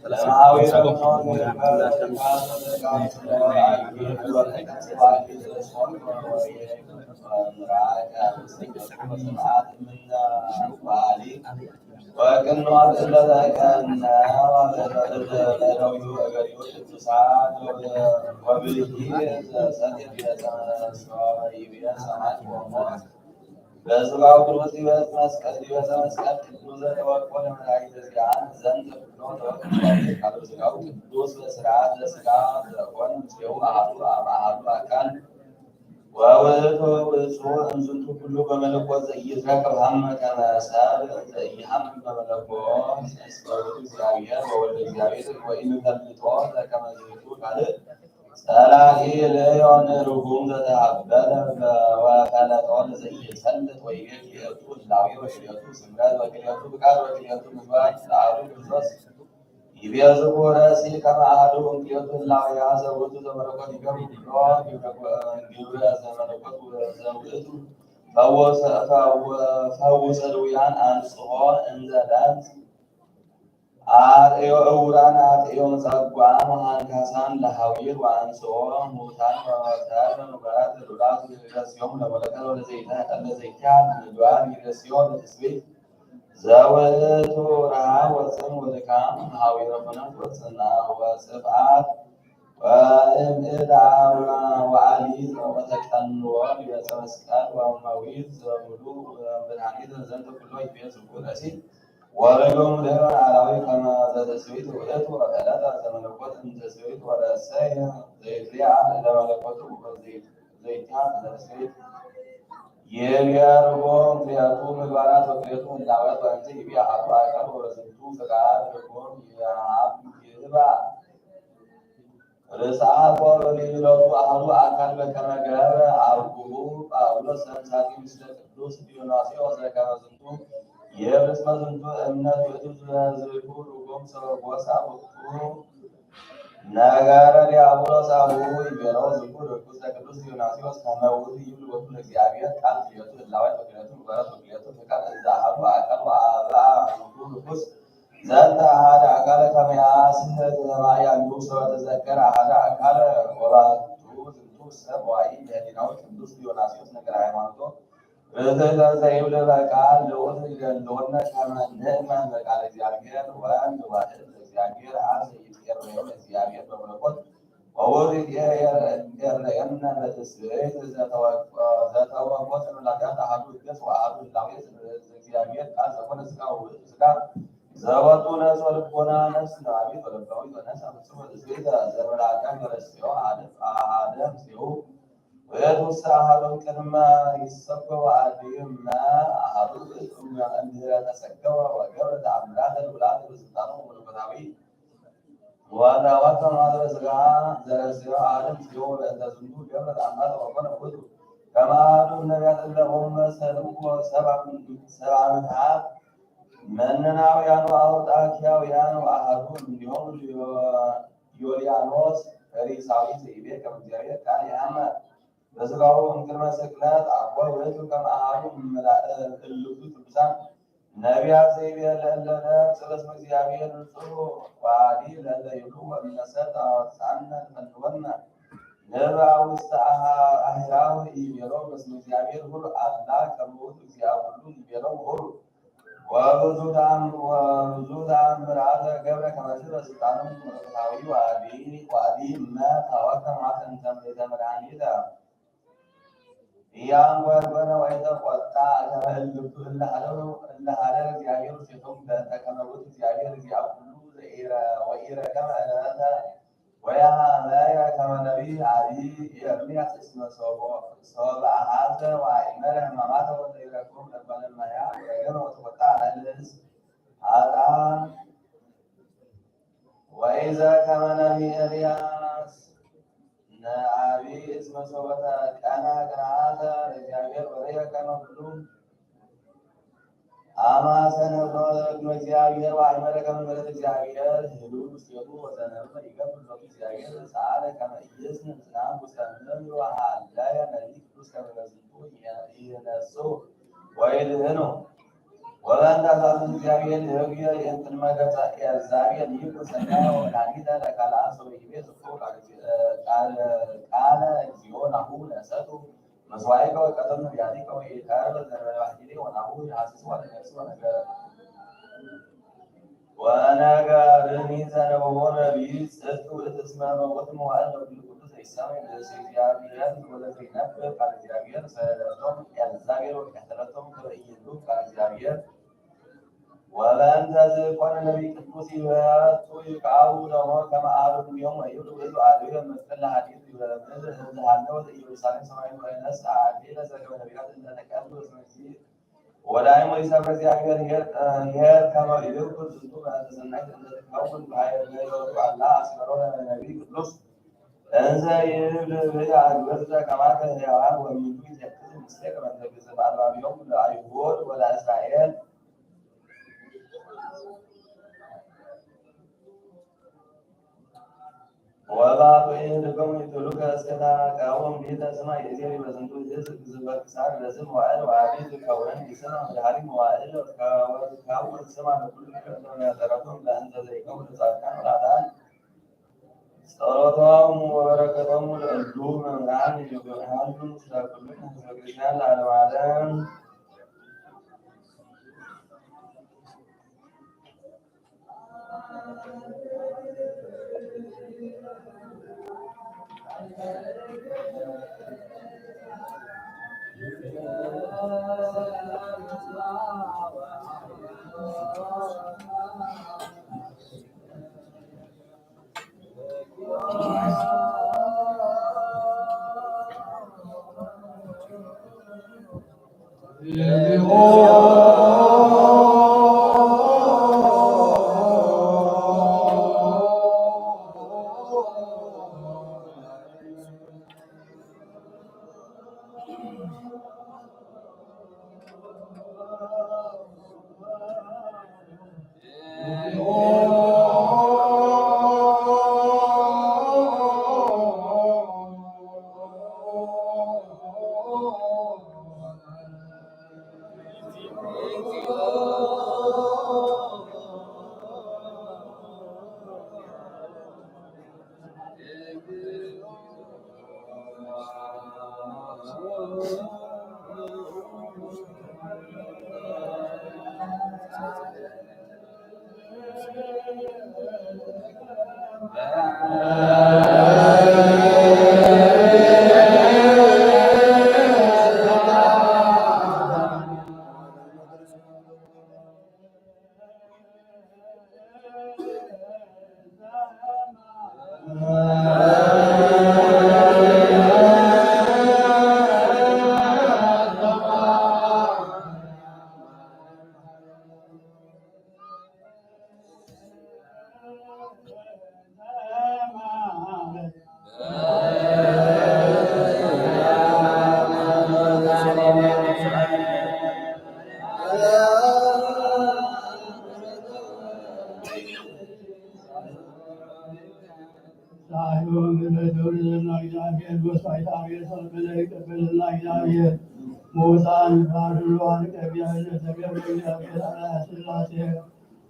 ለመሃዊ ወቅኖት እለ ተቀነዋ በእደዊሁ እገሪሁ ቅዱሳት ወብልኪ ዘሰት ቤተ መስቀል ይቤ ሰማዕት ወሞት በስጋው ቅዱስ ዲበ መስቀል ዲበ መስቀል ቅዱስ ዘተወቆ ለመላእክት ዚአን ዘንተ ኩሎ ተወቆ ቃል ስጋው ቅዱስ በስርዓት ለስጋ ዘኮን ምስሌሁ አሐዱ አብ አሐዱ አካል ወውእቱ ብፁዕ እምዝንቱ ኩሉ በመለኮት ዘኢይትረከብ ሀመ ከመ ሰብ ዘኢይሃምን በመለኮት እስመ ውእቱ እግዚአብሔር ወወልደ እግዚአብሔር ወኢንፈልጦ ዘከመ ዝንቱ ካልእ ጸላኢ ለዮን ርጉም ዘተሃበለ ወፈለጦ ለዘኢይፈልጥ ወይቤ ክልኤቱ ህላዌ ወክልኤቱ ስምረት ወክልኤቱ ፍቃድ ወክልኤቱ ምግባር ለአሐዱ ክርስቶስ ይቤዝኩ ረሲ ከመ አሐዱ እምክልኤቱ ህላዌ ዘውእቱ ዘመለኮት ይገብሩ ኩሎ ግብረ ዘመለኮት ዘውእቱ ፈውሰ ድውያን አንጽሖ እንዘ ለምጽ አርእዮ እውራን አርእዮ መጻጓ መሃንካሳን ለሐዊር ወአንስኦ ሙታን ወመውታት ወመንበራት ሉላት ይረስዮም ለመለከት ወለዘይታ ለዘይታ ምግባር ይረስዮ ለትስብእት ዘውእቱ ረሃብ ወጽም ወድካም ሐዊረ ኩነት ወጽና ወጽፍአት ወእምእዳ ወአሊ ወተቀንዎ ዲበ መስቀል ወመዊት ዘሙሉ ወመድኃኒት ዘንተ ኩሎ ይቤዝኩ ረሲ ወረዶም ለዮን አላዊ ከመ ዘተስቢት ውእቱ ወፈለጠ ዘመለኮት እምትስቢት ወረሰየ ዘይትሪአ ለመለኮቱ ዘይትያ ዘተስቢት የቢያ ርጎም ክልኤቱ ምግባራት ወክልኤቱ ህላዌያት ወእንቲ ይቤ አሐዱ አካል ወበዝንቱ ፍቃድ ርጎም ይሃብ ይህባ ርእሰ አብ ወበልዕለቱ አሐዱ አካል በከመ ገብረ አብሁ ጳውሎስ ሰምሳጢ ምስለ ቅዱስ ዲዮናስዮስ ዘከመ ዝንቱ ይብል። እስመ ዝንቱ እምነት ውእቱ ዝብሉ ርጉም ሰው ጎሳ ውእቱ ነገረ ዲያብሎስ አብሁ ይቤሎ ዝንቱ ርኩስ ለቅዱስ ዲዮናስዮስ ከመ ውእቱ ይብል ወቱ ለእግዚአብሔር ቃል ክልኤቱ ህላዌያት ወክልኤቱ ምግባራት ወክልኤቱ ፍቃድ እንዘ አሐዱ አካል ወአብአ ዝንቱ ርኩስ ዘንተ አሐደ አካለ ከመ ያስሕት ማያሚሁ ሰበ ተዘከረ አሐደ አካለ ወባቱ ዝንቱ ሰብ ዋኢ ለህሊናሁ ቅዱስ ዲዮናስዮስ ነገረ ሃይማኖቶ ርእሰ ዘይብለ በቃል ልዑል ይደልወነ ከመ ንእመን በቃለ እግዚአብሔር ወንዋህብ ለእግዚአብሔር አብ ዘይትቀበል እግዚአብሔር በመለኮት ወውእቱየረየነ በትስብእት ዘተወቆ ጽኑዕ ኃጢአት አሐዱ ይገስ ወአሐዱ ህላዌ ዘእግዚአብሔር ቃል ዘኮነ ሥጋ ወውእቱ ሥጋ ዘወቱ ነፍስ ወልቦና ነፍስ ነባቢት ወለባዊት ወነፍስ ፍጹም በትስብእት ዘመልአካን በረስዮ አሐደ ምስሌሁ ውእቱ አሐዱ ቅድመ ይሰጎ ወአድህነ አሐዱ እምድህረ ተሰገወ ወገብረ ተአምራተ ልዑላተ በስልጣኑ መለኮታዊ ወተወከ ማህበረ ሥጋ ዘረስዮ አሐደ ምስሌሁ በእንተ ዝንቱ ገብረ ተአምራተ ወኮነ ውእቱ ከመ አሐዱ ነቢያት እለ ሆሙ መሰልዎ ሰብአ ምትሃት መነናውያን ወአውጣኪያውያን ወአሐዱ እምኔሆሙ ዮልያኖስ ፈሪሳዊ ዘይቤ ከመ እግዚአብሔር ቃል ይሃመ በሥጋሁ እምቅድመ ስቅለት አኮ ውእቱ ከመ አሐዱ እምእልፍቱ ቅዱሳን ነቢያት ዘይቤ ለእለ ነብጽ በስመ እግዚአብሔር ንጹሕ ወአዲ ለእለ ይብሉ ወእመሰ ተአወጽአነ ትፈንወነ ንብአ ውስተ አህራሁ ይቤሎ በስመ እግዚአብሔር ሁር አላ ከመ ውእቱ እግዚአ ኩሉ ይቤሎ ሁር ወብዙ ተአምራተ ገብረ ከመዝ በስልጣኑ መለኮታዊ ወአዲ እመ ታወከ ማተ እንተ ቤተ መድኃኒተ ኢያንጎርጎረ ወኢተቆጣ ከመ እልፍቱ እለ ሀደሩ እለ ሀደረ እግዚአብሔር ውስቴቶሙ በእንተ ከመ ውእቱ እግዚአብሔር እግዚአ ኩሉ ወኢረከበ ዕለተ ወያሃመየ ከመ ነቢይ አቢ ኤርምያስ እስመ ሶበ አሐዘ ወአእመረ ሕማማተ ወዘኢረከቦ ለእጓለ እመሕያው ወረገመ ወተቆጣ ላዕለ ርእስ ኃጥአን ወኢዘ ከመ ነቢይ ኤልያስ ነአቢ እስመ ሶበ ተቀነ ቅንዓተ ለእግዚአብሔር ወርእየ ከመ ኩሉ አማሰ ነብሮ ለእግዚአብሔር ወአእመረ ከመ ምሕረት እግዚአብሔር ህሉ ምስሌቱ ወዘነበ ይገብር ሎቱ እግዚአብሔር ሰአለ ከመ ኢይስን ዝናም ውስተ ምድር ወሃለየ ነቢይ ቅዱስ ከመ በዝንቱ ይነሱ ወይድህኑ። ወበእንተ ዛቲ እግዚአብሔር ይህብዮ የእንትንመገጸ ኤልዛቤል ይኩን ሰናየ ወመድኃኒተ ለካልኣ ሰብእ ይቤ ዝክሩ ቃል እግዚ-፣ ቃል፣ ቃለ እግዚኦ ናሁ ነሰቱ መስዋዕከ ወቀተሉ ነቢያቲከ ወኢይትቀርብ ዘንበለ ባሕቲሌ ወናሁ ይሃስስ ወለነፍስ ወነገር። ወነገርኒ ዘነበቦ ረቢጽ እቱ እትስመ መውት መዋዕል ለኩሉ ቅዱስ ዘይሰማይ ብእስ እግዚአብሔር ወለዘይነብር ቃል እግዚአብሔር ሰደደቶም ኤልዛቤል ወቀተለቶም ከመ ኢይንዱ ቃል እግዚአብሔር። ወበእንተ ዝኮነ ነቢይ ቅዱስ ይበቱ ይቃቡ ደሞ ከመ አርዱ ዮም ወይብሉ ብዙ አድዮ መፍቀል ለሐዲስ ይበምዝ እንዘሃለወ ኢየሩሳሌም ሰማይ ወይነስ አቤለ ዘገበ ነቢያት እንደ ተቀብሉ ስመሲ ወዳይሞ ይሰብረ እግዚአብሔር ኄር ከመ ይኩን ዝንቱ በእንተ ሰናይት እንተ ትከውን በኃይለ ገይሮቱ አላ አስመሮ ለነቢይ ቅዱስ እንዘ ይብል ብያ አግብርተ ከማከ ሕያዋን ወሚቱ ይተክዝ ምስሌከ በእንተ ግዝፍ አልባቢሆሙ ለአይሁድ ወለእስራኤል። ወባኩኤ ልቦሙ ይትሉከ እስከ ታቃወም ጌታ ስማ ይእዜኒ በዝንቱ ህዝብ ዝበክሳር ለዝም መዋዕል ወአዲ ዝከወን ይስማ ወድሃሪ መዋዕል ወትካወል ስማ ለኩሉ ነገር ተመያተረቶም ለእንተ ዘይከውን ለጻድቃን ወላዳን ጸሎቶም ወበረከቶም ለእሉ መምህራን ይብርሃኑ ስለ ኩሉ ህዝበ ክርስቲያን ለዓለመ ዓለም።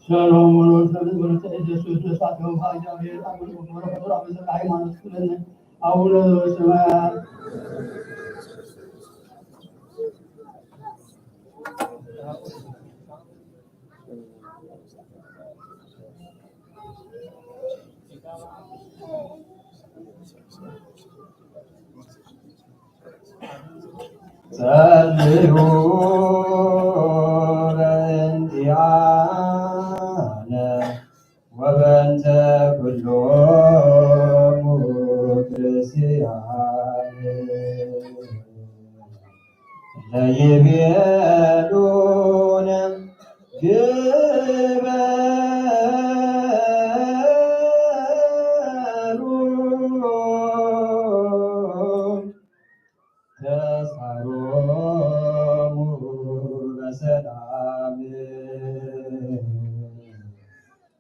ሰላም ወመንፈስ ቅዱስ ወመንፈስ ኢየሱስ ክርስቶስ አብ እግዚአብሔር አብ ወልድ ወመንፈስ ቅዱስ አብ ዘላ ሃይማኖት ክለነ አቡነ ዘበሰማያት። ጸልዩ በእንቲአነ ወበእንተ ኩሎሙ ክርስቲያን ለይቤሉነ ግበሩ ተስዓሮሙ በሰላም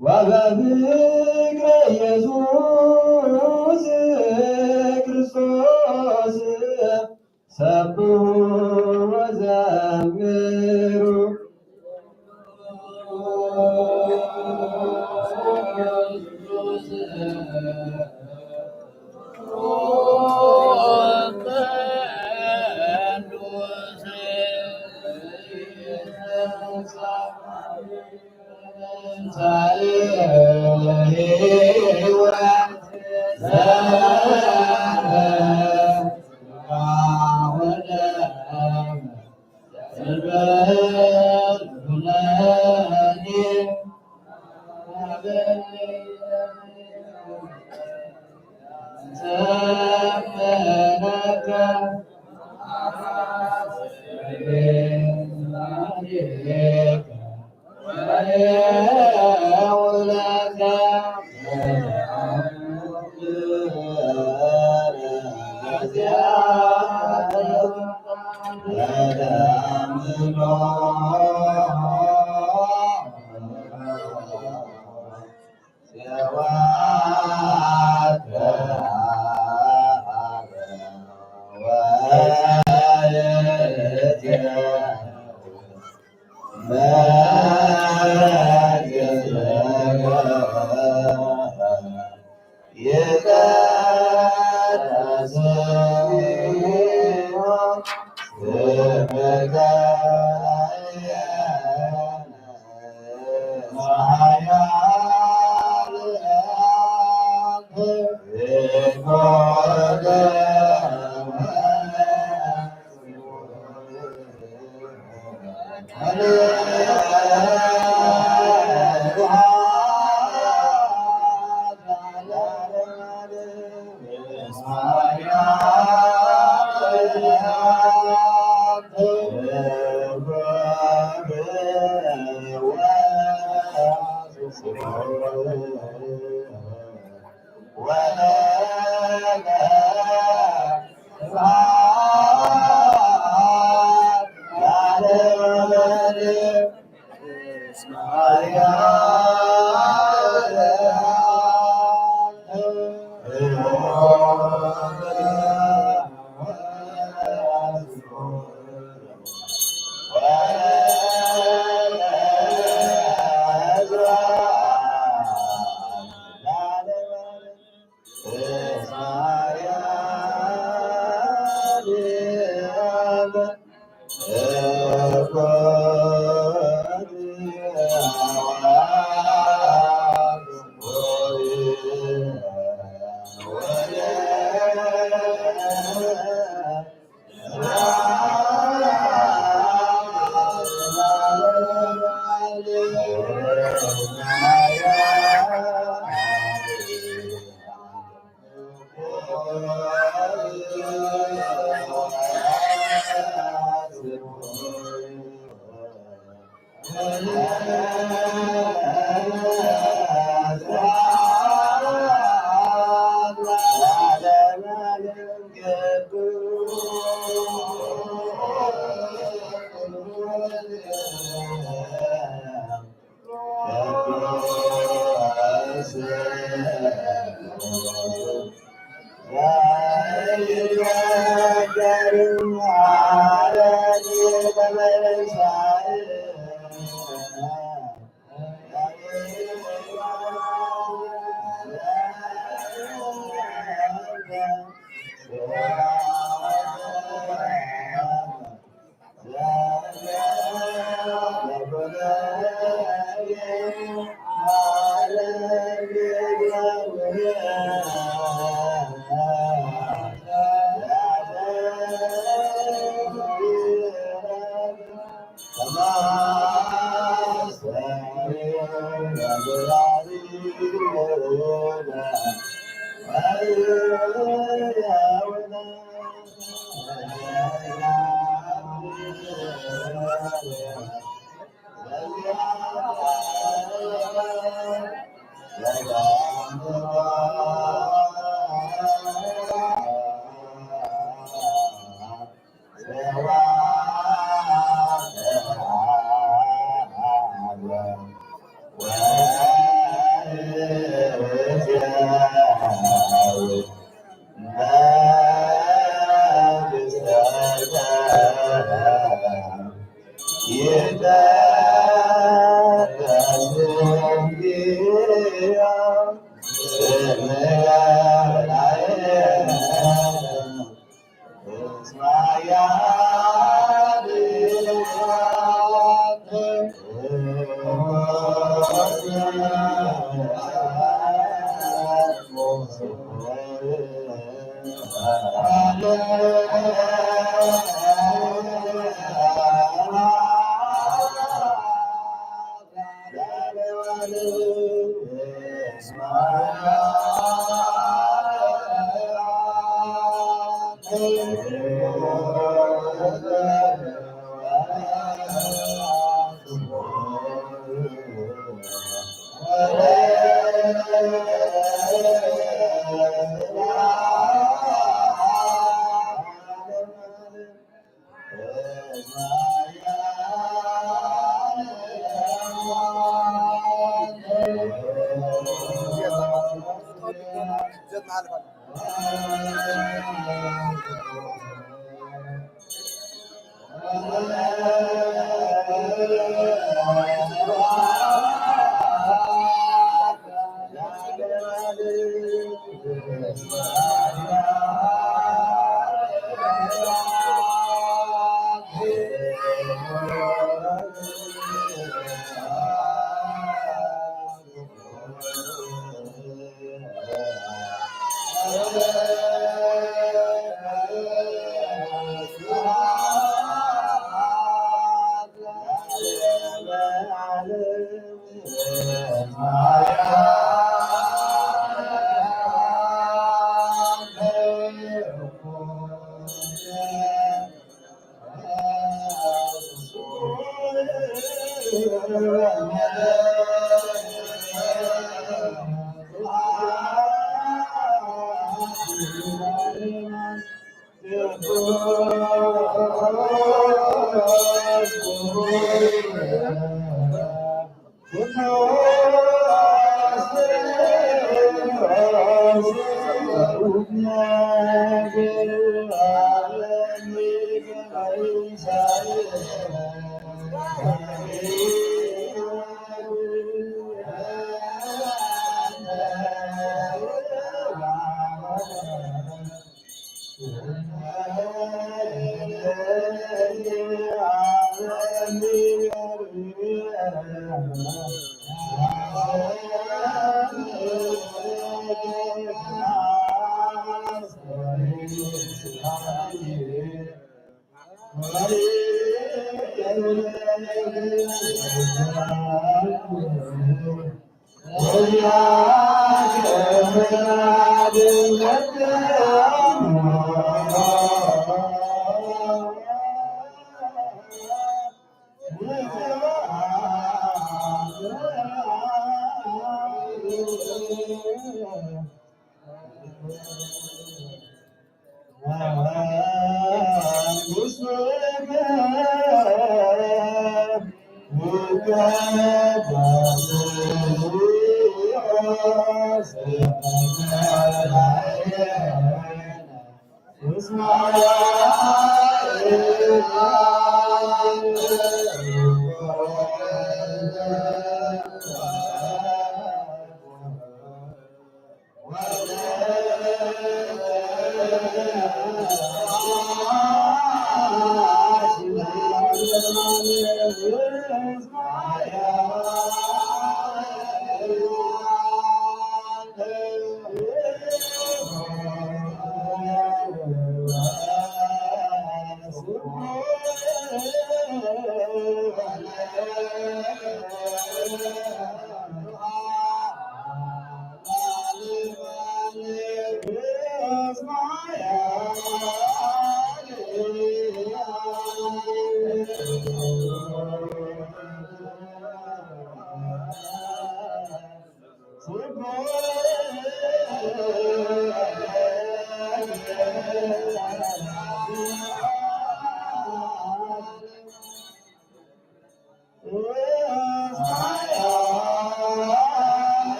ወበፍቅረ ኢየሱስ ክርስቶስ ሰብሑ ወዘምሩ።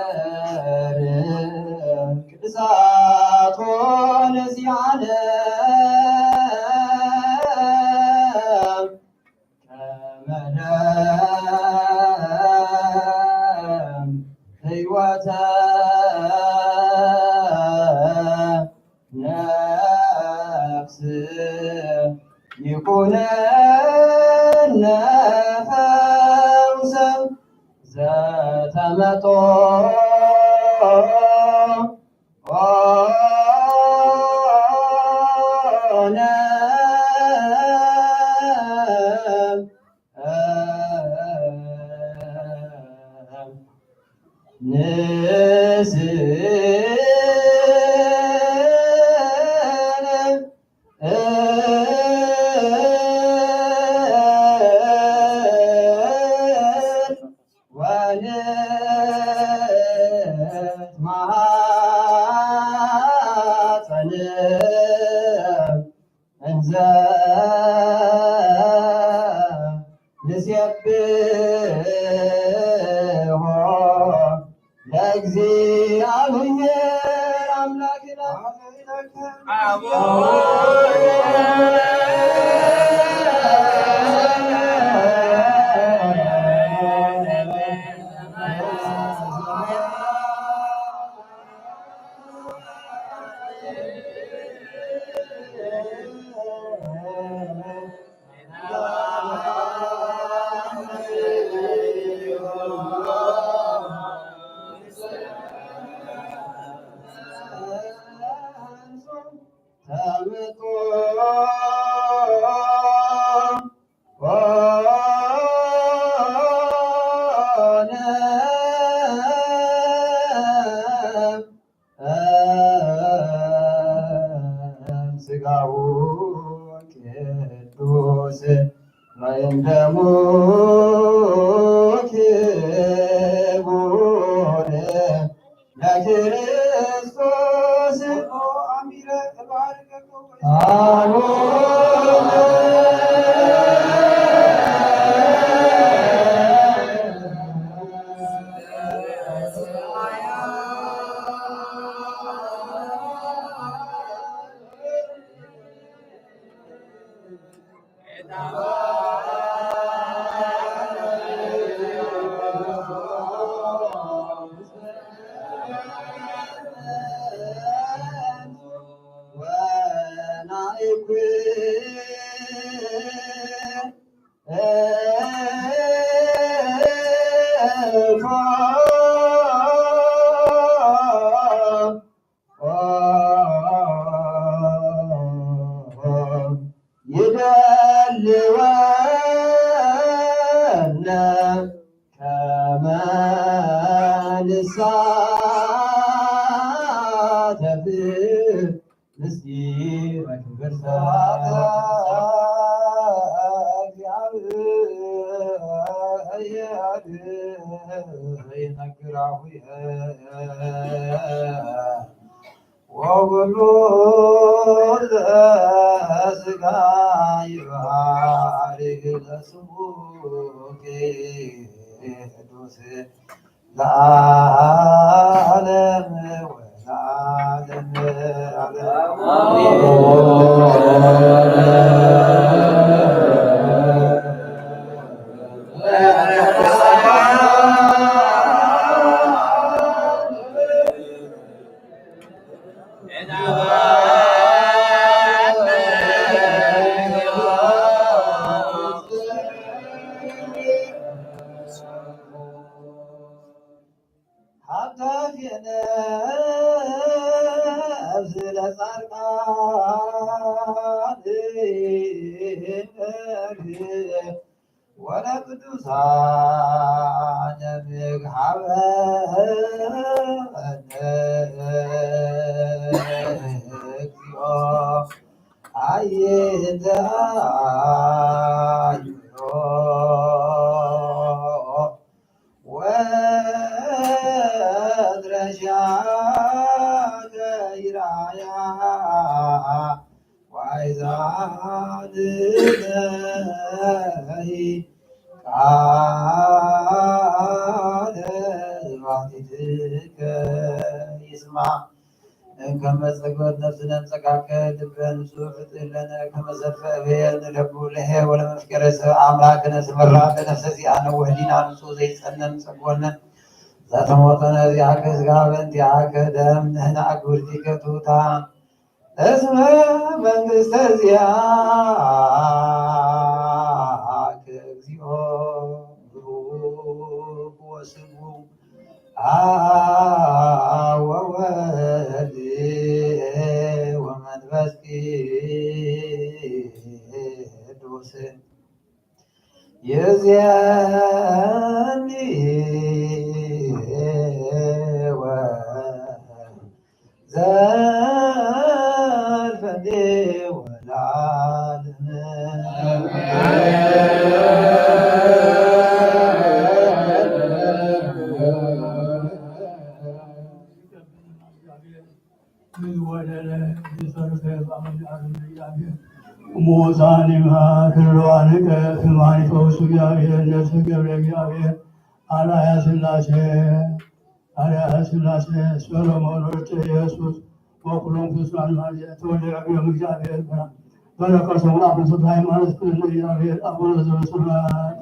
ለእግዚአብሔር ቅድሳት ሆነ ዚአነ ከመ ደም ሕይወተ ነፍስ ይኩነነ ፈውሰ ዘተመጦ ሆነ ንስእል ወንትማጸን እንዘ ንሴብሖ ለእግዚአብሔር አምላክነ። ስጋሁ ቅዱስ ወይም ደሙ ክቡር ለክርስቶስ። አቡነ ይደልወነ ከመ ንሳተፍ ምስጢረ ክብርተ እግዚአብሔር ይነግራሁ ወኩሉ ዘስጋ ይባርክ ለስሙ ቅዱስ ለዓለም ወለዓለም ዓለም። ኃጣውኢነ ለጻድቃን ወለቅዱሳን ምግሃበነ እግዚኦ። ወድረሻ ገይራያ ዋይዛ ልለይ ቃለ ባሕቲትከ ይስማዕ። ከመ ጸግበት ነፍስነ እምጸጋከ ልበ ንጹሕ ፍጥር ለነ ከመ ዘልፈ እበየ ንለቡ ለሄ ወለመፍቀረ ሰብ ኣምላክ ነስመራ ለነፍሰ ዚኣነ ወህሊና ንጹሕ ዘይጸነን ጸግወነ ዘተሞጠነ ዚኣከ ስጋ በእንቲኣከ ደም ንሕና ኣግብርቲከ ትሑታን እስመ መንግስተ ዚኣከ እግዚኦ ብሩክ ወስሙ ወወልድ ወመንፈስ ቅዱስ ይእዜኒ ወዘልፈኒ ወለዓለመ። ሙታን ይማር፣ ህልዋን ይቀፍ፣ ሕማም ይፈውስ እግዚአብሔር፣ ነፍስ ገብረ እግዚአብሔር፣ አርአያ ሥላሴ፣ አርአያ ሥላሴ፣ ሰሎሞን ወልደ ኢየሱስ፣ ወኩሎም ፍጹማን ማርያም ተወልደ እግዚአብሔር ብርሃን፣ በረከቶም አብ ስፍራ ሃይማኖት ክልል እግዚአብሔር አቡነ ዘበሰማያት።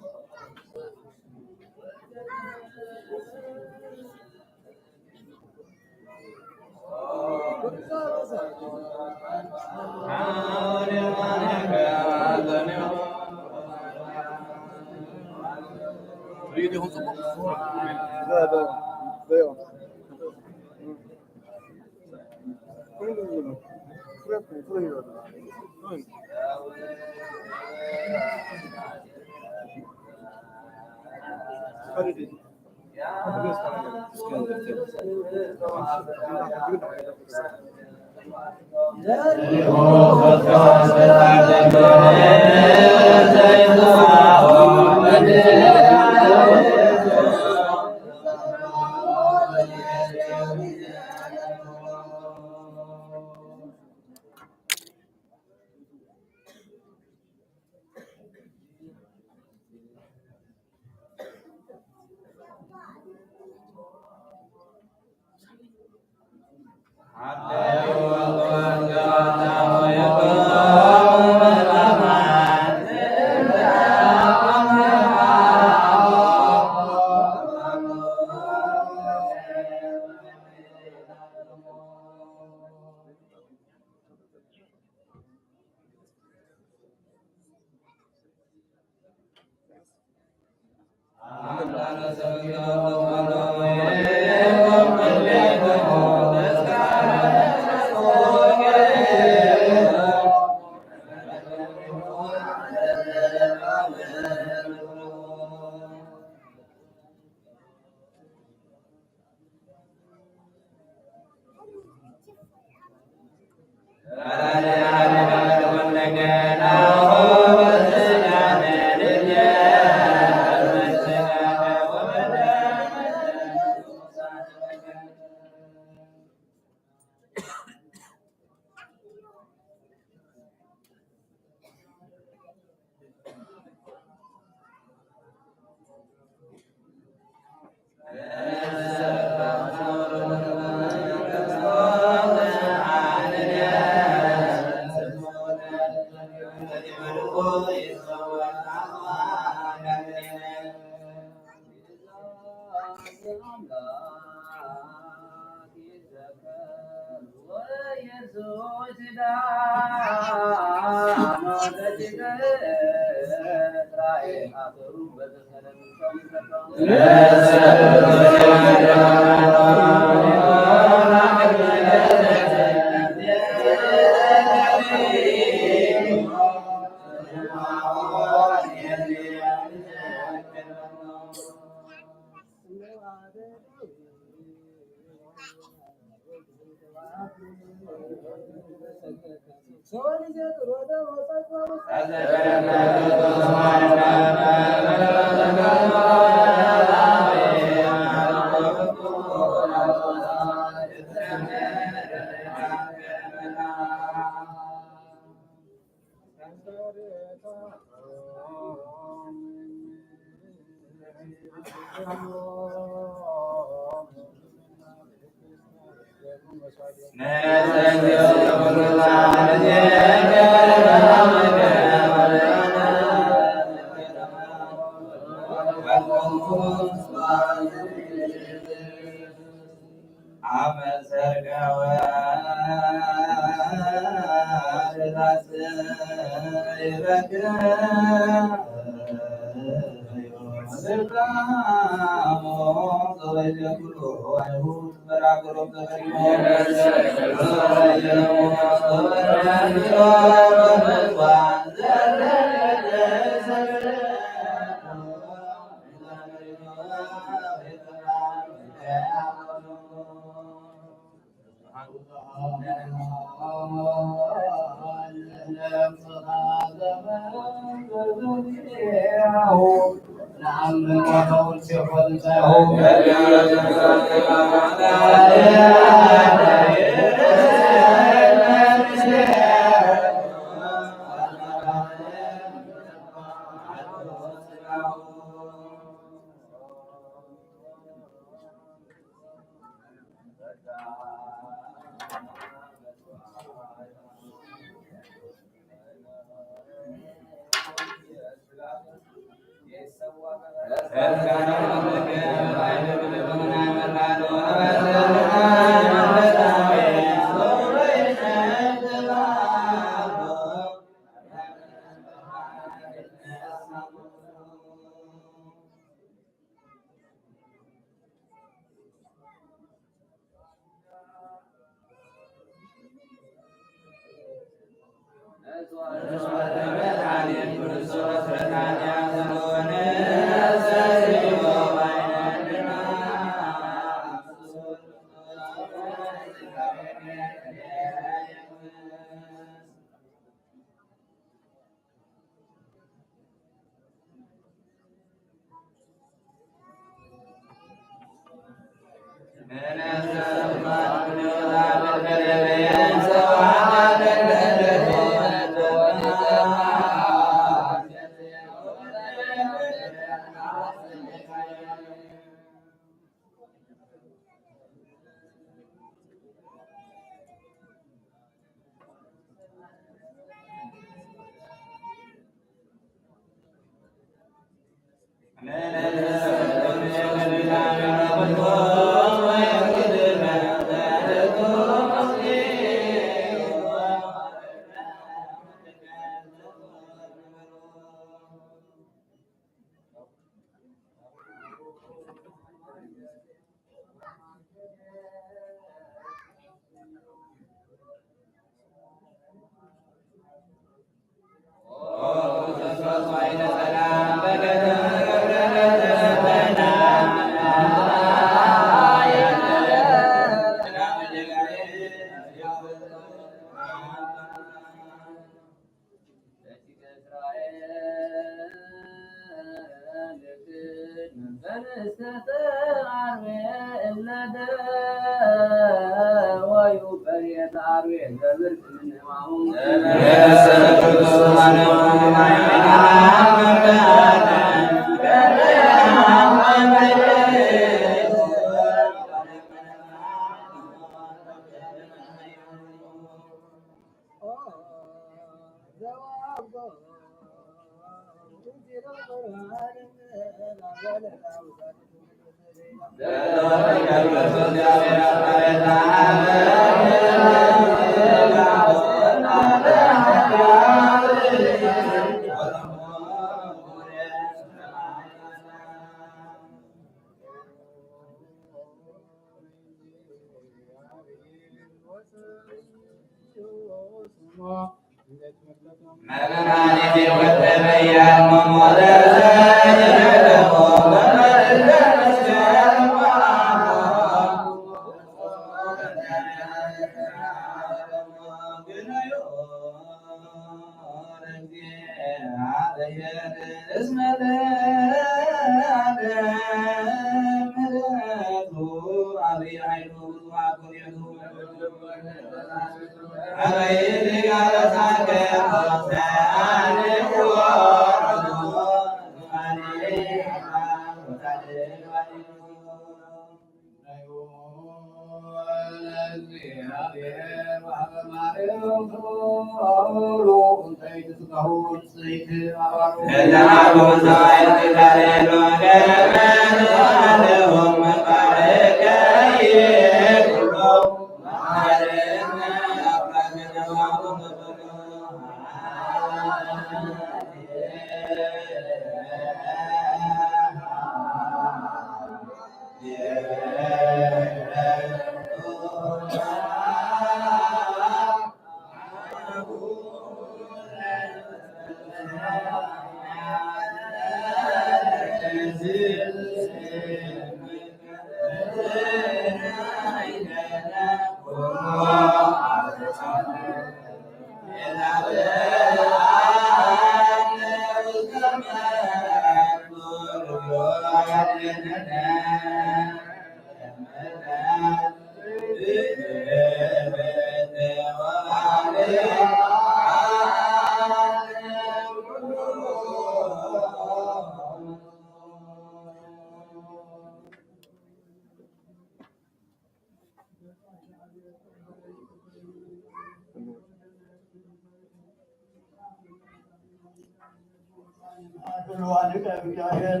እግዚአብሔር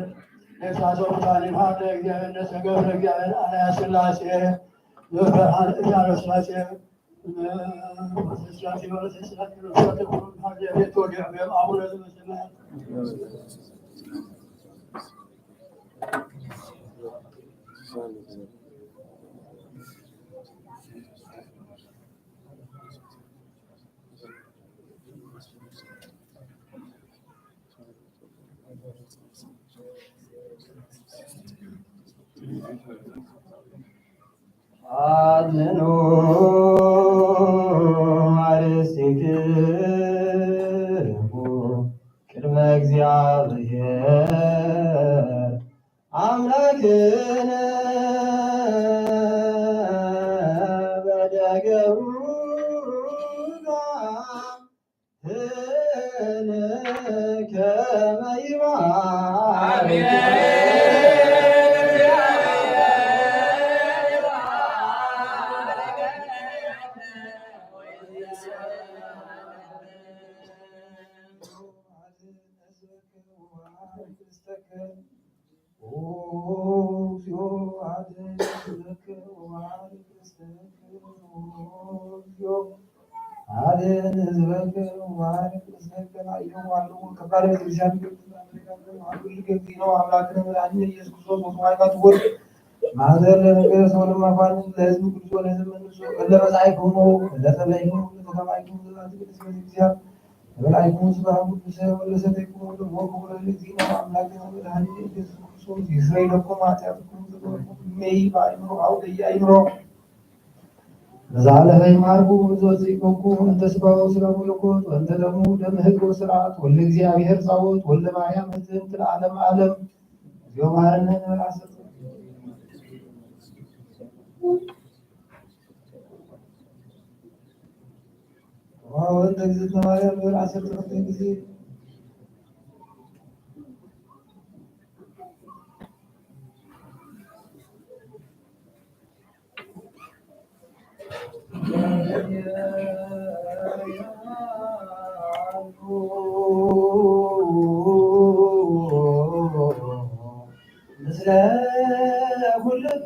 ነፍሳቸው ሙታን ይምሐር ለእግዚአብሔር ነፍሰ ገብረ እግዚአብሔር አርአያ ሥላሴ በብርሃን እግዚአብሔር ሥላሴ ሥላሴ ወለተ ሥላሴ ነፍሳቸው ሙታን እግዚአብሔር ተወልደ አቡነ ዘበሰማያት አድኅኖ አርእስቲክሙ ቅድመ እግዚአብሔር አምላክነ በደገቡ ከመ ይባርክ እግዚኦ አድኅነነ ወባርክ ርእሰነ። እግዚኦ አድኅን ሕዝበከ ወባርክ ርእሰነ። አየሁ አሉ ከባድ ቤተክርስቲያን አሉ ልገብ ነው አምላክነ መድኃኒነ ኢየሱስ ክርስቶስ ወሰማዕታቱ ወልድ ማህደር ለነገሥት ወለመኳንንት ለሕዝብ ቅዱስ ወለሕዝብ መንግሥቱ እለ መጻኢክሙ እለ ጸለይክሙ እለ ተሰማይክሙ ዘዛቲ ቅድስት ቤተክርስቲያን በላይኩም ስብሐ ቅዱሰ ወለሰተይኩም ወደሞ ክቡረ ለእግዚእነ አምላክነ መድኃኒነ ኢየሱስ ክርስቶስ ይስረይ ለኩም ኃጢአትኩም ዘገበርኩም እሜይ በአእምሮ አው በየአእምሮ። በዛለፈ ይማርኩ ብዙ ጽይቆኩ እንተ ስጋው ስጋ መለኮት ወእንተ ደሙ ደም ሕግ ወስርዓት ወልደ እግዚአብሔር ጻወት ወልደ ማርያም ህትንት ለዓለም ዓለም። እግዚኦ መሐረነ እንበል አሰብ ወእንተ እግዝእትነ ማርያም ንብል ዓሰርተ ክልተ ግዜ። ኩልክሙ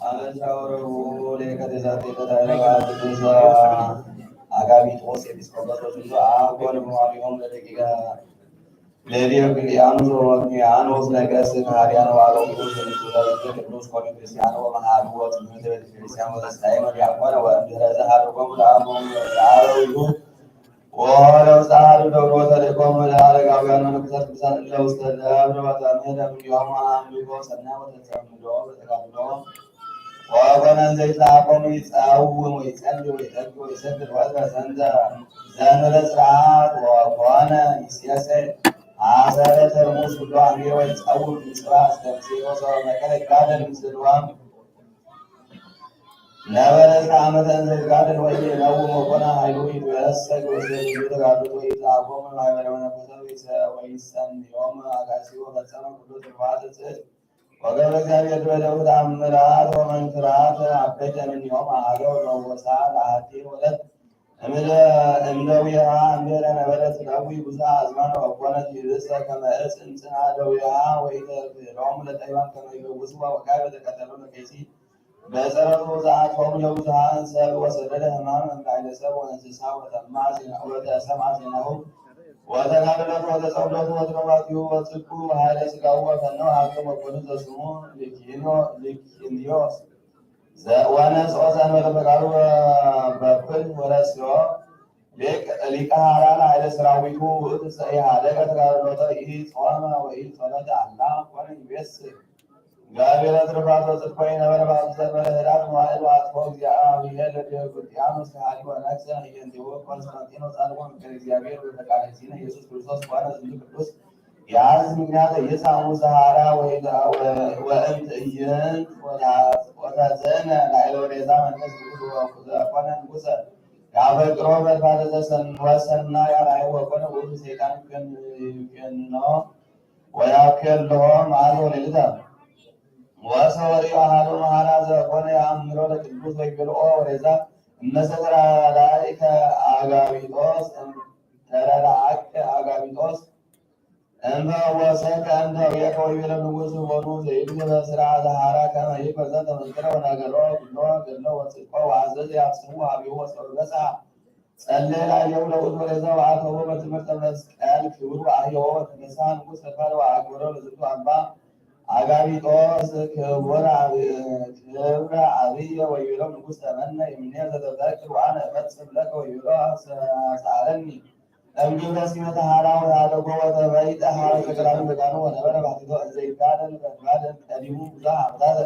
ኣመንታው ረቡዕ ለይከ ተዛቲ ተታይለዋ ቅዱስ ኣጋቢጦስ ኤጲስቆጶስ ወስዶ ኣብ ጎን መዋሊኦም ለደቂቀ ለዲዮቅልጥያኖስ ወመቅሚያኖስ ነገስ ካህዲያን ዋሎ ቅዱስ ቅዱስ ኮኒ ክርስቲያኖ ወመሃሩ ወትምህርተ ቤተ ክርስቲያን ወተስታይመ ዲያቆነ ወእምድረ ዘሃለቆሙ ለአቦሙ ለአበዊሁ ወለውፃ ሀዱ ደግሞ ተልእኮሙ ለአረጋውያን ወንኩሳት ቅዱሳን እለ ውስተ ደብረ ወተምህረ እምኔሆሙ አእምሮ ሰናይ ወተጸምዶ ወተጋድሎ ወኮነ እንዘ ይትለአኮሙ ይጻውም ወይጸሊ ወይጸሊ ወይሰግድ ወዘተ ዘንበረ ስርዓት ወኮነ ይሴሰ አሰረ ተርሙስ ኩሎ አሚሮ ወይጸውም ይጽባ እስከ ጊዜ ወሰበ መከረ ይጋደል ምስልዋም ነበረ እስከ ዓመተ እንዘ ይትጋደል ወይነውም ወኮነ ኃይሉ ይትወሰግ ወይሰግዱ ተጋድሎ ወይትአኮሙ ማህበረ መነኮሳት ወይሰ-፣ ወይሰምዮም አጋሲ ወፈጸመ ኩሎ ትሩፋት ጽድቅ ወገብረ እግዚአብሔር ድበደቡ ተአምራት ወመንክራት አበይተ እምኔሆም አሐደ ወለወሳ ለአሐቲ ወለት እምለ እምደዊሃ እምድህረ ነበረት ለዊ ብዙ አዝማን ወኮነት ይብሰ ከመ እፅ እምፅንአ ደዊሃ ወኢተክእሎሙ ለጠቢባን ከመ ይፈውስዋ ወካዕበ ተቀተሎ ለከይሲ በጸረቱ ዘአጥፈሙ ለብዙሃን ሰብ ወሰደደ ሕማም እምባይለ ሰብ ወእንስሳ ወተማ ዜና-፣ ወተሰማ ዜናሁ ወተጋደለቱ ወተጸውደቱ ወትረፋቲሁ ወጽድቁ ወኃይለ ሥጋሁ ወፈነው ሀገር ወኮኑ ዘስሙ ሊኪኖ-፣ ሊኪንዮስ ዘ-፣ ወነጽኦ ዘእንበለ ፈቃዱ በኩል ወረስዮ ሊቀ ሊቀ ኃይላት ኃይለ ሠራዊቱ ውእቱ ዘኢሃደገ ተጋድሎተ ኢጾመ ወኢጸለተ አላ ኮነ ይቤስር። እግዚአብሔር ትሩፋቱ ጽድቆ ይነበረ በአምሳለ ህዳር መዋዕል ወአጥፎ እግዚአብሔር ለዲዮቅልጥያኖስ ከሃዲ ወነግሠ ህየንቴዎ ቆስጠንጢኖስ ጻድቆ ምክር እግዚአብሔር በፈቃደ ሲነ ኢየሱስ ክርስቶስ ኮነ ዝንቱ ቅዱስ የአዝ ምክንያት ኢየሱስ ሐሙስ ሐራ ወእንትእይንት ወተዘነ ላዕለ ወሬዛ መንፈስ ቅዱስ ወዘኮነ ንጉሰ ያፈቅሮ በድባለ ዘሰን ወሰና ያራይ ወኮነ ውእቱ ሰይጣን ክንክኖ ወያኬልሆ መዓልተ ወሌሊተ። ወሰወሪ አሐዱ መሐራ ዘኮነ የአምሮ ለቅዱስ ወይቤልኦ ወሬዛ እመሰ ተራዳኢከ አጋቢጦስ ተራዳአከ አጋቢጦስ እንተ ወሰከ እንተ ርየከ ወይቤለ ንጉስ ወኑ ዘይብል በስራ ዘሃራ ከመ ይፈጸም ተመስክረ ወናገሮ ኩሎ ገድሎ ወጽድቆ ወአዘዘ ያፍስሙ አብዮ ወሰበ በጽሐ ጸለየ ላዕሌሁ ለውእቱ ወሬዛ ወአተዎ በትምህርተ መስቀል ክብሩ አህየዎ ወተነሳ ንጉስ ተድፋለ ወአክበሮ ለዝንቱ አባ አጋቢጦስ ክቡር አብ- ክብረ አብየ ወይቤሎ ንጉስ ተመነ ይምኔ ዘተፈቅድ ወአነ እፈጽም ለከ ወይቤሎ ሰአለኒ እምግብረ ሲመተ ሐራ ወተሃደጎ ወተበይጠ ሀበ ተገዳሉ ተጋኑ ወነበረ ባሕቲቶ እንዘ ይጋደል በትጋደል ቀዲሙ ብዙ ዓመታት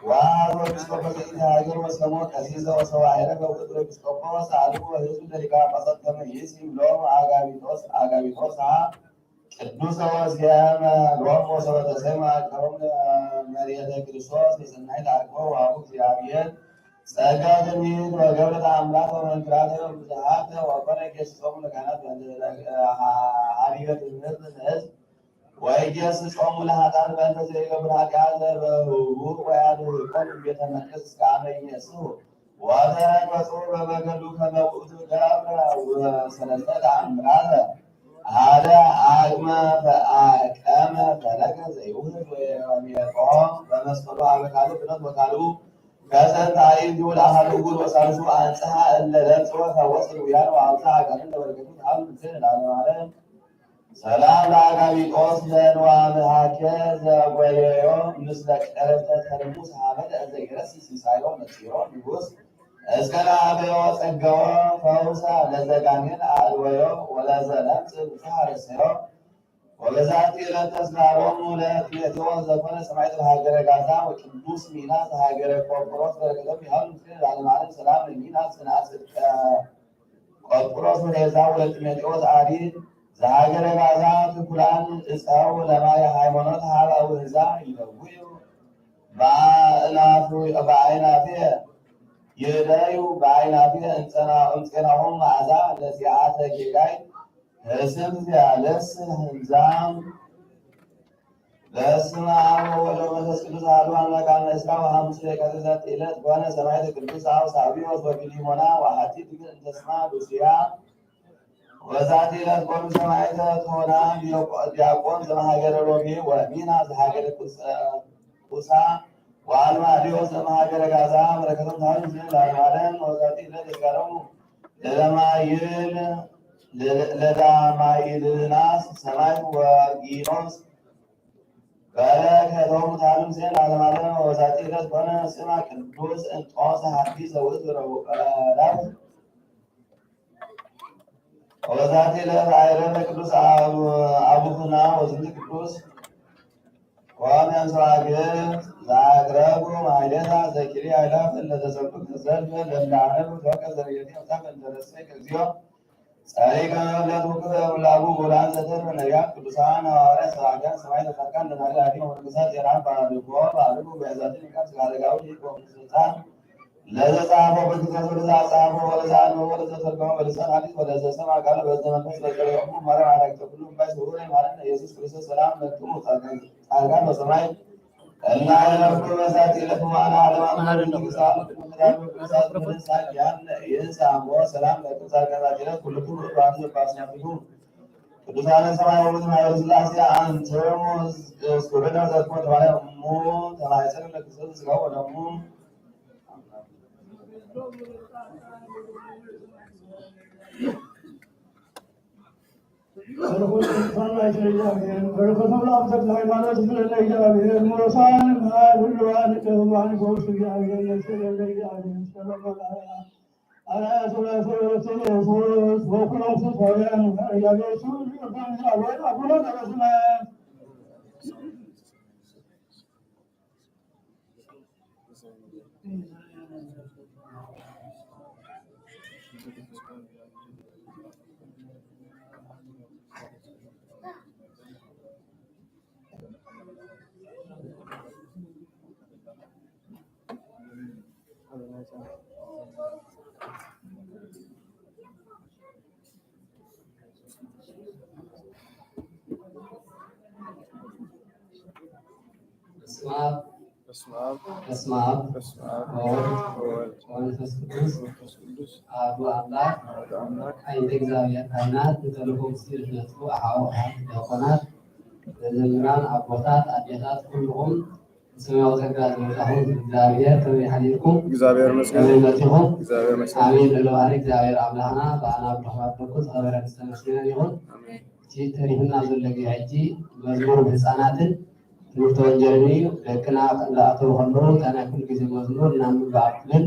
ወአሐዞ ኤጲስቆጶስ ዘኢቲ ሃገር ወሰሞ ቀሲሰ ወሰዋይረ ከውእቱ ኤጲስቆጶስ አልቦ ህዝብ ለሊቀ ጳጳሳት ከመ ይእቲ ሎሙ አጋቢጦስ አጋቢጦስ ቅዱሰ ወስያመ ሎሙ ወሰበ ተሰማ አቀቦም መርየተ ክርስቶስ በሰናይ ተአቅቦ ወአቡ እግዚአብሔር ጸጋ ትንቢት ወገብረ ተአምራት ወመንክራተ ብዙሃተ ወኮነ ጌስጾሙ ለካህናት ሀዲበ ትምህርት ለህዝብ ወይጌስጾሙ ለኃጥኣን በእንተ ዘይገብር ኃጢአት ዘበህቡር ወያድህቆም ቤተ መቅደስ እስከ አመ ይነስሑ ወተረገጹ በበገዱ ከመ ውእቱ ገብረ ወሰለስተ ተአምራተ ሀደ አቅመ አቀመ ፈለገ ዘይውህድ ወየቆ በመስቀሉ አበካሉ ብረት ወካሉ ከሰንት አይንቲሁ ለአሐዱ እጉል ወሳልሱ አንጽሐ እለ ለብጽ ወፈወስ ውያን ወአብጽሐ አጋንንት ለበረከቱ ተአብ ምስል ለዓለመ ዓለም። ሰላም ለአጋቢጦስ ለንዋምሃኬ ዘጎየዮ ምስለ ቀረብተ ተርሙስ ሀበደ ዘይረሲ ሲሳዮ መጺሮ ንጉስ እስከ ለአበዮ ጸገዎ ፈውሰ ለዘጋኔን አድወዮ ወለዘለምጽ ብዙሃ ረሰዮ። ወበዛቲ ዕለት ተስካሮሙ ለክልኤቲሆ ዘኮነ ሰማዕት በሀገረ ጋዛ ወቅዱስ ሚናስ ዘሀገረ ቆጵሮስ በረከቶም ይሃሉ ምስሌነ ለዓለመ ዓለም። ሰላም ለሚናስ ጽንዐ ጽድቀ ቆጵሮስ ወሬዛ ወለጢሞቴዎስ አዲ ዘሀገረ ጋዛ ትኩላን እፀው ለማየ ሃይማኖት ሀበ ውህዛ ይደውዩ በአእናፉ- በአይናፌ ይደዩ በአይናፌ እንጸና- እንጼናሆም መዓዛ ለዚአተ ጌጋይ ህስም ዚያለስ ህምዛም በስመ አብ ወወልድ ወመንፈስ ቅዱስ አሐዱ አምላክ። አመ እስራ ወሐሙስ ለየካቲት ዕለት ኮነ ሰማዕት ቅዱስ አውሳብዮስ ወፊሊሞና ወሐቲ ድንግል እንተ ስማ ሉስያ። ወዛቲ ዕለት ኮኑ ሰማዕት ቶና ዲያቆን ዘመሃገረ ሮሜ ወሚና ዘሃገረ ቁሳ ወአልማዲዮስ ዘመሃገረ ጋዛ። በረከቶም ታሉ ምስለ ለዓለመ ዓለም። ወዛቲ ዕለት ተስካሮሙ ለዳማይል ለዳማይልናስ ሰማዕት ወጊኖስ በረከቶም ታሉ ምስለ ለዓለመ ዓለም። ወበዛቲ ዕለት ኮነ ስማ ቅዱስ እንጦንስ ሐዲስ ዘውእቱ ረቡዕ ዕለት። ወበዛቲ ዕለት አይረፈ ቅዱስ አቡ- አቡሁና ወዝንቱ ቅዱስ ወአብ ያንሰዋ ግብጽ ለአቅረቡ ማሕሌታ ዘኪሪ አይላፍ ለተሰብኩ ተዘልፈ ለላዕለሉ ተወቀ ዘርየቴ አብታ ከንደረሰ ከዚዮ ጸሪቀ መለት ውክፈ ውላቡ ውላን ዘተርፈ ነቢያት ቅዱሳን ሐዋርያት ሰባክያን ሰማዕታት ጻድቃን ደናግል አዲ ወመነኮሳት ዜናን ባርኮ ባርኩ በዛቲ ሊቃን ስጋ አረጋዊ ሊቆም ስልጣን ለዘ ጻፎ በክርስቶስ ወለዘ አጻፎ ወለዘ አንበቦ ወለዘ ተርጎመ በልሳን ሐዲስ ወለዘ ሰምዐ ቃሎ በእዝነ መንፈስ በጸሎተ እሙ ማርያም አራቂተ ኩሉ እምባይ ስውር ማረነ ኢየሱስ ክርስቶስ ሰላም ለክሙ ጻድቃን በሰማይ እና የነፍቁ በዛቲ ዕለት መዋዕለ ዓለም አምላክ ቅዱሳን ቅዱሳን ቅዱሳን ቅዱሳን ያን ይህን ሳሞ ሰላም ለክሙ ጻድቃን ዛቲ ዕለት ኩልኩም ርዱአን ዘባስናፊኩም ቅዱሳነ ሰማይ ወሙት ማህበረ ሥላሴ አንትሙ እስኩርነ ዘኮ ተባለ እሙ ተማይሰን ለክርስቶስ ስጋው ወደሙ ኩሎም ተስፋውያን እግዚኣብሔር ስሙ ይቕርታ ምስላ ወይ ኣቡነ ዘበሰማያት። በስመ አብ። በስመ አብ። በስመ አብ። በስመ አብ። ወወልድ። ወወልድ። ወመንፈስ ቅዱስ። ወመንፈስ ቅዱስ። አሐዱ አምላክ። አሐዱ አምላክ። አይንተ እግዚአብሔር ካህናት፣ ንተልእኮ ምስጢር ዝነጥፉ አሓው አሓት ዲያቆናት፣ መዘምራን፣ አቦታት፣ አዴታት፣ ኩልኹም ብሰማያዊ ጸጋ ዝበጻኹም እግዚኣብሔር ከመይ ሓሊልኩም? እግዚኣብሔር ይመስገን። ከመይ መጺኹም? እግዚኣብሔር ይመስገን። አሜን። ልዑል ባህሪ እግዚኣብሔር ኣምላኽና ብኣና ብድኹማት ደቁ ዝኸበረን ዝተመስገነን ይኹን። ኣሜን። እቲ ተሪፍና ዘሎ ግዜ ሕጂ መዝሙር ብህፃናትን ትምህርቲ ወንጌልን እዩ። ደቅና እንዳኣተዉ ከለዉ እታ ናይ ኩሉ ግዜ መዝሙር እናንብብ ኣብ ክብል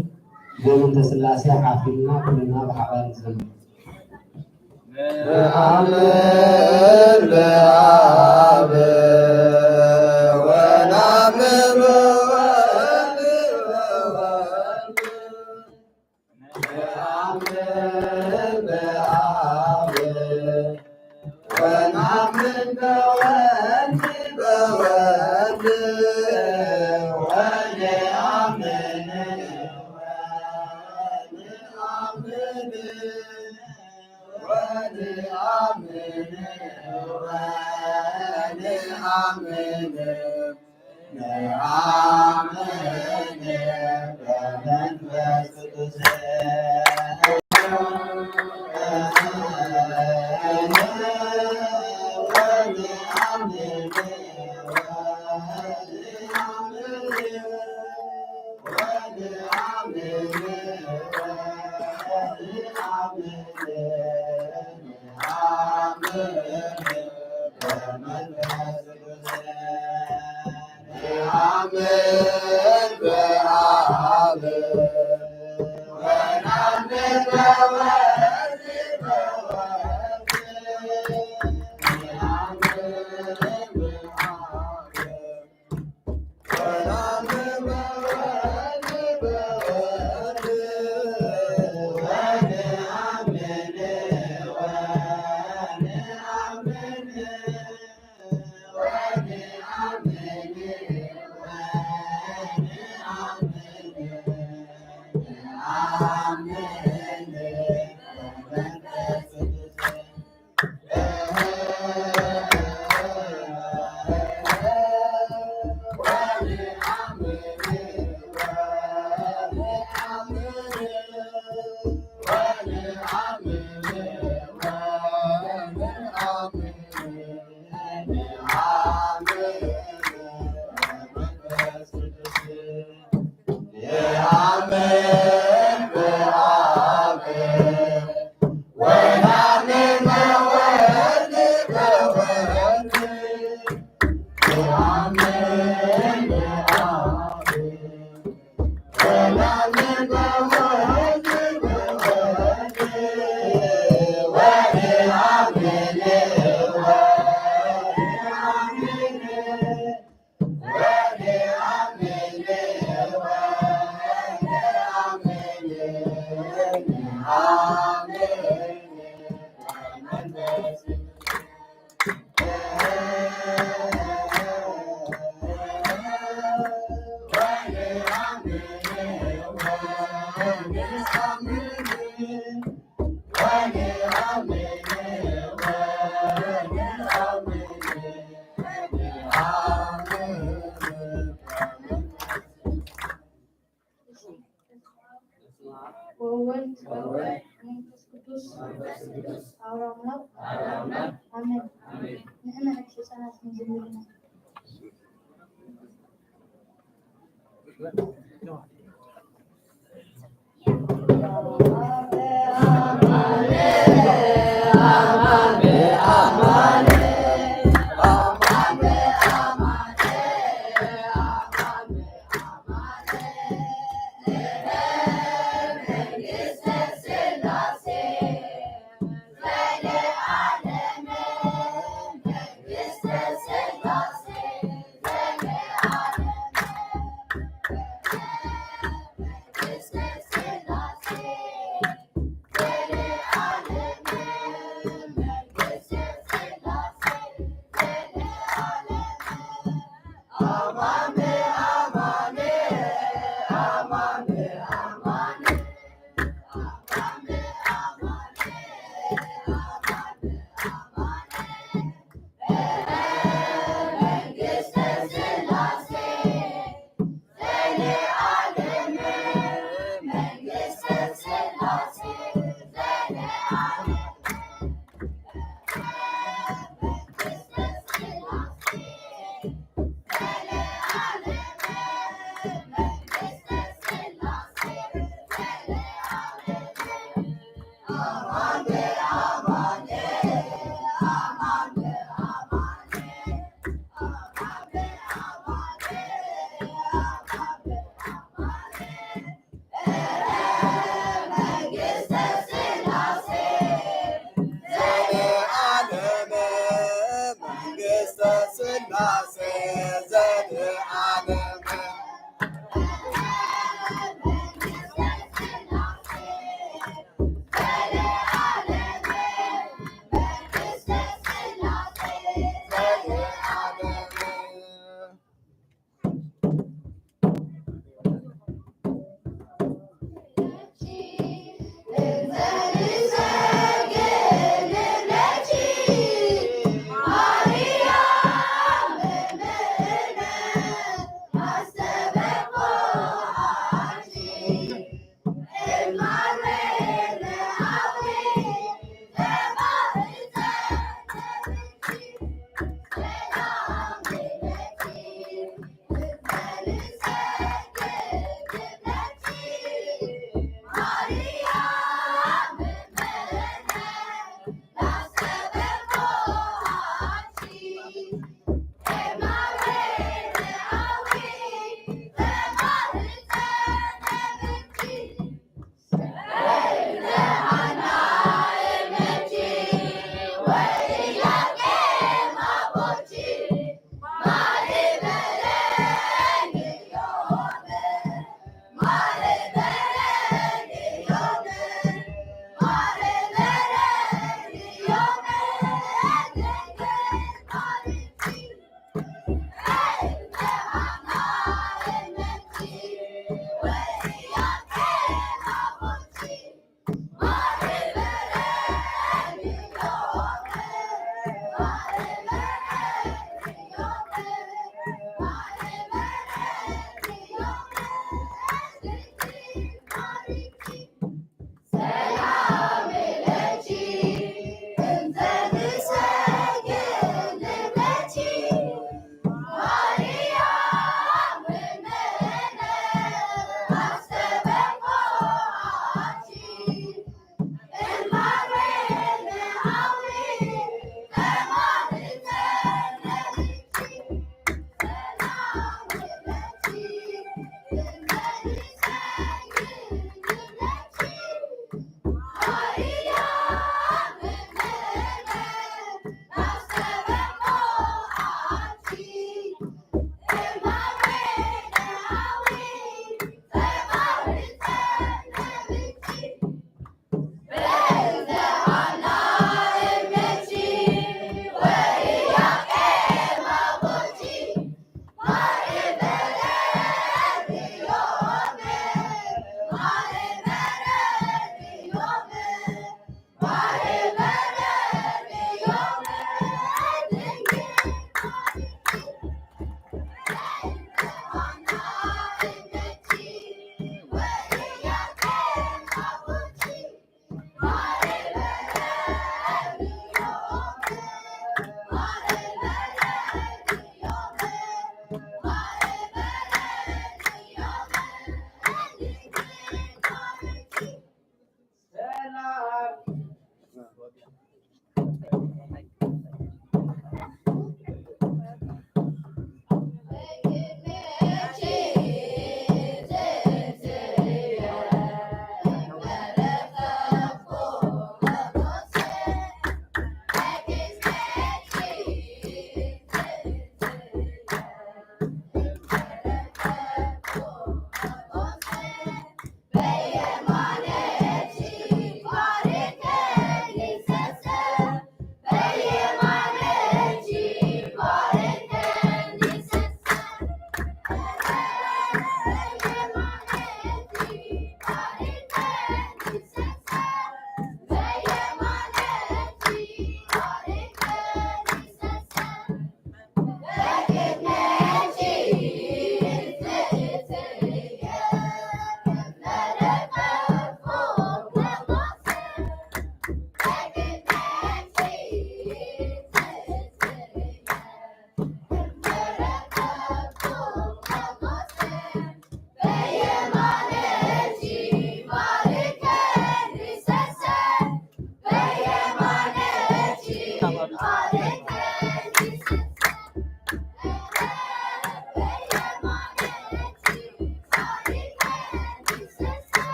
ብእምንተ ስላሴ ሓፊልና ኩልና ብሓባር ንዘምር። ነአምን በአብ ወነአምን በወልድ ወወልድ ነአምን በአብ ወነአምን በወልድ በወልድ ወነአምን ወነአምን ወነአምን ነአምን በመንፈስ ቅዱስ። ወወልድ ወመንፈስ ቅዱስ ሓደ ኣምላክ ኣሜን። ንሕና ሕጂ ህፃናት ክንዝምር ኢና።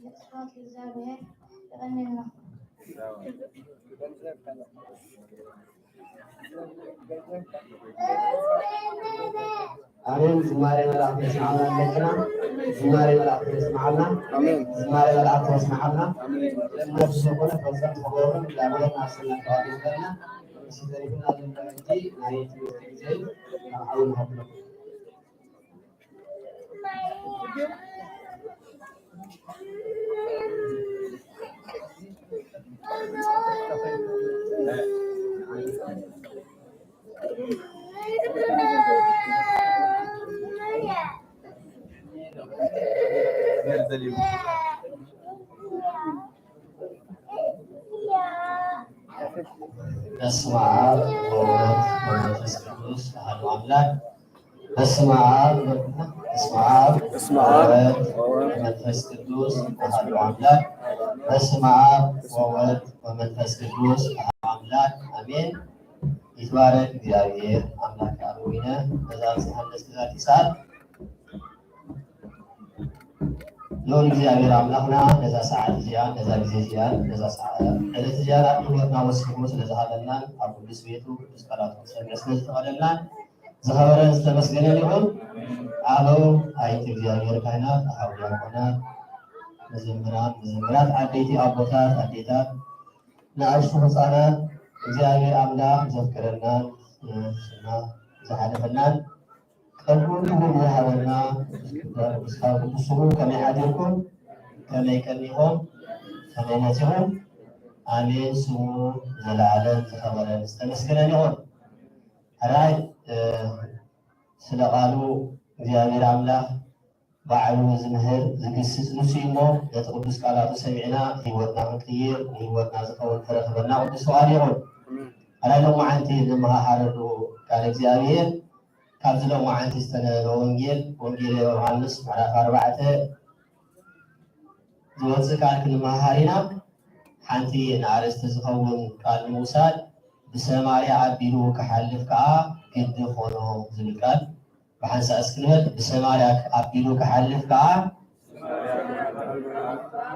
ብስብሐት ለእግዚኣብሔር። የቐንየልና። ኣሜን። ዝማሬ መላእክት የስምዓልና ኣለና። ዝማሬ መላእክት የስምዓልና። ኣሜን። ዝማሬ መላእክት የስምዓልና። ኣሜን። ነፍሲ ዝኾነ ፈጸም ተገብሩን እግዚኣብሔር ናብ ሰላም ተዋዲስና። ተሪፍና ዘሎ ሕጂ ናይ ትምህርቲ ግዜ እዩ። ኣብ ሓዊ ንኸፍሎ። በስመ አብ ወወልድ ወመንፈስ ቅዱስ አሐዱ አምላክ። በስመ አብ በስመ አብ በስመ አብ ወወልድ ወወልድ ወመንፈስ ቅዱስ አሐዱ አምላክ። በስመ አብ ወወልድ ወመንፈስ ቅዱስ አሐዱ አምላክ አሜን። ይትባረክ እግዚኣብሔር አምላክ አበዊነ በዛ ብዝሃለስ ዛቲ ሰዓት። ልዑል እግዚኣብሔር ኣምላኽና ነዛ ሰዓት እዚኣ፣ ነዛ ግዜ እዚኣ፣ ነዛ ሰዓ-፣ ዕለት እዚኣ ናብ ህይወትና ወሲኹ ስለ ዝሃበናን ኣብ ቅዱስ ቤቱ ቅዱስ ቃላቱ ክሰምዕ ስለ ዝፈቐደልናን ዝኸበረን ዝተመስገነን ይኹን። ኣበው፣ ኣይንት እግዚኣብሔር ካህናት፣ ኣሃው ዲያቆናት፣ መዘምራን፣ መዘምራት፣ ዓበይቲ ኣቦታት፣ ኣዴታት፣ ንኣሽቱ ህፃናት እግዚኣብሔር ኣምላኽ ዘፍቀረናን፣ እ፣ ስና ዝሓለፈናን ቅድሚ ኩሉ ዝሃበና ቅዱስ ስሙ ከመይ ሓዲርኩም? ከመይ ቀኒኹም? ከመይ መጺኹም? ኣሜን። ስሙ ዘለዓለም ዝኸበረን ዝተመስገነን ይኹን። ሕራይ፣ እ፣ ስለ ቃሉ እግዚኣብሔር ኣምላኽ ባዕሉ ዝምህር ዝግስጽ ንሱ እዩ እሞ፣ ነቲ ቅዱስ ቃላቱ ሰሚዕና ህይወትና ክንቅይር፣ ንህይወትና ዝኸውን ፍረ ክህበና ቅዱስ ፍቓዱ ይኹን። ሕራይ ሎማዓንቲ እንመሃሃረሉ ቃል እግዚኣብሔር ካብዚ ሎማዓንቲ ዝተነበበ ወንጌል፣ ወንጌል ዮሃንስ ምዕራፍ ኣርባዕተ ዝወፅእ ቃል ክንመሃሃር ኢና። ሓንቲ ንኣርእስቲ ዝኸውን ቃል ንምውሳድ፣ ብሰማርያ ኣቢሉ ክሓልፍ ከኣ ግዲ ኾኖ ዝብል ቃል ብሓንሳእ እስኪ ንበል። ብሰማርያ ኣቢሉ ክሓልፍ ከኣ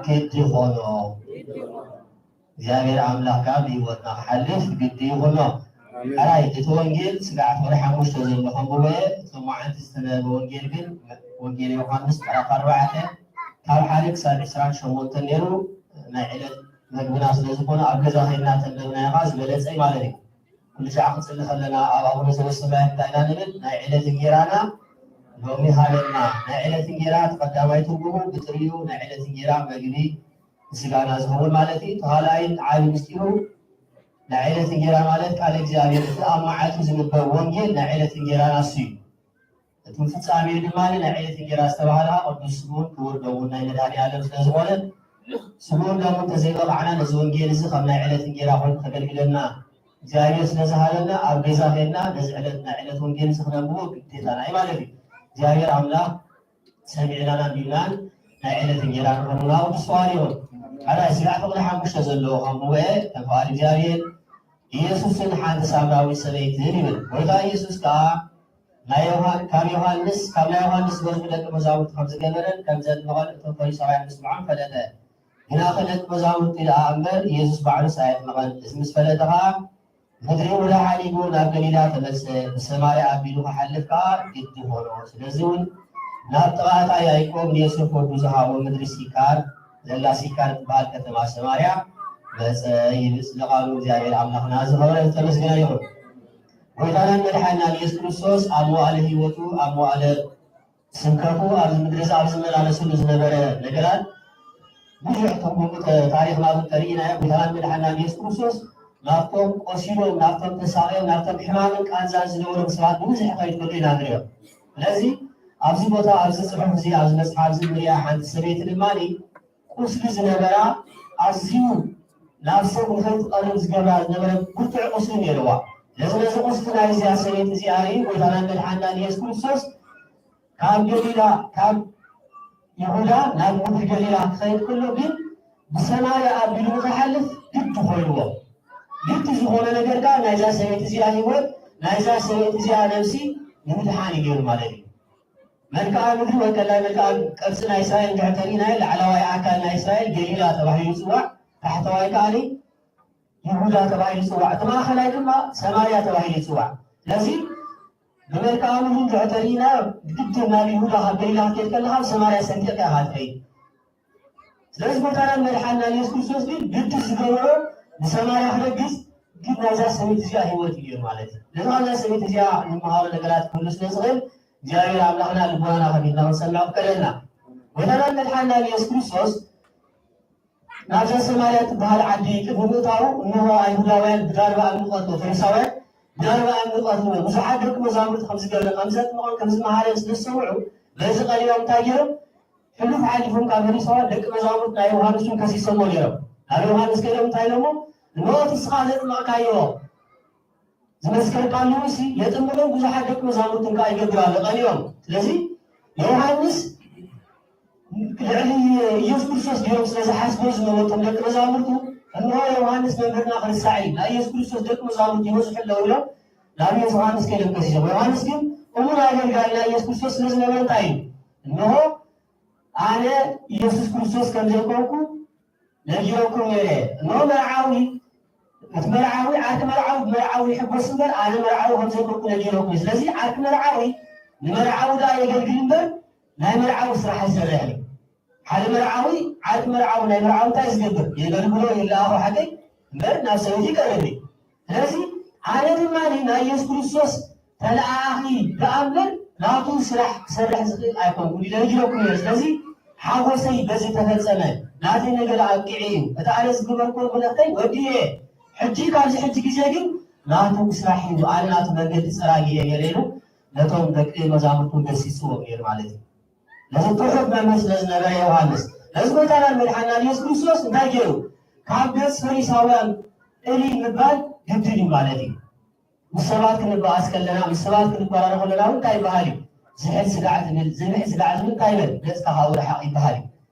ግዲ ኾኖ። እግዚኣብሔር ኣምላኽ ከኣ ብህይወትና ክሓልፍ ግዲ ይኹኖ። ኣሜን። ሕራይ እቲ ወንጌል ስጋዕ ፍቕሪ ሓሙሽተ ዘሎ ከንብቦ እየ። እቶም መዓልቲ ዝተነበበ ወንጌል ግን ወንጌል ዮሃንስ ምዕራፍ ኣርባዕተ ካብ ሓደ ክሳብ ዕስራን ሸሞንተን ነይሩ። ናይ ዕለት መግብና ስለ ዝኾነ ኣብ ገዛ ኸይድና ተንበብናዮ ኸዓ ዝበለጸ እዩ ማለት እዩ። ኩሉ ሻዕ ክንጽሊ ከለና ኣብ ኣቡነ ዘበሰማያት እንታይ ኢና ንብል? ናይ ዕለት እንጌራና ሎሚ ሃበና። ናይ ዕለት እንጌራ እቲ ቀዳማይ ትርጉሙ ብጥሪኡ ናይ ዕለት እንጌራ መግቢ ንስጋና ዝኸውን ማለት እዩ። እቲ ካልኣይን ዓቢ ምስጢሩ ናይ ዕለት እንጌራ ማለት ቃል እግዚኣብሔር፣ እቲ ኣብ መዓልቲ ዝንበብ ወንጌል ናይ ዕለት እንጌራና እሱ እዩ። እቲ ፍጻሜኡ ድማ ናይ ዕለት እንጌራ ዝተባህለ ቅዱስ ስሙን ክቡር ደሙን ናይ መድኃኔ ዓለም ስለ ዝኾነ፣ ስሙን ደሙን እንተዘይበላዕና ነዚ ወንጌል እዚ ከም ናይ ዕለት እንጌራ ኮይኑ ከገልግለና እግዚኣብሔር ስለ ዝሃበና፣ ኣብ ገዛ ኬድና ነዚ ዕለት ናይ ዕለት ወንጌል እዚ ክነንብቦ ግዴታና እዩ ማለት እዩ። እግዚኣብሔር ኣምላኽ ሰሚዕናን ኣንቢብናን ናይ ዕለት እንጌራ ንኸውንና ቅዱስ ፍቓዱ ይኹን። ሓደ ስጋዕ ፍቕዲ ሓሙሽተ ዘለዎ ከንብቦ እየ፣ ከም ፍቓድ እግዚኣብሔር። ኢየሱስን ሓንቲ ሳምራዊት ሰበይትን ይብል። ጎይታ ኢየሱስ ከኣ ናይ ዮሃን-፣ ካብ ዮሃንስ፣ ካብ ናይ ዮሃንስ ዝበዝሑ ደቂ መዛሙርቲ ከም ዝገበረን ከም ዘጥመቐን እቶም ፈሪሳውያን ምስምዖም ፈለጠ። ግናኸ ደቂ መዛሙርቲ ደኣ እምበር ኢየሱስ ባዕሉስ ኣየጥመቐን። እዚ ምስ ፈለጠ ኸኣ ምድሪ ይሁዳ ሓዲጉ ናብ ገሊላ ተመልሰ። ብሰማርያ ኣቢሉ ክሓልፍ ከኣ ግዲ ኾኖ። ስለዚ እውን ናብ ጥቓ እታ ያዕቆብ ንዮሴፍ ወዱ ዝሃቦ ምድሪ ሲካር ዘላ ሲካር እትበሃል ከተማ ሰማርያ መጸ ይብል። ስለ ቃሉ እግዚኣብሔር ኣምላኽና ዝኸበረ ዝተመስገነ ይኹን። ጎይታናን መድሓንናን ኢየሱስ ክርስቶስ ኣብ መዋእለ ህይወቱ፣ ኣብ መዋእለ ስብከቱ፣ ኣብዚ ምድሪ እዚ ኣብ ዝመላለሰሉ ዝነበረ ነገራት ብዙሕ ትርጉሙ ተ-፣ ታሪኽና እውን ተርኢናዮ። ጎይታናን መድሓንናን ኢየሱስ ክርስቶስ ናብቶም ቆሲሎም፣ ናብቶም ተሳቕዮም፣ ናብቶም ሕማምን ቃንዛን ዝነበሮም ሰባት ብብዝሒ ከይዱ ከሎ ኢና ንሪኦ። ስለዚ ኣብዚ ቦታ፣ ኣብዚ ጽሑፍ እዚ፣ ኣብዚ መጽሓፍ እዚ ንሪኣ ሓንቲ ሰበይቲ ድማ ቁስሊ ዝነበራ፣ ኣዝዩ ናብ ሰብ ንኸይትቐርብ ዝገብራ ዝነበረ ብርቱዕ ቁስሊ ነይርዋ። ስለዚ ነዚ ቁስሊ ናይዚኣ ሰበይቲ እዚኣ ርኢ ጎይታናን መድሓንናን ኢየሱስ ክርስቶስ ካብ ገሊላ፣ ካብ ይሁዳ ናብ ምድሪ ገሊላ ክኸይድ ከሎ ግን ብሰማርያ ኣቢሉ ንኽሓልፍ ግዲ ኮይንዎ። ግዲ ዝኾነ ነገር ከኣ ናይዛ ሰበይቲ እዚኣ ህይወት፣ ናይዛ ሰበይቲ እዚኣ ነብሲ ንምድሓን እዩ ነይሩ ማለት እዩ። መልክዓ ምድሪ ወይ ከላይ መልክዓ ቅርፂ ናይ እስራኤል እንድሕር ተሪእናዮ፣ ላዕለዋይ ኣካል ናይ እስራኤል ገሊላ ተባሂሉ ይፅዋዕ፣ ታሕተዋይ ከኣ ይሁዳ ተባሂሉ ይፅዋዕ፣ እቲ ማእኸላይ ድማ ሰማርያ ተባሂሉ ይፅዋዕ። ስለዚ ብመልክዓ ምድሪ እንድሕር ተሪእናዮ፣ ግድን ናብ ይሁዳ ካብ ገሊላ ክትከይድ ከለኻ ብሰማርያ ሰንጢቕካ ኢኻ ትኸይድ። ስለዚ ጎይታናን መድሓንናን የሱስ ክርስቶስ ግን ግዲ ዝገበሮ ንሰማርያ ክረግጽ፣ ግን ናይዛ ሰበይቲ እዚኣ ህይወት እዩ ማለት እዩ። ነዚ ካብዛ ሰበይቲ እዚኣ ንመሃሮ ነገራት ክህሉ ስለ ዝኽእል እግዚኣብሔር ኣምላኽና ልቦናና ከፊትና ክንሰምዕ ፍቀደልና። ጎይታናን መድሓንናን የሱስ ክርስቶስ ናብዛ ሰማርያ ትበሃል ዓዲ ቅድሚ ምእታዉ እንሆ ኣይሁዳውያን ብዳርባ እምኒ ቀትሎ፣ ፈሪሳውያን ብዳርባ እምኒ ቀትልዎ፣ ብዙሓት ደቂ መዛሙርቲ ከም ዝገበረ ከም ዘጥመቖም ከም ዝመሃረን ስለ ዝሰምዑ በዚ ቀሊዖም እንታይ ገይሮም? ሕሉፍ ሓሊፎም ካብ ፈሪሳውያን ደቂ መዛሙርት ናይ ዮሃንስ እውን ከሲሶሞ ነይሮም። ናብ ዮሃንስ ከይዶም እንታይ ኢሎሞ? እሞ እቲ ንስኻ ዘጥመቕካዮ ዝመስከርካሉ ሲ የጥምቕን ብዙሓት ደቂ መዛሙርት እንካ ይገብር ኣሎ ቀሊኦም። ስለዚ ዮሃንስ ልዕሊ ኢየሱስ ክርስቶስ ድዮም ስለ ዝሓስቦ ዝነበርቶም ደቂ መዛሙርቱ እንሆ ዮሃንስ መምህርና ክርስሳዕ እዩ፣ ናይ ኢየሱስ ክርስቶስ ደቂ መዛሙርት ይበዝሑ ኣለዉ ኢሎም ናብ ዮሃንስ ከይዶም ከሲሶም። ዮሃንስ ግን እሙን ኣገልጋሊ ናይ ኢየሱስ ክርስቶስ ስለ ዝነበረ እንታይ እዩ? እንሆ ኣነ ኢየሱስ ክርስቶስ ከም ዘይኮንኩ ነጊረኩም ነይረ። እንሆ መርዓዊ እቲ መርዓዊ ዓርኪ መርዓዊ ብመርዓዊ ይሕጎስ እምበር ኣነ መርዓዊ ከም ዘይኮንኩ ነጊረኩም። ስለዚ ዓርኪ መርዓዊ ንመርዓዊ ደኣ የገልግል እምበር ናይ መርዓዊ ስራሕ ኣይሰርሕን እዩ። ሓደ መርዓዊ ዓርኪ መርዓዊ ናይ መርዓዊ እንታይ ዝገብር? የገልግሎ፣ ይለኣኾ ሓቀይ እምበር ናብ ሰበይቲ ይቀርብ እዩ። ስለዚ ኣነ ድማ ናይ ኢየሱስ ክርስቶስ ተለኣኣኺ ደኣ እምበር ናቱ ስራሕ ክሰርሕ ዝኽእል ኣይኮንኩን ኢለ ነጊረኩም እየ። ስለዚ ሓጎሰይ በዚ ተፈጸመ፣ ናተይ ነገር ኣብቂዐ እዩ። እቲ ኣነ ዝገበርኩዎ መልእኽተይ ወዲኤ። ሕጂ ካብዚ ሕጂ ግዜ ግን ናቱ ስራሕ እዩ፣ ኣነ ናቱ መንገዲ ጸራጊ እየ ነይረ ኢሉ ነቶም ደቂ መዛሙርቱ ገሲጽዎም ነይሩ ማለት እዩ። ነዚ ትሑት መምህር ስለ ዝነበረ ዮሃንስ ነዚ ጎይታናን መድሓንናን ኢየሱስ ክርስቶስ እንታይ ገይሩ? ካብ ገጽ ፈሪሳውያን እልይ ምባል ግድን እዩ ማለት እዩ። ምስ ሰባት ክንበኣስ ከለና ምስ ሰባት ክንቆራረ ከለና እውን እንታይ ይበሃል እዩ? ዝሕል ስጋዕ ዝብል ዝምሕ ስጋዕ ዝብል እንታይ ይበል? ገጽካ ካብኡ ርሓቕ ይበሃል እዩ።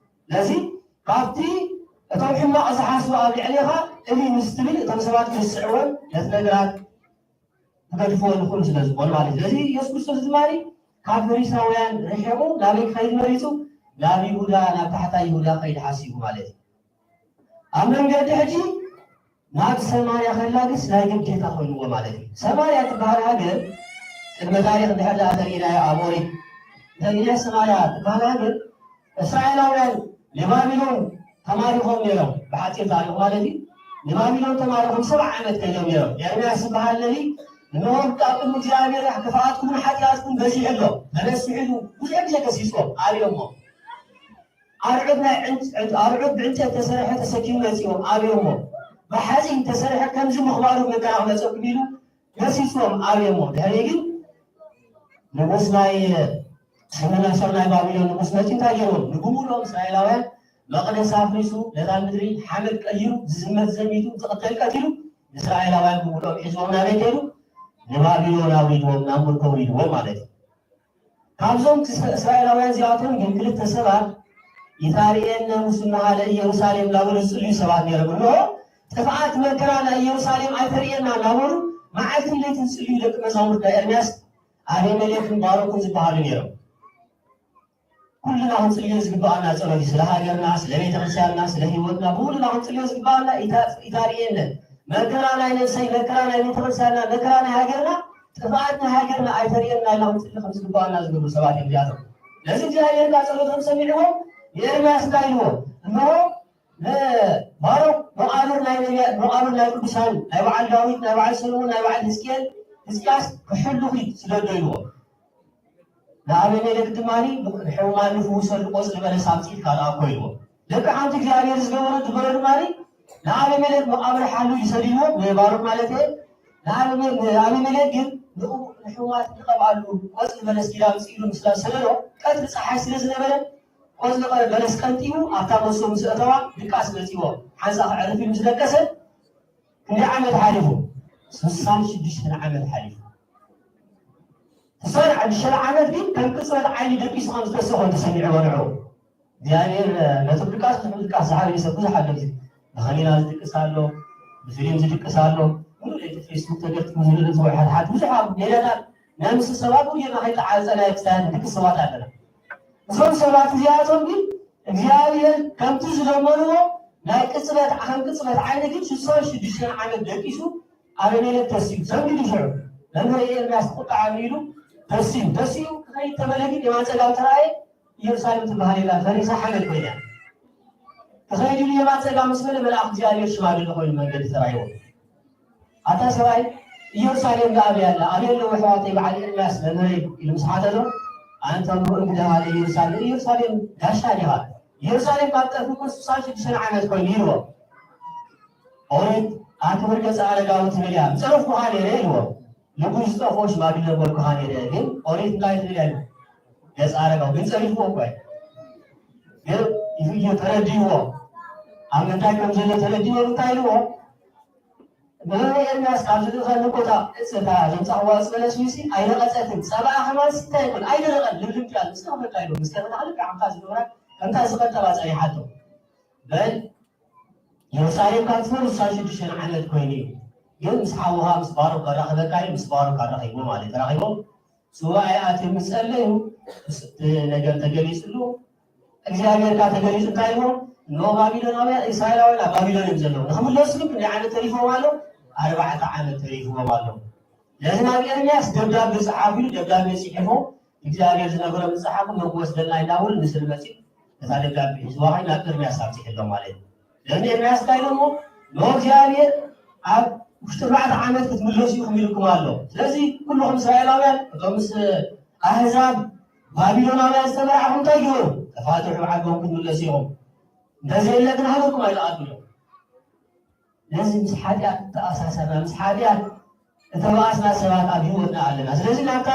ስለዚ ካብቲ እቶም ሕማቕ ዝሓስቡ ኣብ ልዕሌኻ እልይ ምስ ትብል እቶም ሰባት ክርስዕዎን ነቲ ነገራት ክገድፍዎ ዝኽእሉ ስለ ዝኾኑ ማለት እዩ። ስለዚ ኢየሱስ ክርስቶስ ድማ ካብ ፈሪሳውያን ርሒቑ ናበይ ክኸይድ መሪጹ? ናብ ይሁዳ፣ ናብ ታሕታይ ይሁዳ ክኸይድ ሓሲቡ ማለት እዩ። ኣብ መንገዲ ሕጂ ናብ ሰማርያ ከላ ግስ ናይ ግዴታ ኮይንዎ ማለት እዩ። ሰማርያ ትበሃል ሃገር ቅድመ ታሪኽ እንድሕር ደኣ ተሪኢናዮ ኣብ ኦሪት እንተሪኢናዮ ሰማርያ ትበሃል ሃገር እስራኤላውያን ንባቢሎን ተማሪኾም ነይሮም፣ ብሓፂር ታሪኽ ማለት እዩ። ንባቢሎን ተማሪኾም ሰብዓ ዓመት ከይዶም ነይሮም። ኤርምያስ ዝበሃል ነቢ ንመወርድ ኣብ ቅድሚ እግዚኣብሔር ክፍኣትኩምን ሓጢኣትኩም በዚሑ ኣሎ፣ ተነስሑ ኢሉ ብዙሕ ግዜ ከሲስዎም ኣብዮሞ። ኣርዑት ናይ ዕንጨ- ኣርዑት ብዕንጨት ተሰርሐ ተሰኪሙ መጺኦም ኣብዮሞ። ብሓጺን ተሰርሐ ከምዚ ምኽባሩ መከራ ክመጸኩም ኢሉ ገሲጽዎም ኣብዮሞ። ድሕሪ ግን ንጉስ ናይ ስመናሶር ናይ ባቢሎን ንጉስ መጺኡ እንታይ ገይርዎም? ንብሙሉኦም እስራኤላውያን መቕደስ ኣፍሪሱ ነታ ምድሪ ሓመድ ቀይሩ ዝዝመት ዘሚቱ ዝቕተል ቀቲሉ ንእስራኤላውያን ብሙሉኦም ሒዝዎም ናበይ ከይዱ? ንባቢሎን ኣውሪድዎም ናብ ምርኮ ውሪድዎም ማለት እዩ። ካብዞም ክስ- እስራኤላውያን እዚኣቶም ግን ክልተ ሰባት ይታርየነ ሙስ እናሃለ ኢየሩሳሌም እናበሉ ዝጽልዩ ሰባት ነይሮም። እንሆ ጥፍኣት መከራ ናይ ኢየሩሳሌም ኣይተርእየና እናበሉ መዓልትን ለይትን ዝጽልዩ ደቂ መዛሙርት ናይ ኤርምያስ ኣቤሜሌክን ባሮክን ዝበሃሉ ነይሮም። ኩልና ክንጽልዮ ዝግብኣና ጸሎት እዩ። ስለ ሃገርና፣ ስለ ቤተክርስትያንና፣ ስለ ህይወትና ብኩልና ክንጽልዮ ዝግብኣና ኢታ- ኢታርእየነ መከራ ናይ ነብሰይ፣ መከራ ናይ ቤተክርስትያንና፣ መከራ ናይ ሃገርና፣ ጥፍኣት ናይ ሃገርና ኣይተርእየና ኢልና ክንጽሊ ከም ዝግብኣና ዝገብሩ ሰባት እዮም እዚኣቶም። ነዚ እግዚኣብሔር ቃል ጸሎቶም ሰሚዕዎ ንኤርምያስ እንታይ ኢልዎ? እንሆ ንባሮክ መቓብር ናይ ነቢያት፣ መቓብር ናይ ቅዱሳን ናይ በዓል ዳዊት፣ ናይ በዓል ሰሎሞን፣ ናይ በዓል ህዝቅኤል፣ ህዝቅያስ ክሕሉኺ ስደዶ ኢልዎ። ንኣቤሜሌክ ድማ ንሕሙማን ንፍውሰሉ ቆጽሊ በለስ ኣምጺእካ ልኣኮ ኢልዎ። ደቂ ሓንቲ እግዚኣብሔር ዝገበሮ ዝበሎ ድማ ንኣቤሜሌክ መቓብር ሓሉ እዩ ሰዲድዎ፣ ንባሮክ ማለት እየ። ንኣቤሜ- ንኣቤሜሌክ ግን ንኡ- ንሕሙማት ንቐብኣሉ ቆጽሊ በለስ ኪዳ ኣምጺእሉ ምስላ ሰደዶ ቀትሪ ጸሓይ ስለ ዝነበረ ቆጽሊ ቀ- በለስ ቀንጢቡ ኣብታ መሶብ ምስ ኣተዋ ድቃስ መጺዎ። ሓንሳእ ከዕርፍ ኢሉ ምስ ደቀሰ ክንደይ ዓመት ሓሊፉ? ስሳን ሽዱሽተን ዓመት ሓሊፉ። ስሳን ሽዱሽተን ዓመት ግን ከም ቅጽበት ዓይኒ ደቂሱ ከም ዝተሰኾ ተሰሚዕዎ ንዑ። እግዚኣብሔር ነቶም ድቃስ፣ ነቶም ድቃስ ዝሓበ ሰብ ብዙሕ ኣሎ። እዚ ብኸሜራ ዝድቅስ ኣሎ፣ ብፊልም ዝድቅስ ኣሎ። ሙሉ ለይቲ ፌስቡክ ተገርቲሙ ዝርኢ ዝውዕል ሓድሓድ ብዙሕ ኣብ ሜዳታት ነምሲ ሰባት እውን ጌርና ከይተዓጸና ክስታያን ድቂ ሰባት ኣለና። እዞም ሰባት እዚኣቶም ግን እግዚኣብሔር ከምቲ ዝለመንዎ ናይ ቅጽበት ከም ቅጽበት ዓይኒ ግን ሽሳን ሽዱሽተን ዓመት ደቂሱ ኣበሜሌክ ተሲኡ ሰንቢዱ ሽዑ መምህር ኤርምያስ ቁጣ ዓብዩ ኢሉ ተሲኡ ተሲኡ ክኸይድ ተመለ ግን የማን ጸጋም ተራእየ። ኢየሩሳሌም ትበሃል የላን ፈሪሳ ሓመድ ኮይና። ተኸይዱ የማን ጸጋም ምስ በለ መልኣኽ እግዚኣብሔር ሽማግለ ኮይኑ መንገዲ ተራእይዎ። ኣታ ሰብኣይ ኢየሩሳሌም ዶ ኣበይ ኣላ? ኣበይ ኣለዉ ኣሕዋተይ በዓል ኤርምያስ መምህረይ ኢሉ ምስ ሓተቶ ኣንተ ምሩእ እንግዳ ሃለ ኢየሩሳሌም ኢየሩሳሌም ጋሻ ዲኻ? ኢየሩሳሌም ካብ ጠፍእ እኮ ስሳን ሽዱሽተን ዓመት ኮይኑ ኢልዎ። ኦሪት ኣክብር ገጸ ኣረጋዊ ትብል እያ ዝጸረፍኩኻ ነይረ ኢልዎ። ንጉስ ዝጠፍኦ ሽማግለ ነበርኩኻ ነይረ ግን ኦሪት እንታይ ትብል እያ ኢልዎ። ገጸ ኣረጋዊ ግን ጸሪፍዎ እኮ እዩ። ግን እዩ ተረዲእዎ ኣብ ምንታይ ከም ዘሎ ተረዲእዎ እንታይ ኢልዎ። መምህር ኤርምያስ ካብ ዝልእኸኒ ቦታ እታ ዘምጻእዋ ዝበለ ስዊሲ ኣይነቐጸትን፣ ጸባኣ ከማን ስታ ይኹን ኣይደረቐን፣ ልምልም ጥያ ምስ ከፈታ ኢሉ ምስ ከፈታ ልክዕ ከምታ ዝገብራ ከምታ ዝቐጠባ ጸኒሓቶ። በል ኢየሩሳሌም ካብ ትፈርስ ሽዱሽተ ዓመት ኮይኑ እዩ። ግን ምስ ሓውኻ ምስ ባሮክ ከራኽበካ እዩ፣ ምስ ባሮክ ኣራኺብዎ ማለት እዩ። ተራኺቦም ሱባኤ ኣትዮም ምስ ጸለዩ እቲ ነገር ተገሊጽሉ። እግዚኣብሔር ከኣ ተገሊጹ እንታይ ኢልዎም? እንሆ ባቢሎናውያን እስራኤላውያን ኣብ ባቢሎን እዮም ዘለዉ። ንኽምለሱ ግን ክንደይ ዓመት ተሪፍዎም ኣሎ? ኣርባዕተ ዓመት ተሪፍዎም ኣሎ። ነዚ ናብ ኤርምያስ ደብዳቤ ጸሓፉ ኢሉ ደብዳቤ ጽሒፎም እግዚኣብሔር ዝነገሮም ዝጸሓፉ መግቦ ስደልና ኢናበሉ ንስሪ መጺኡ ነታ ደብዳቤ ሒዝዋ ኸይዱ ናብ ኤርምያስ ኣብጺሕሎም ማለት እዩ። ነዚ ኤርምያስ እንታይ ኢሎሞ? ንሆ እግዚኣብሔር ኣብ ውሽጢ ኣርባዕተ ዓመት ክትምለሱ ኢኹም ኢልኩም ኣሎ። ስለዚ ኩልኹም እስራኤላውያን እቶም ምስ ኣህዛብ ባቢሎናውያን ዝተመራሕኹም እንታይ ግበሩ? ተፋትሑ ዓዶም ክትምለሱ ኢኹም። እንተዘየለ ግን ሃበኩም ኣይትኣትዉ እዮም። ነዚ ምስ ሓጢኣት እተኣሳሰርና ምስ ሓጢኣት እተባኣስና ሰባት ኣብ ህይወትና ኣለና። ስለዚ ናብታ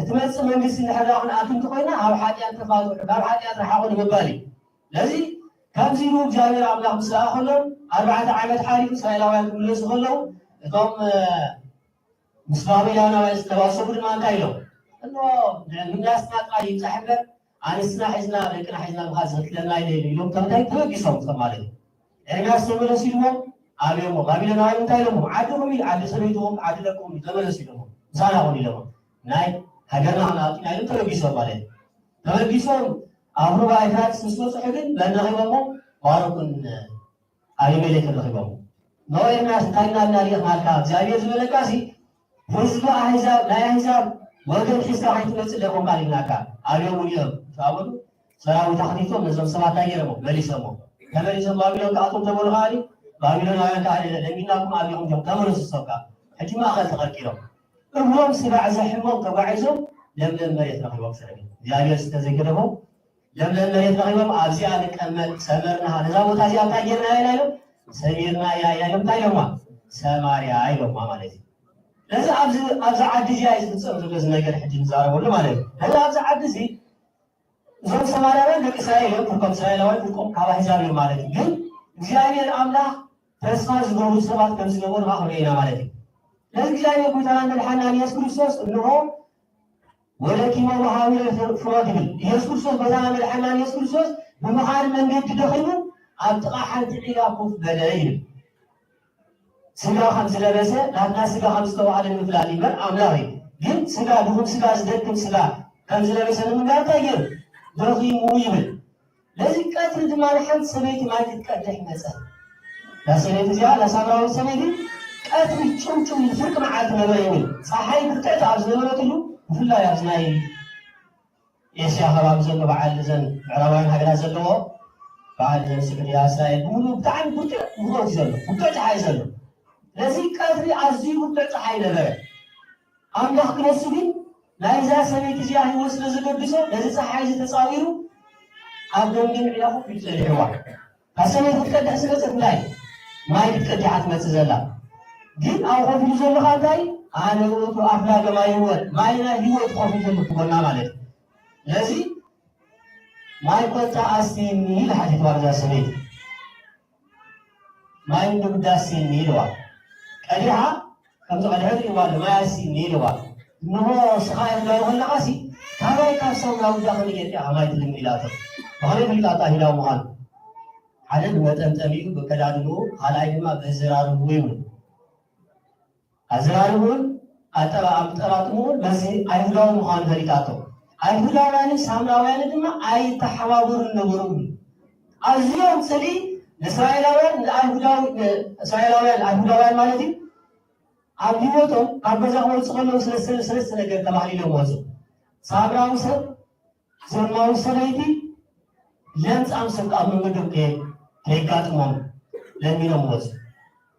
እትመጽእ መንግስቲ እንድሕር ደኣ ክንኣቱ እንተኾይና ኣብ ሓጢኣት ተፋትሑ፣ ካብ ሓጢኣት ረሓቑ ንምባል እዩ። ስለዚ ከምዚ ኢሉ እግዚኣብሔር ኣምላኽ ምስ ረኣ ከሎ ኣርባዕተ ዓመት ሓሊፉ እስራኤላውያን ክምለሱ ከለዉ እቶም ምስ ባቢሎናውያን ዝተባሰቡ ድማ እንታይ ኢሎም? እኖ ንምምላስና ጥራይ ይብጻሕ እምበር ኣንስትና ሒዝና ደቅና ሒዝና ምኻድ ዘክለና ኢለ ኢሎም ተምታይ ተበጊሶም ቶም ማለት እዩ። ኤርምያስ ተመለሱ ኢልዎም ኣብዮሞ ባቢሎናውያን እንታይ ኢሎሞ ዓድኹም እዩ ዓዲ ሰበይትኹም ዓዲ ደቅኹም እዩ ተመለሱ ኢሎሞ ምሳና ኹን ኢሎሞ ናይ ሃገርና ክንኣቱና ኢሎም ተበጊሶም ማለት እዩ። ተበጊሶም ኣብ ሩባ ኤፍራጥስ ምስ በጽሑ ግን መን ረኺቦሞ? ባሮክን ኣቢሜሌክን ረኺቦሞ። ኖ ኤርምያስ እንታይ እናልና ሪኢኽናልካ እግዚኣብሔር ዝበለካ ሲ ህዝቢ ኣህዛብ ናይ ኣህዛብ ወገን ሒዝካ ከይትመጽእ ደቆምካ ኢልናካ ኣብዮም እውን እዮም ተባበሉ። ሰራዊት ኣኽቲቶም ነዞም ሰባት እንታይ ገይሮሞ መሊሶሞ። ተመሊሶም ባቢሎን ክኣትዎም ተበሉ ከዓኒ ባቢሎናውያን ከዓ ለሚናኩም ኣብዮም እዮም ተመለሱ ሰብካ ሕጂ ማእኸል ተቐርቂሮም እግሮም ስጋዕ ዘሕሞም ተጓዒዞም ለምለም መሬት ረኺቦም ስዕሪ እግዚኣብሔር ዝተዘገደፎም ለምለም መሬት ረኺቦም ኣብዚኣ ንቀመጥ ሰመርና ነዛ ቦታ እዚኣ እንታይ ጌርና ኢና ኢሎም ሰሚርና ኢና ኢና ኢሎም እንታይ ኢሎማ ሰማርያ ኢሎማ ማለት እዩ። ስለዚ ኣብዚ ኣብዚ ዓዲ እዚኣ እዩ ዝፍፀም ዘሎ እዚ ነገር ሕጂ ንዛረበሉ ማለት እዩ። ስለዚ ኣብዚ ዓዲ እዚ እዞም ሰማርያውያን ደቂ እስራኤል እዮም ፍርቆም እስራኤላውያን ፍርቆም ካብ ኣህዛብ እዮም ማለት እዩ። ግን እግዚኣብሔር ኣምላኽ ተስፋ ዝገብሩ ሰባት ከም ዝነበሩ ከዓ ክንርኢ ኢና ማለት እዩ። ስለዚ እግዚኣብሔር ጎይታና መድሓና ንየሱስ ክርስቶስ እንሆ ወለኪሞ መሃዊረ ፍኖት ይብል ኢየሱስ ክርስቶስ ጎይታና መድሓና ኢየሱስ ክርስቶስ ብምኻድ መንገዲ ደኺሙ ኣብ ጥቓ ሓንቲ ዒላ ኮፍ በለ ይብል። ስጋ ከም ዝለበሰ ናትና ስጋ ከም ዝተባህለ ንምፍላጥ ይበር ኣምላኽ እዩ። ግን ስጋ ድኹም ስጋ ዝደክም ስጋ ከም ዝለበሰ ንምንጋር እንታይ ገይሩ ደኺሙ ይብል። ነዚ ቀትሪ ድማ ንሓንቲ ሰበይቲ ማይ ክትቀድሕ መጸት። እዛ ሰበይቲ እዚኣ እዛ ሳምራዊት ሰበይቲ ቀትሪ ጭምጭም ፍርቂ መዓልቲ ነበረ ይብል። ፀሓይ ብርትዕቲ ኣብ ዝነበረትሉ ብፍላይ ኣብዚ ናይ ኤስያ ከባቢ ዘሎ በዓል እዘን ምዕራባውያን ሃገራት ዘለዎ በዓል እዘን ስዑድያ እስራኤል ብምሉ ብጣዕሚ ብርቱዕ ሙቐት እዩ ዘሎ ብርቱዕ ፀሓይ ዘሎ ነዚ ቀትሪ ኣዝዩ ብርቱዕ ፀሓይ ነበረ ኣምላኽ ክነሱ ግን ናይዛ ሰበይቲ እዚኣ ህይወት ስለ ዘገድሶ ነዚ ፀሓይ እዚ ተፃዊሩ ኣብ ገምገም ዕዳ ኮፍ ኢሉ ፀኒሕዋ እታ ሰበይቲ ክትቀድሕ ዝመፀት እንታይ ማይ ክትቀድሕ እያ ትመፅእ ዘላ ግን ኣብ ኮፍ ኢሉ ዘለኻ እንታይ ኣነ ውእቱ ኣፍላገ ማይ ህይወት ማይ ናይ ህይወት ኮፍ ኢሉ ዘሎ ትጎና ማለት እዩ ነዚ ማይ ኮታ ኣስቲኒ ኢላ ሓቲትዋ ነዛ ሰበይቲ ማይ እንዶ ግዳ ኣስቲኒ ኢልዋ ቀዲሓ ከምዚ ቀድሐ ትሪእዋ ኣሎ ማይ ኣስቲኒ ኢልዋ እንሆ ስኻ ኢልዋ ከለኻሲ ካባይ ካብ ሳሙና ውዳ ከመይ ጌርካ ኢኻ ማይ ትልምን ኢላቶ ብኸመይ ፍሊጣ ኣጣሂዳ ምዃኑ ሓደ ብመጠምጠሚኡ ብከዳድንኡ ካልኣይ ድማ በዝራርቡ ይብሉ ኣዘራርቡን ኣጠራጥምኡ በዚ ኣይሁዳዊ ምዃኑ ፈሊጣቶ። ኣይሁዳውያንን ሳምራውያንን ድማ ኣይተሓባበሩን ነበሩ። ኣዝዮም ጽልኢ ንእስራኤላውያን ንኣይሁዳዊ ንእስራኤላውያን ኣይሁዳውያን ማለት እዩ። ኣብ ህይወቶም ካብ ገዛ ክወፁ ከለዉ ስለስተ ነገር ተባህሊሎም ወፁ። ሳምራዊ ሰብ ዘማዊ ሰበይቲ ለምጻም ሰብ ኣብ መንገዶም ከየጋጥሞም ለሚኖም ወፁ።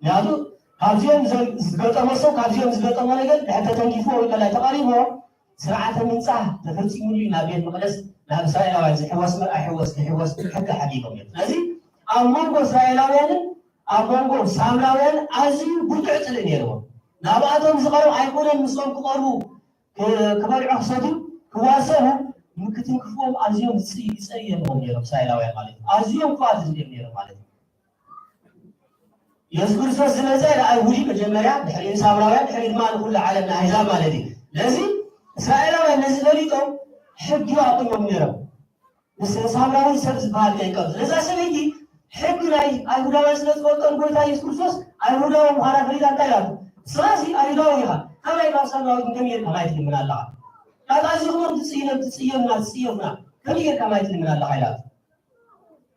ምክንያቱ ካብዚኦም ዝገጠሞ ሰብ ካብዚኦም ዝገጠሞ ነገር ድሕር ተተንኪፎ ወይ ከላይ ተቐሪቦ ስርዓተ ምንጻህ ተፈጺሙሉ ናብ ቤት መቅደስ ናብ እስራኤላውያን ዝሕወስ ምር ኣይሕወስ ክሕወስ ሕጊ ሓጊጎም እዮም። ስለዚ ኣብ መንጎ እስራኤላውያንን ኣብ መንጎ ሳምራውያን ኣዝዩ ብርቱዕ ጽልእ ነይርዎም። ናብኣቶም ዝቐርብ ኣይኮነን ምስኦም ክቐርቡ ክበልዑ ክሰትዩ ክዋሰኑ ምክትንክፍዎም ኣዝዮም ይጸየምዎም ነይሮም እስራኤላውያን ማለት እዩ። ኣዝዮም ክፉኣት ህዝቢ እዮም ነይሮም ማለት እዩ። የሱስ ክርስቶስ ዝመጸ ንኣይሁድ መጀመርያ ድሕሪ ንሳምራውያን ድሕሪ ድማ ንኩሉ ዓለም ንኣህዛብ ማለት እዩ። ስለዚ እስራኤላውያን ነዚ ፈሊጦም ሕጊ ኣቑሞም ነይሮም። ንሳምራዊ ሰብ ዝበሃል ከይቀርብ ስለዛ ሰበይቲ ሕጊ ናይ ኣይሁዳውያን ስለ ዝፈልጦም ጎይታ የሱስ ክርስቶስ ኣይሁዳዊ ምዃና ፈሊጣ እንታይ ኢላቶ? ንስኻ እዚ ኣይሁዳዊ ኢኻ፣ ከመይ ካብ ሳምራዊት ከመይ ጌርካ ማይ ትልምን ኣለኻ? ካብ ኣዚኹም ትጽይኖም ትጽየሙና ትጽየፉና ከመይ ጌርካ ማይ ትልምን ኣለኻ ኢላቶ።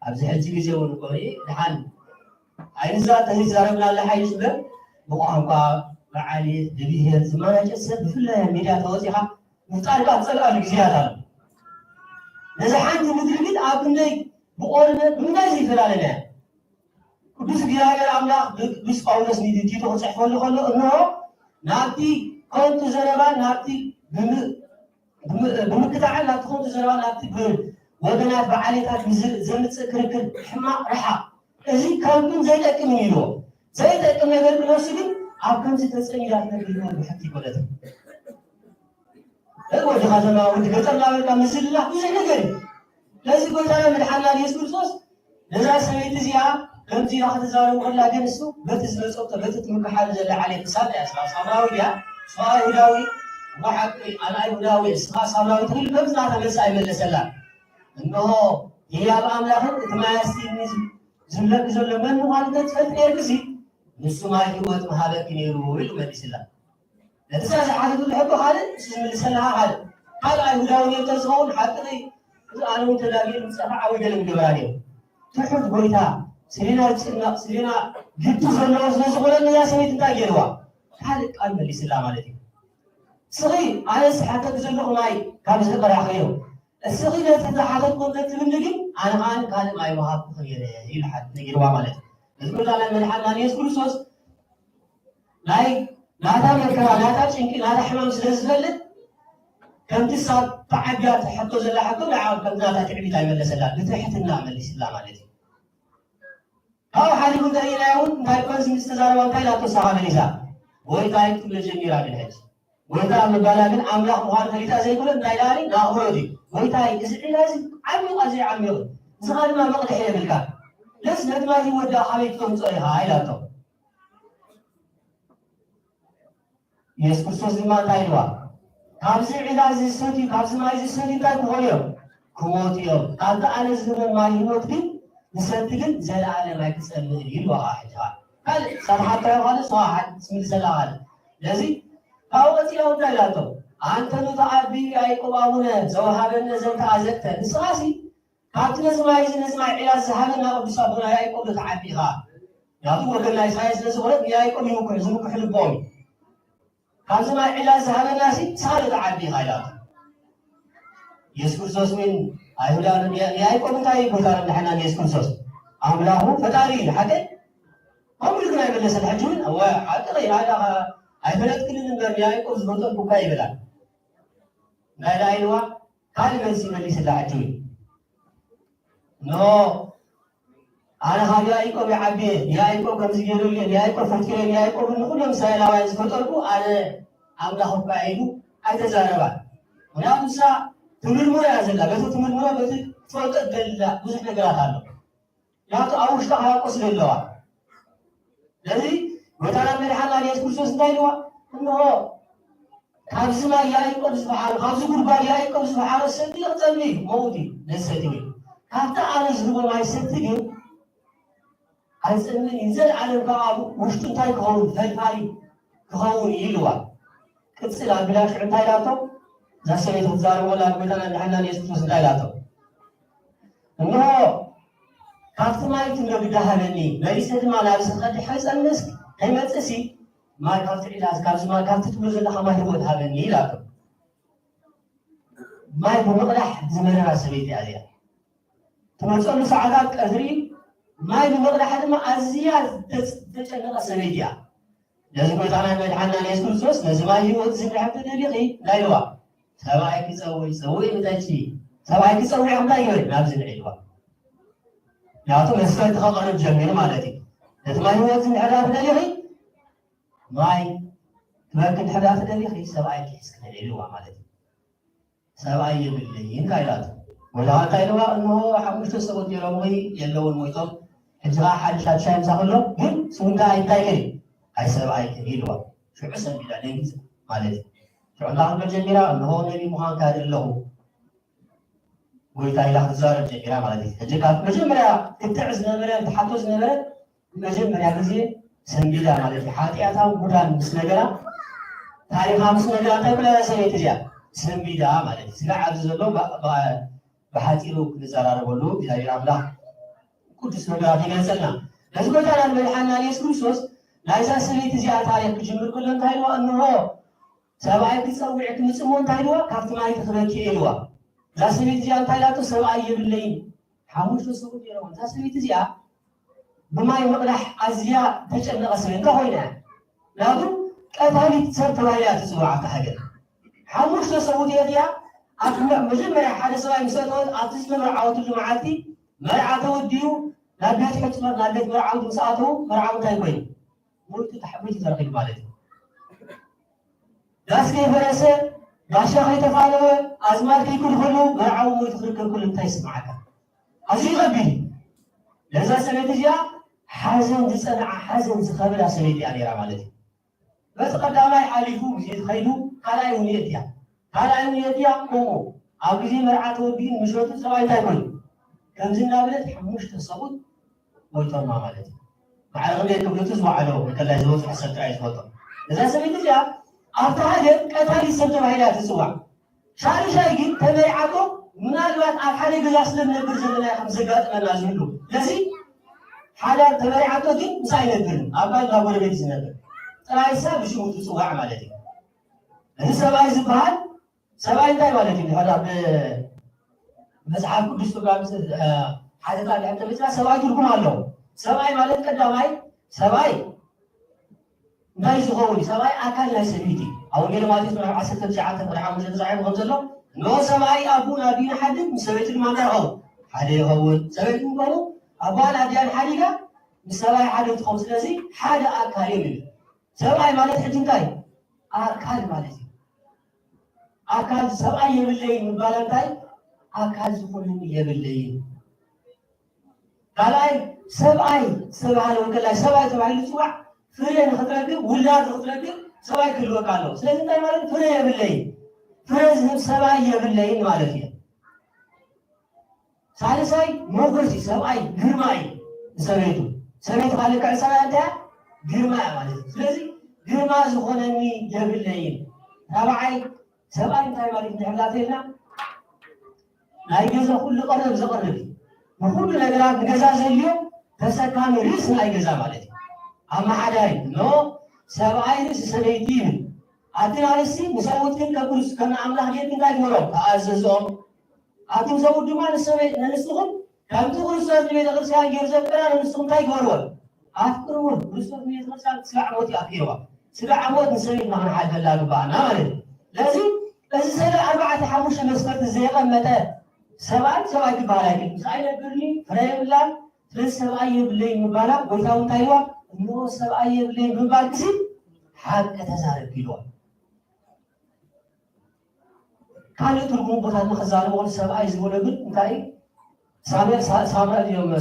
ኣብዚ ሕጂ ግዜ እውን እኮ ደሓን ኣይንዛ ተዝዛረብና ኣለ ሓይሽ እምበር ብቋንቋ ብዓሌት ብብሄር ዝመናጨት ሰብ ብፍላይ ኣብ ሚድያ ተወፂኻ ምፍጣርካ ትፀልኣሉ ግዜያት ኣሎ። ነዚ ሓንቲ ምድሪ ግን ኣብ ክንደይ ብቆርበት ብምንታይ ዘይፈላለና እያ። ቅዱስ እግዚኣብሔር ኣምላኽ ብቅዱስ ጳውሎስ ንቲቶ ክፅሕፈሉ ከሎ እንሆ ናብቲ ከንቱ ዘረባን ናብቲ ብምክታዕን ናብቲ ከንቱ ዘረባን ናብቲ ብወገናት ብዓሌታት ዘምፅእ ክርክር ሕማቕ ርሓቕ። እዚ ከንቱን ዘይጠቅምን ኢልዎ። ዘይጠቅም ነገር ክነሱ ግን ኣብ ከምዚ ተፀሚዳ ትነግር ብሕቲ ይኮነት። ወዲ ከተማ ወዲ ገጠር እናበልካ ምዝልላፍ ብዙሕ ነገር እዩ። ስለዚ ጎይታና መድሓና ኢየሱስ ክርስቶስ ነዛ ሰበይቲ እዚኣ ከምዚ ኢላ ክትዛረቡ ከላ ግን እሱ በቲ ዝመፀቶ በቲ ትምክሓሉ ዘላ ዓሌት ክሳብ እያ ስራ ሳምራዊ ድያ ስራ ኣይሁዳዊ ብሓቂ ኣነ ኣይሁዳዊ ስራ ሳምራዊ ትብል ከምዚ ናታ መልሲ ኣይመለሰላ። እንሆ ህያብ ኣምላኽን እቲ ማያስቲ ዝብለኪ ዘሎ መን ምዃኑ ተትፈልጥ ነርክሲ ንሱ ማይ ህይወት ምሃበኪ ነይሩ ኢሉ መሊስላ። ነቲ ሰብ ዝሓተትሉ ሕቶ ካልእ፣ ንሱ ዝምልሰልሃ ካልእ። ካልእ ኣይሁዳዊ ነይሩ ተዝኸውን ሓቂ እዚ ኣነ እውን ተዳጊሉ ምጸፋ ዓብይ ገለ ምገበራ ነይሩ። ትሑት ጎይታ፣ ስሌና ዝጭነቕ፣ ስሌና ግዲ ዘለዎ ስለ ዝኾነ ነዛ ሰበይቲ እንታይ ገይርዋ? ካልእ ቃል መሊስላ ማለት እዩ። ስኺ ኣነ ዝሓተኪ ዘለኹ ማይ ካብ ዝህቐ ራኸዮ። እስኺ ነቲ ዝሓተትኩ እንተትብኒ ግን ኣነ ኸኣ ካልእ ማይ ምሃብኩ ነይረ ኢሉ ሓት ነጊርዋ ማለት እዩ። እዚ ጎይታና መድሓንና ንየሱስ ክርስቶስ ናይ ናታ መከራ ናታ ጭንቂ ናታ ሕማም ስለ ዝፈልጥ ከምቲ ሳብ ተዓቢያ ትሕቶ ዘላ ሕቶ ንዓ ከምቲ ናታ ትዕቢት ኣይመለሰላ ብትሕትና መሊስላ ማለት እዩ። ካብኡ ሓሊፉ እንተሪእናዮ እውን እንታይ ኮን ምስ ተዛረባ እንታይ ኢላቶ ንሳኻ መሊሳ ጎይታይ ክትብሎ ጀሚራ ግን ሕጂ ጎይታ ኣብ ምባላ ግን ኣምላኽ ምዃኑ ፈሊጣ ዘይኮነ እንታይ ኢላ ናቕፈሮት እዩ ጎይታይ እዚ ዒላ እዚ ዓሚቕ ኣዝዩ ዓሚቕ ንስኻ ድማ መቕድሒ የብልካ ለስ ነቲ ማይ ዝወዳእ ካበይ ክተምፅኦ ኢኻ ኢላቶ ኢየሱስ ክርስቶስ ድማ እንታይ ኢልዋ? ካብዚ ዒላ እዚ ዝሰትዩ፣ ካብዚ ማይ እዚ ዝሰትዩ እንታይ ክኾኑ እዮም? ክሞቱ እዮም። ካብቲ ኣነ ዝህቦም ማይ ህይወት ግን ዝሰቲ ግን ዘለኣለም ኣይክጸምእን እዩ ኢልዋ ኸዓ ሕጂ ኸዓ። ካልእ ሳትሓታዮ ካልእ ሰዋሓት ትምልሰላ ካልእ። ስለዚ ካብኡ ቀጺላ እውን እንታይ ኢላቶ? ኣንተ ኑቲ ኣቢ ያዕቆብ ኣቡነ ዘውሃበነ ዘንተ ኣዘቅተ ንስኻሲ ካብቲ ነዚ ማይ እዚ ነዚ ማይ ዒላ ዝሃበና ቅዱስ ኣቦና ያዕቆብ ዶ ትዓቢ ኢኻ? ምክንያቱ ወገን ናይ እስራኤል ስለ ዝኾነት ንያዕቆብ ይምክሑ ዝምክሑ ልቦም እዩ። ካብዚ ማይ ዒላ ዝሃበና ሲ ንስኻ ዶ ትዓቢ ኢኻ ኢላቶ። የሱስ ክርስቶስ እውን ኣይሁዳ ንያዕቆብ እንታይ እዩ ጎይታ መድሓና ንየሱስ ክርስቶስ ኣምላኹ ፈጣሪ እዩ ሓቂ ከምኡ ኢሉ ግን ኣይመለሰን። ሕጂ እውን እወ ሓቂ ኢኻ ኢላ ኣይፈለጥክንን እምበር ንያዕቆብ ዝፈልጦ እኳ ይበላ እንታይ ኢላ ኢልዋ ካልእ መልሲ ይመሊስላ ሕጂ እውን እንሆ ኣነ ካብ ያዕቆብ ይዓቢ እየ ንያዕቆብ ከምዚ ገይሩሉ እየ ንያዕቆብ ፈጢረ ንያዕቆብ ንኩሎም እስራኤላውያን ዝፈጠርኩ ኣነ ኣምላኽ እኳ ኢሉ ኣይተዛረባን ምክንያቱ ንሳ ትምርምሮ እያ ዘላ በቲ ትምርምሮ በቲ ትፈልጦ ትደልላ ብዙሕ ነገራት ኣሎ ምክንያቱ ኣብ ውሽጣ ክሃቆ ስለ ኣለዋ ስለዚ ጎይታና መድሓና ኢየሱስ ክርስቶስ እንታይ ኢልዋ እንሆ ካብዚ ማይ ያዕቆብ ዝፈሓሮ ካብዚ ጉድጓድ ያዕቆብ ዝፈሓሮ ሰቲ ክፀሚ መውት እዩ ነሰቲ ወይ ካብቲ ኣነ ዝህቦ ማይ ሰቲ ግን ኣይፀምን እዩ ዘለዓለም ከዓ ውሽጡ እንታይ ክኸውን ፈልፋሊ ክኸውን እዩ ኢልዋ ቅጽል ኣቢላ ሽዑ እንታይ ኢላቶ? እዛ ሰበይቲ ክትዛረብ ከላ ንጎይታና ንሓና ንየሱስ ክርስቶስ እንታይ ኢላቶ? እንሆ ካብቲ ማይ ትንዶ ግዳ ሃበኒ፣ መሊሰ ድማ ናብ ዝኸዲ ሓይፀንስ ከይመፅእሲ ማይ ካብቲ ዒላ ካብዚ ማይ ካብቲ ትብሎ ዘለኻ ማይ ህይወት ሃበኒ ኢላቶ። ማይ ብምቕዳሕ ዝመረራ ሰበይቲ እያ እዚኣ። ትመፀሉ ሰዓታት ቀትሪ ማይ ብምቕዳሕ ድማ ኣዝያ ዝተጨነቐ ሰበይቲ እያ። ነዚ ጎይታና መድሓና ንየሱስ ክርስቶስ ነዚ ማይ ህይወት ዝንድሕር ተደሊኺ እንታይ ኢልዋ? ሰብኣይ ክፀውዕ ፀውዒ ምጠጪ ሰብኣይ ክፀውዕ እንታይ ይብል ናብዚ ንዒልዋ። ምክንያቱ መስፈርቲ ከቐርብ ጀሚሩ ማለት እዩ። ነቲ ማይ ህይወት ዝንድሕር ዳር ደሊኺ ማይ ትበኪ እንድሕር ዳር ተደሊኺ ሰብኣይ ክሒዝኪ ንዒልዋ ማለት እዩ። ሰብኣይ የብለይን እንታይ ኢላቶ? ወላ እንታይ ኢልዋ? እንሆ ሓሙሽተ ሰብኡት ነይሮምኺ የለውን ሞይቶም፣ ሕጂ ኸዓ ሓደ ሻድሻይ ምሳኺ ኣሎ፣ ግን ስሙ እንታይ እንታይ ከ? ኣይ ሰብኣይ ከ ኢልዋ። ሽዑ ሰንቢዳ ደንጊፃ ማለት እዩ። ሽዑ እንታይ ክትብል ጀሚራ? እንሆ ነቢ ምዃንካ ኣለኹ ጎይታ ኢላ ክትዛረብ ጀሚራ ማለት እዩ። ሕጂ ካብ መጀመርያ ክትዕ ዝነበረ ትሓቶ ዝነበረ መጀመርያ ግዜ ሰንቢዳ ማለት እዩ። ሓጢኣታዊ ጉዳን ምስ ነገራ ታሪኻ ምስ ነገራ እንታይ ብላ ሰበይቲ እዚኣ ሰንቢዳ ማለት እዩ። ስጋዕ ኣብዚ ዘሎ ብሓፂሩ ክንዘራረበሉ እግዚኣብሔር ኣምላኽ ቅዱስ ነገራት ይገልፀልና። ነዚ ጎይታና ንመድሓና ንየሱስ ክርስቶስ ናይዛ ሰበይቲ እዚኣ ታሪክ ክጅምር ከሎ እንታይ ኢልዋ? እንሆ ሰብኣይ ክፀውዕ ክምፅሞ እንታይ ኢልዋ? ካብቲ ማይ ትኽበኪ ኢልዋ። እዛ ሰበይቲ እዚኣ እንታይ ኢላቶ? ሰብኣይ የብለይን። ሓሙሽተ ሰብኡት ነይሮም። እዛ ሰበይቲ እዚኣ ብማይ ምቕዳሕ ኣዝያ ተጨነቐ ሰብ እንተ ኮይና እያ። ምክንያቱ ቀታሊት ሰብ ተባሂላ እያ ትፅዋዕ ኣብታ ሃገር። ሓሙሽተ ሰብኡት እያ እዚኣ ኣብ መጀመርያ ሓደ ሰብኣይ ምስ ኣተወት ኣብቲ ዝተመርዓወትሉ መዓልቲ መርዓ ተወዲኡ ናብ ቤት ሕፅኖት ናብ ቤት መርዓውቲ ምስ ኣተዉ መርዓዊ እንታይ ኮይኑ? ሞይቱ ተሓቢቱ ተረኺቡ ማለት እዩ። ዳስ ከይፈረሰ ጋሻ ከይተፋነወ ኣዝማድ ከይክልኸሉ መርዓዊ ሞይቱ ክርከብ ከሎ እንታይ ይስምዓካ? ኣዝዩ ከቢድ እዩ። ነዛ ሰበይቲ እዚኣ ሓዘን ዝፀንዓ ሓዘን ዝኸበዳ ሰበይቲ እያ ነይራ ማለት እዩ። በቲ ቀዳማይ ሓሊፉ ግዜ ዝኸይዱ ካልኣይ እውን የእትያ ካልኣይ እውን የእትያ ከምኡ ኣብ ግዜ መርዓ ተወዲኡን ምሸቱ ሰብኣይ እንታይ ኮይኑ ከምዚ እናበለት ሓሙሽተ ሰብኡት ሞይቶማ ማለት እዩ። ማዕረ ክንደይ ክብደቱ ዝወዓሎ እንከላይ ዝበፅሖ ሰብ ጥራይ ዝፈልጦ። እዛ ሰበይቲ እዚኣ ኣብታ ሃገር ቀታሊት ሰብ ተባሂላ እያ ትፅዋዕ። ሻርሻይ ግን ተመሪዓቶ ምናልባት ኣብ ሓደ ገዛ ስለ ንነብር ዘለና ከም ዘጋጥመና ዝህሉ ስለዚ ሓደ ተመሪዓቶ ግን ምስ ኣይነብርን ኣብ ባንዳ ጎረቤት ዝነብር ጥራይ ሰብ ብሽሙ ትፅዋዕ ማለት እዩ። እዚ ሰብኣይ ዝበሃል ሰብኣይ እንታይ ማለት እዩ? ድሕር ኣብ መፅሓፍ ቅዱስ ትርጓም ሓተታ ድሕር ተመፅና ሰብኣይ ትርጉም ኣለዎ። ሰብኣይ ማለት ቀዳማይ ሰብኣይ እንታይ ዝኸውን ሰብኣይ ኣካል ናይ ሰበይቲ ኣብ ወንጌል ማቴዎስ ምዕራፍ ዓሰርተ ትሽዓተ ቁጥሪ ሓሙሽተ ተፃሒፉ ከም ዘሎ እንሆ ሰብኣይ ኣቡን ኣዲኡን ሓድግ ምስ ሰበይቱ ድማ እንታይ ይኸውን ሓደ ይኸውን ሰበይቱ ምኮኑ ኣቧን ኣዲያን ሓዲጋ ምስ ሰብኣይ ሓደ ትኸውን ስለዚ ሓደ ኣካል እዮም ይብል ሰብኣይ ማለት ሕጂ እንታይ ኣካል ማለት እዩ ኣካል ሰብኣይ የብለይን ምባል እንታይ ኣካል ዝኾነኒ የብለይን ካልኣይ ሰብኣይ ዝተባሃለ ወንጌላይ ሰብኣይ ተባሂሉ ዝፅዋዕ ፍሬ ንክትረክብ ውላድ ንክትረክብ ሰብኣይ ክህልወካ ኣለዎ ስለዚ እንታይ ማለት ፍሬ የብለይን ፍሬ ዝህብ ሰብኣይ የብለይን ማለት እዩ ሳልሳይ ሞጎስ እዩ ሰብኣይ ግርማ እዩ ንሰበይቱ ሰበይቱ ካልእ ክዕሰባ እንተ ግርማ እያ ማለት እዩ ስለዚ ግርማ ዝኾነኒ የብለይን ራብዓይ ሰብኣይ እንታይ ማለት እንድሕር ዳተልና ናይ ገዛ ኩሉ ቀረብ ዘቕርብ እዩ ንኩሉ ነገራት ንገዛ ዘልዮ ተሰካሚ ርእሲ ናይ ገዛ ማለት እዩ ኣመሓዳሪ ኖ ሰብኣይ ርእሲ ሰበይቲ ይብል ኣቲ ኣንስቲ ንሰብኡትክን ከክርስቱ ከም ኣምላኽ ጌርክ እንታይ ግበሮም ተኣዘዝኦም ኣቱም ሰብኡት ድማ ንሰበይ ንንስኹም ከምቲ ክርስቶስ ንቤተ ክርስቲያን ገይሩ ዘፍቀራ ንንስኹም እንታይ ግበርዎ ኣፍቅርዎ ክርስቶስ ንቤተ ክርስቲያን ስጋዕ ሞት እዩ ኣፍቂርዋ ስጋዕ ሞት ንሰበይትና ክንሓልፈላ ግባኣና ማለት እዩ ለዚ እዚ ሰለ ኣርባዕተ ሓሙሽተ መስፈርቲ ዘየቐመጠ ሰብኣይ ሰብኣይ ክበሃል ኣይክእል ምስ ኣይነብርኒ ፍረ የብላን ስለዚ ሰብኣይ የብለይ ምባላ ጎይታ እውን እንታይ ኢልዋ እንሆ ሰብኣይ የብለይ ብምባል ግዜ ሓቂ ተዛረብ ኢልዋ ካልእ ትርጉም ቦታ ንክዛረቦ ሰብኣይ ዝበሎ ግን እንታይ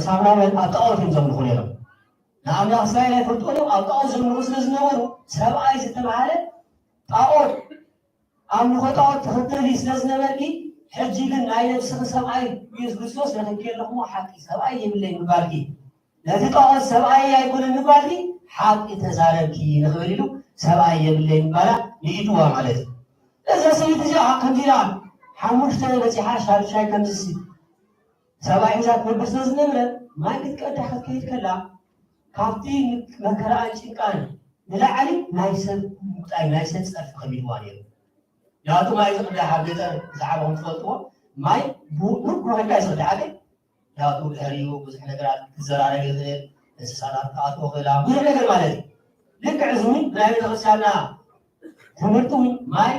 ሳምራውያን ኣብ ጣዖት እዮም ዘምልኹ ነይሮም ንኣምላኽ እስራኤል ኣይፈልጥዎ እዮም ኣብ ጣዖት ዘምልኹ ስለ ዝነበሩ ሰብኣይ ዝተባሃለ ጣዖት ኣምልኾ ጣዖት ትኽተሊ ስለ ዝነበርኪ ሕጂ ግን ናይ ነብስኺ ሰብኣይ ኢየሱስ ክርስቶስ ረኺብኪ ኣለኹ ሓቂ ሰብኣይ የብለይ ምባልኪ ነቲ ጣዖት ሰብኣይ ኣይኮነን ምባልኪ ሓቂ ተዛረብኪ ንኽብል ኢሉ ሰብኣይ የብለይን ባላ ንኢድዋ ማለት እዩ። እዛ ሰበይቲ እዚኣ ከምዚ ኢላ ሓሙሽተ በፂሓ ሻድሻይ ከምዚ ሲ ሰብኣይ ሒዛ ትነብር ስለ ዝነበረ ማይ ክትቀድሕ ክትከይድ ከላ ካብቲ መከራኣን ጭንቃን ንላዕሊ ናይ ሰብ ምቁጣይ ናይ ሰብ ፀርፊ ከቢድዋ ነይሩ። ያቱ ማይ ዝቕዳሕ ኣብ ገጠር ዝዓበኹም ትፈልጥዎ ማይ ብውቁብ ኮይንካ እዩ ዝቕዳሕ። ያቱ ድሕሪኡ ብዙሕ ነገራት ክዘራረብ ይኽእል፣ እንስሳታት ክኣትዎ ክእላ ብዙሕ ነገር ማለት እዩ። ልክዕ እዚ እውን ናይ ቤተክርስትያንና ትምህርቲ እውን ማይ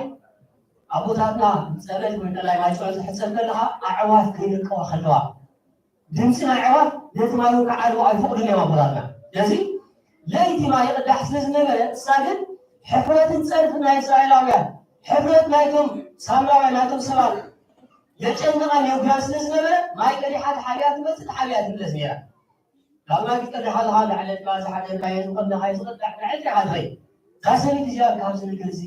ኣቦታትና ጸበል ወይ ቀላይ ማይ ጸበል ዝሕጸብ ከለኻ ኣዕዋፍ ከይደቀዋ ከለዋ ድምፂ ናይ ኣዕዋፍ ነቲ ማይ እውን ክዓልቦ ኣይፈቕዱን እዮም ኣቦታትና። ስለዚ ለይቲ ማይ ይቕዳሕ ስለ ዝነበረ እሳ ግን ሕፍረትን ጸርፍን ናይ እስራኤላውያን ሕፍረት ናይቶም ሳምራውያን ናይቶም ሰባት የጨንቓን የጉያን ስለ ዝነበረ ማይ ቀዲሓ ተሓቢኣ ትመፅእ ተሓቢኣ ትምለስ ነይራ። ካብ ማይ ክትቀድሕ ከለኻ ላዕለልካ ዝሓደርካዮ ዝቐነኻዮ ዝቐዳሕ ላዕልካ ኢኻ ትኸይድ። እዛ ሰበይቲ እዚኣ ካብዚ ነገር እዚ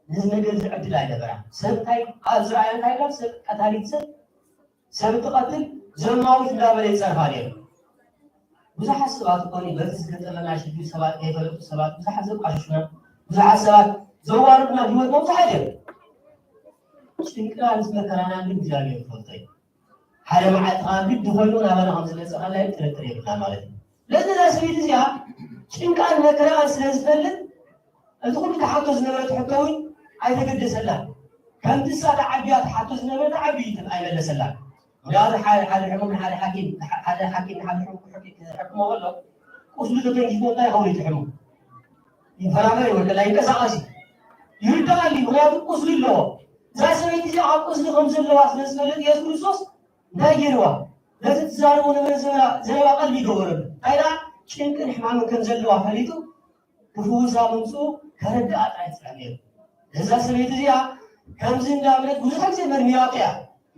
ነዚ ነገር እዚ ዕድል ኣይነበራን። ሰብ እንታይ ኣብ ዝረኣያ እንታይ ኢላ ሰብ ቀታሊት ሰብ ሰብ ትቐትል ዘማዊት እንዳበለ ይፀርፋ ነይሩ። ብዙሓት ሰባት እኮ በቲ ዝገጠመና ሽግር ሰባት ከይፈለጡ ሰባት ብዙሓት ዘቋሽሹና ብዙሓት ሰባት ዘዋርዱና ህይወትና ብዙሓት እዮም። ጭንቅና ምስ መከራና ግን እግዚኣብሔር ይፈልጦ እዩ። ሓደ መዓልቲ ከዓ ግዲ ኮይኑ ናባና ከም ዝመፅእ ካልኣይ ጥርጥር የብልና ማለት እዩ። ስለዚ እዛ ሰበይቲ እዚኣ ጭንቃን መከራን ስለ ዝፈልጥ እቲ ኩሉ ትሓቶ ዝነበረት ሕቶ እውን ኣይተገደሰላን። ከምቲ እሳ ተዓቢያ ትሓቶ ዝነበረት ዓብዪ ኣይመለሰላን። ምክንያቱ ሓደ ሓደ ሕሙም ንሓደ ሓኪም ሓደ ሓኪም ንሓደ ሕሙም ክሕክሞ ከሎ ቁስሉ ተተንኪፎ እንታይ ይኸውን እቲ ሕሙም? ይንፈራፈር ይወድቀላ ይንቀሳቐስ እዩ። ይርዳእ ኣልዩ ምክንያቱ ቁስሊ ኣለዎ። እዛ ሰበይቲ እዚኣ ኣብ ቁስሊ ከም ዘለዋ ስለ ዝፈልጥ የሱስ ክርስቶስ እንታይ ገይርዋ? ነቲ ትዛረቦ ነበረ ዘረባ ዘረባ ቀልቢ ይገበረሉ። እንታይ ደኣ ጭንቅን ሕማምን ከም ዘለዋ ፈሊጡ ክፍውሳ ምምፅኡ ከረድኣ ጥራይ ዝፅዕር ነይሩ። እዛ ሰበይቲ እዚኣ ከምዚ እንዳበለት ብዙሕ ግዜ መርሚራቶ እያ።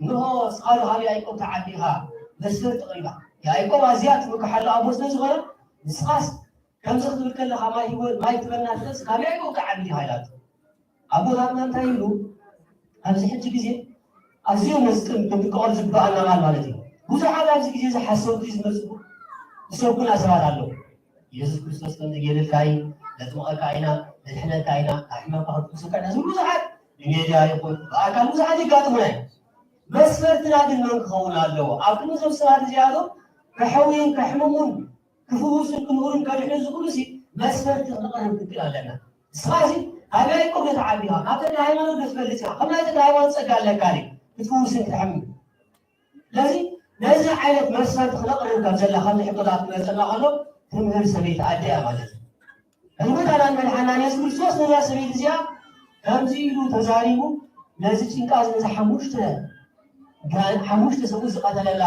እንሆ ስኻሉ ካብ ያዕቆብ ተዓቢኻ መስፈርት ቀሪባ። ያዕቆብ ኣዝያ ትምክሓሉ ኣቦ ስለ ዝኾነ ንስኻስ ከምዚ ክትብል ከለኻ ማይ ህይወት ማይ ትበና ትደስ ካብ ያዕቆብ ተዓቢኻ ኢላቶ። ኣቦታትና እንታይ ይብሉ ኣብዚ ሕጂ ግዜ ኣዝዮም መስጥም ክንጥቀቐሉ ዝግበኣና ማል ማለት እዩ። ብዙሓት ኣብዚ ግዜ እዚ ሓሰውቲ ዝመፅኡ ዝሰብኩና ሰባት ኣለዉ። የሱስ ክርስቶስ ከምዚ ገይርልካ እዩ ነጥምቐካ ኢና ነድሕነካ ኢና ካብ ሕማምካ ክትኩሰካ ኢና ዝብሉ ብዙሓት ብሜድያ ይኹን ብኣካል ብዙሓት የጋጥሙና እዩ። መስፈርትና ግን መን ክኸውን ኣለዎ ኣብ ክንዲ እዞም ሰባት እዚኣቶም ከሕውዩን ከሕምሙን ክፍውሱን ክምህሩን ከድሕኑ ዝኽእሉ ሲ መስፈርቲ ክንቕርብ ክንክእል ኣለና። ንስኻ ሲ ካብ ያዕቆብ ዶ ተዓቢኻ ካብ ተክለ ሃይማኖት ዶ ትፈልጥ ኢኻ ከም ናይ ተክለ ሃይማኖት ጸጋ ኣለካ ዲ ክትፍውስን ክትሕምን ስለዚ ነዚ ዓይነት መስፈርቲ ክነቕርብ ከም ዘላ ከምዚ ሕቶታት ክመፀና ከሎ ትምህር ሰበይቲ ኣደ እያ ማለት እዩ። እዚ ጎይታናን መድሓናን የሱስ ክርስቶስ ነዛ ሰበይቲ እዚኣ ከምዚ ኢሉ ተዛሪቡ ነዚ ጭንቃ እዚ ነዚ ሓሙሽተ ጋ- ሓሙሽተ ሰብኡት ዝቐተለላ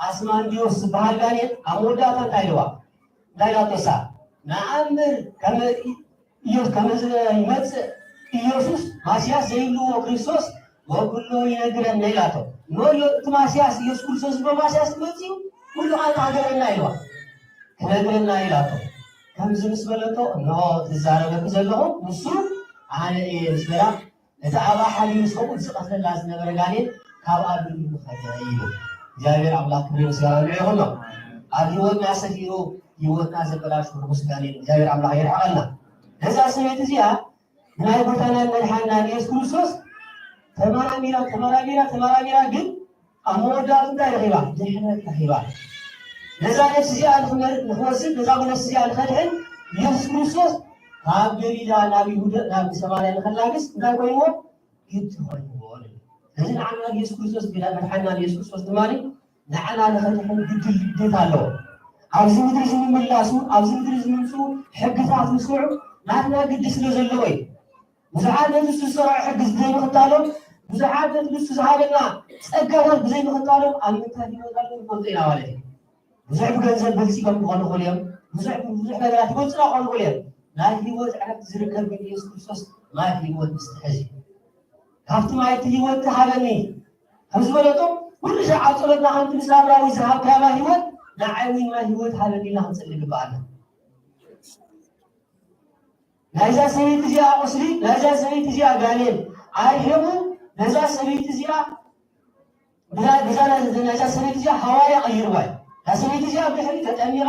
ኣስማንዲዮስ ዝበሃል ጋኔን ኣብ መወዳእታ እንታይ ኢልዋ? እንታይ ኢላቶ እሳ? ንኣምር ከመ ኢየሱስ ከመ ዝመጽእ ኢየሱስ ማስያስ ዘይብልዎ ክርስቶስ ወኩሎ ይነግረና ኢላቶ። እሞ ኢዮ- እቲ ማስያስ ኢየሱስ ክርስቶስ ዝበሎ ማስያስ ክመጽእ እዩ ኩሉ ቃል ክነግረና ኢልዋ። ክነግረና ኢላቶ። ከምዚ ምስ በለቶ እንሆ ትዛረበኪ ዘለኹ ንሱ ኣነ እየ ምስ በላ እቲ ኣብኣ ሓሊሉ ሰብኡት ዝቐትለላ ዝነበረ ጋኔን ካብኣ ብልቡ ከደ ኢሉ እግዚኣብሔር ኣምላኽ ክብሪ ምስጋና ንዑ ይኹኖ። ኣብ ህይወትና ሰፊሩ ህይወትና ዘበላሹ ርኩስ ጋኔን እግዚኣብሔር ኣምላኽ ይርሕቐልና። ነዛ ሰበይቲ እዚኣ ናይ ጎይታናን መድሓንናን የሱስ ክርስቶስ ተመራሚራ ተመራሚራ ተመራሚራ ግን ኣብ መወዳእቱ እንታይ ረኺባ? ድሕነት ረኺባ። ነዛ ነፍሲ እዚኣ ንኽመርጥ ንኽወስድ ነዛ ነፍሲ እዚኣ ንኸድሕን የሱስ ክርስቶስ ካብ ገሊላ ናብ ይሁዳ ናብ ሰማርያ ንኸላግስ እንታይ ኮይንዎ? ግዲ ኮይንዎ። እዚ ንዓና የሱስ ክርስቶስ ግዳ መድሓንና የሱስ ክርስቶስ ድማ ንዓና ንኸድሕን ግድል ግዴታ ኣለዎ። ኣብዚ ምድሪ እዚ ምምላሱ ኣብዚ ምድሪ እዚ ምምፅኡ ሕግታት ምስምዑ ናትና ግዲ ስለ ዘለዎ እዩ። ብዙሓት ነቲ ንሱ ዝሰርዖ ሕጊ ብዘይምኽታሎም፣ ብዙሓት ነቲ ንሱ ዝሃበና ጸጋታት ብዘይምኽታሎም ኣብ ምንታይ ህይወት ኣለዉ ንፈልጦ ኢና ማለት እዩ። ብዙሕ ብገንዘብ በልጺጎም ክኾኑ ይኽእሉ እዮም። ብዙሕ ብዙሕ ነገራት ይበልጹና ክኾኑ ይኽእሉ እዮም። ናይ ህይወት ዕረፍቲ ዝርከብ ግን ኢየሱስ ክርስቶስ ማይ ህይወት ምስትሕዝ እዩ። ካብቲ ማይ እቲ ህይወት ሃበኒ ከም ዝበለቶ ኩሉ ሻዕ ኣብ ጸሎትና ከምቲ ንሳምራዊ ዝሃብካዮ ማይ ህይወት ንዓይ እውን ማይ ህይወት ሃበኒ ኢልና ክንጽሊ ይግብኣና። ናይዛ ሰበይቲ እዚኣ ቁስሊ ናይዛ ሰበይቲ እዚኣ ጋኔን ኣርሒቑ ነዛ ሰበይቲ እዚኣ ብዛ- ብዛ- ናይዛ ሰበይቲ እዚኣ ሃዋርያ ቀይርዋ እዩ። እዛ ሰበይቲ እዚኣ ብድሕሪ ተጠሚቓ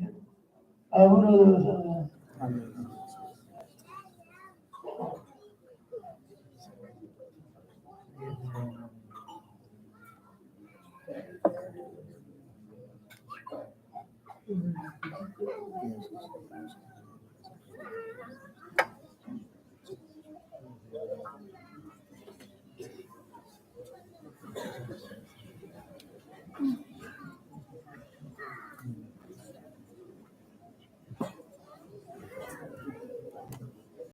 ይመስገን። አቡነ ዘበሰማያት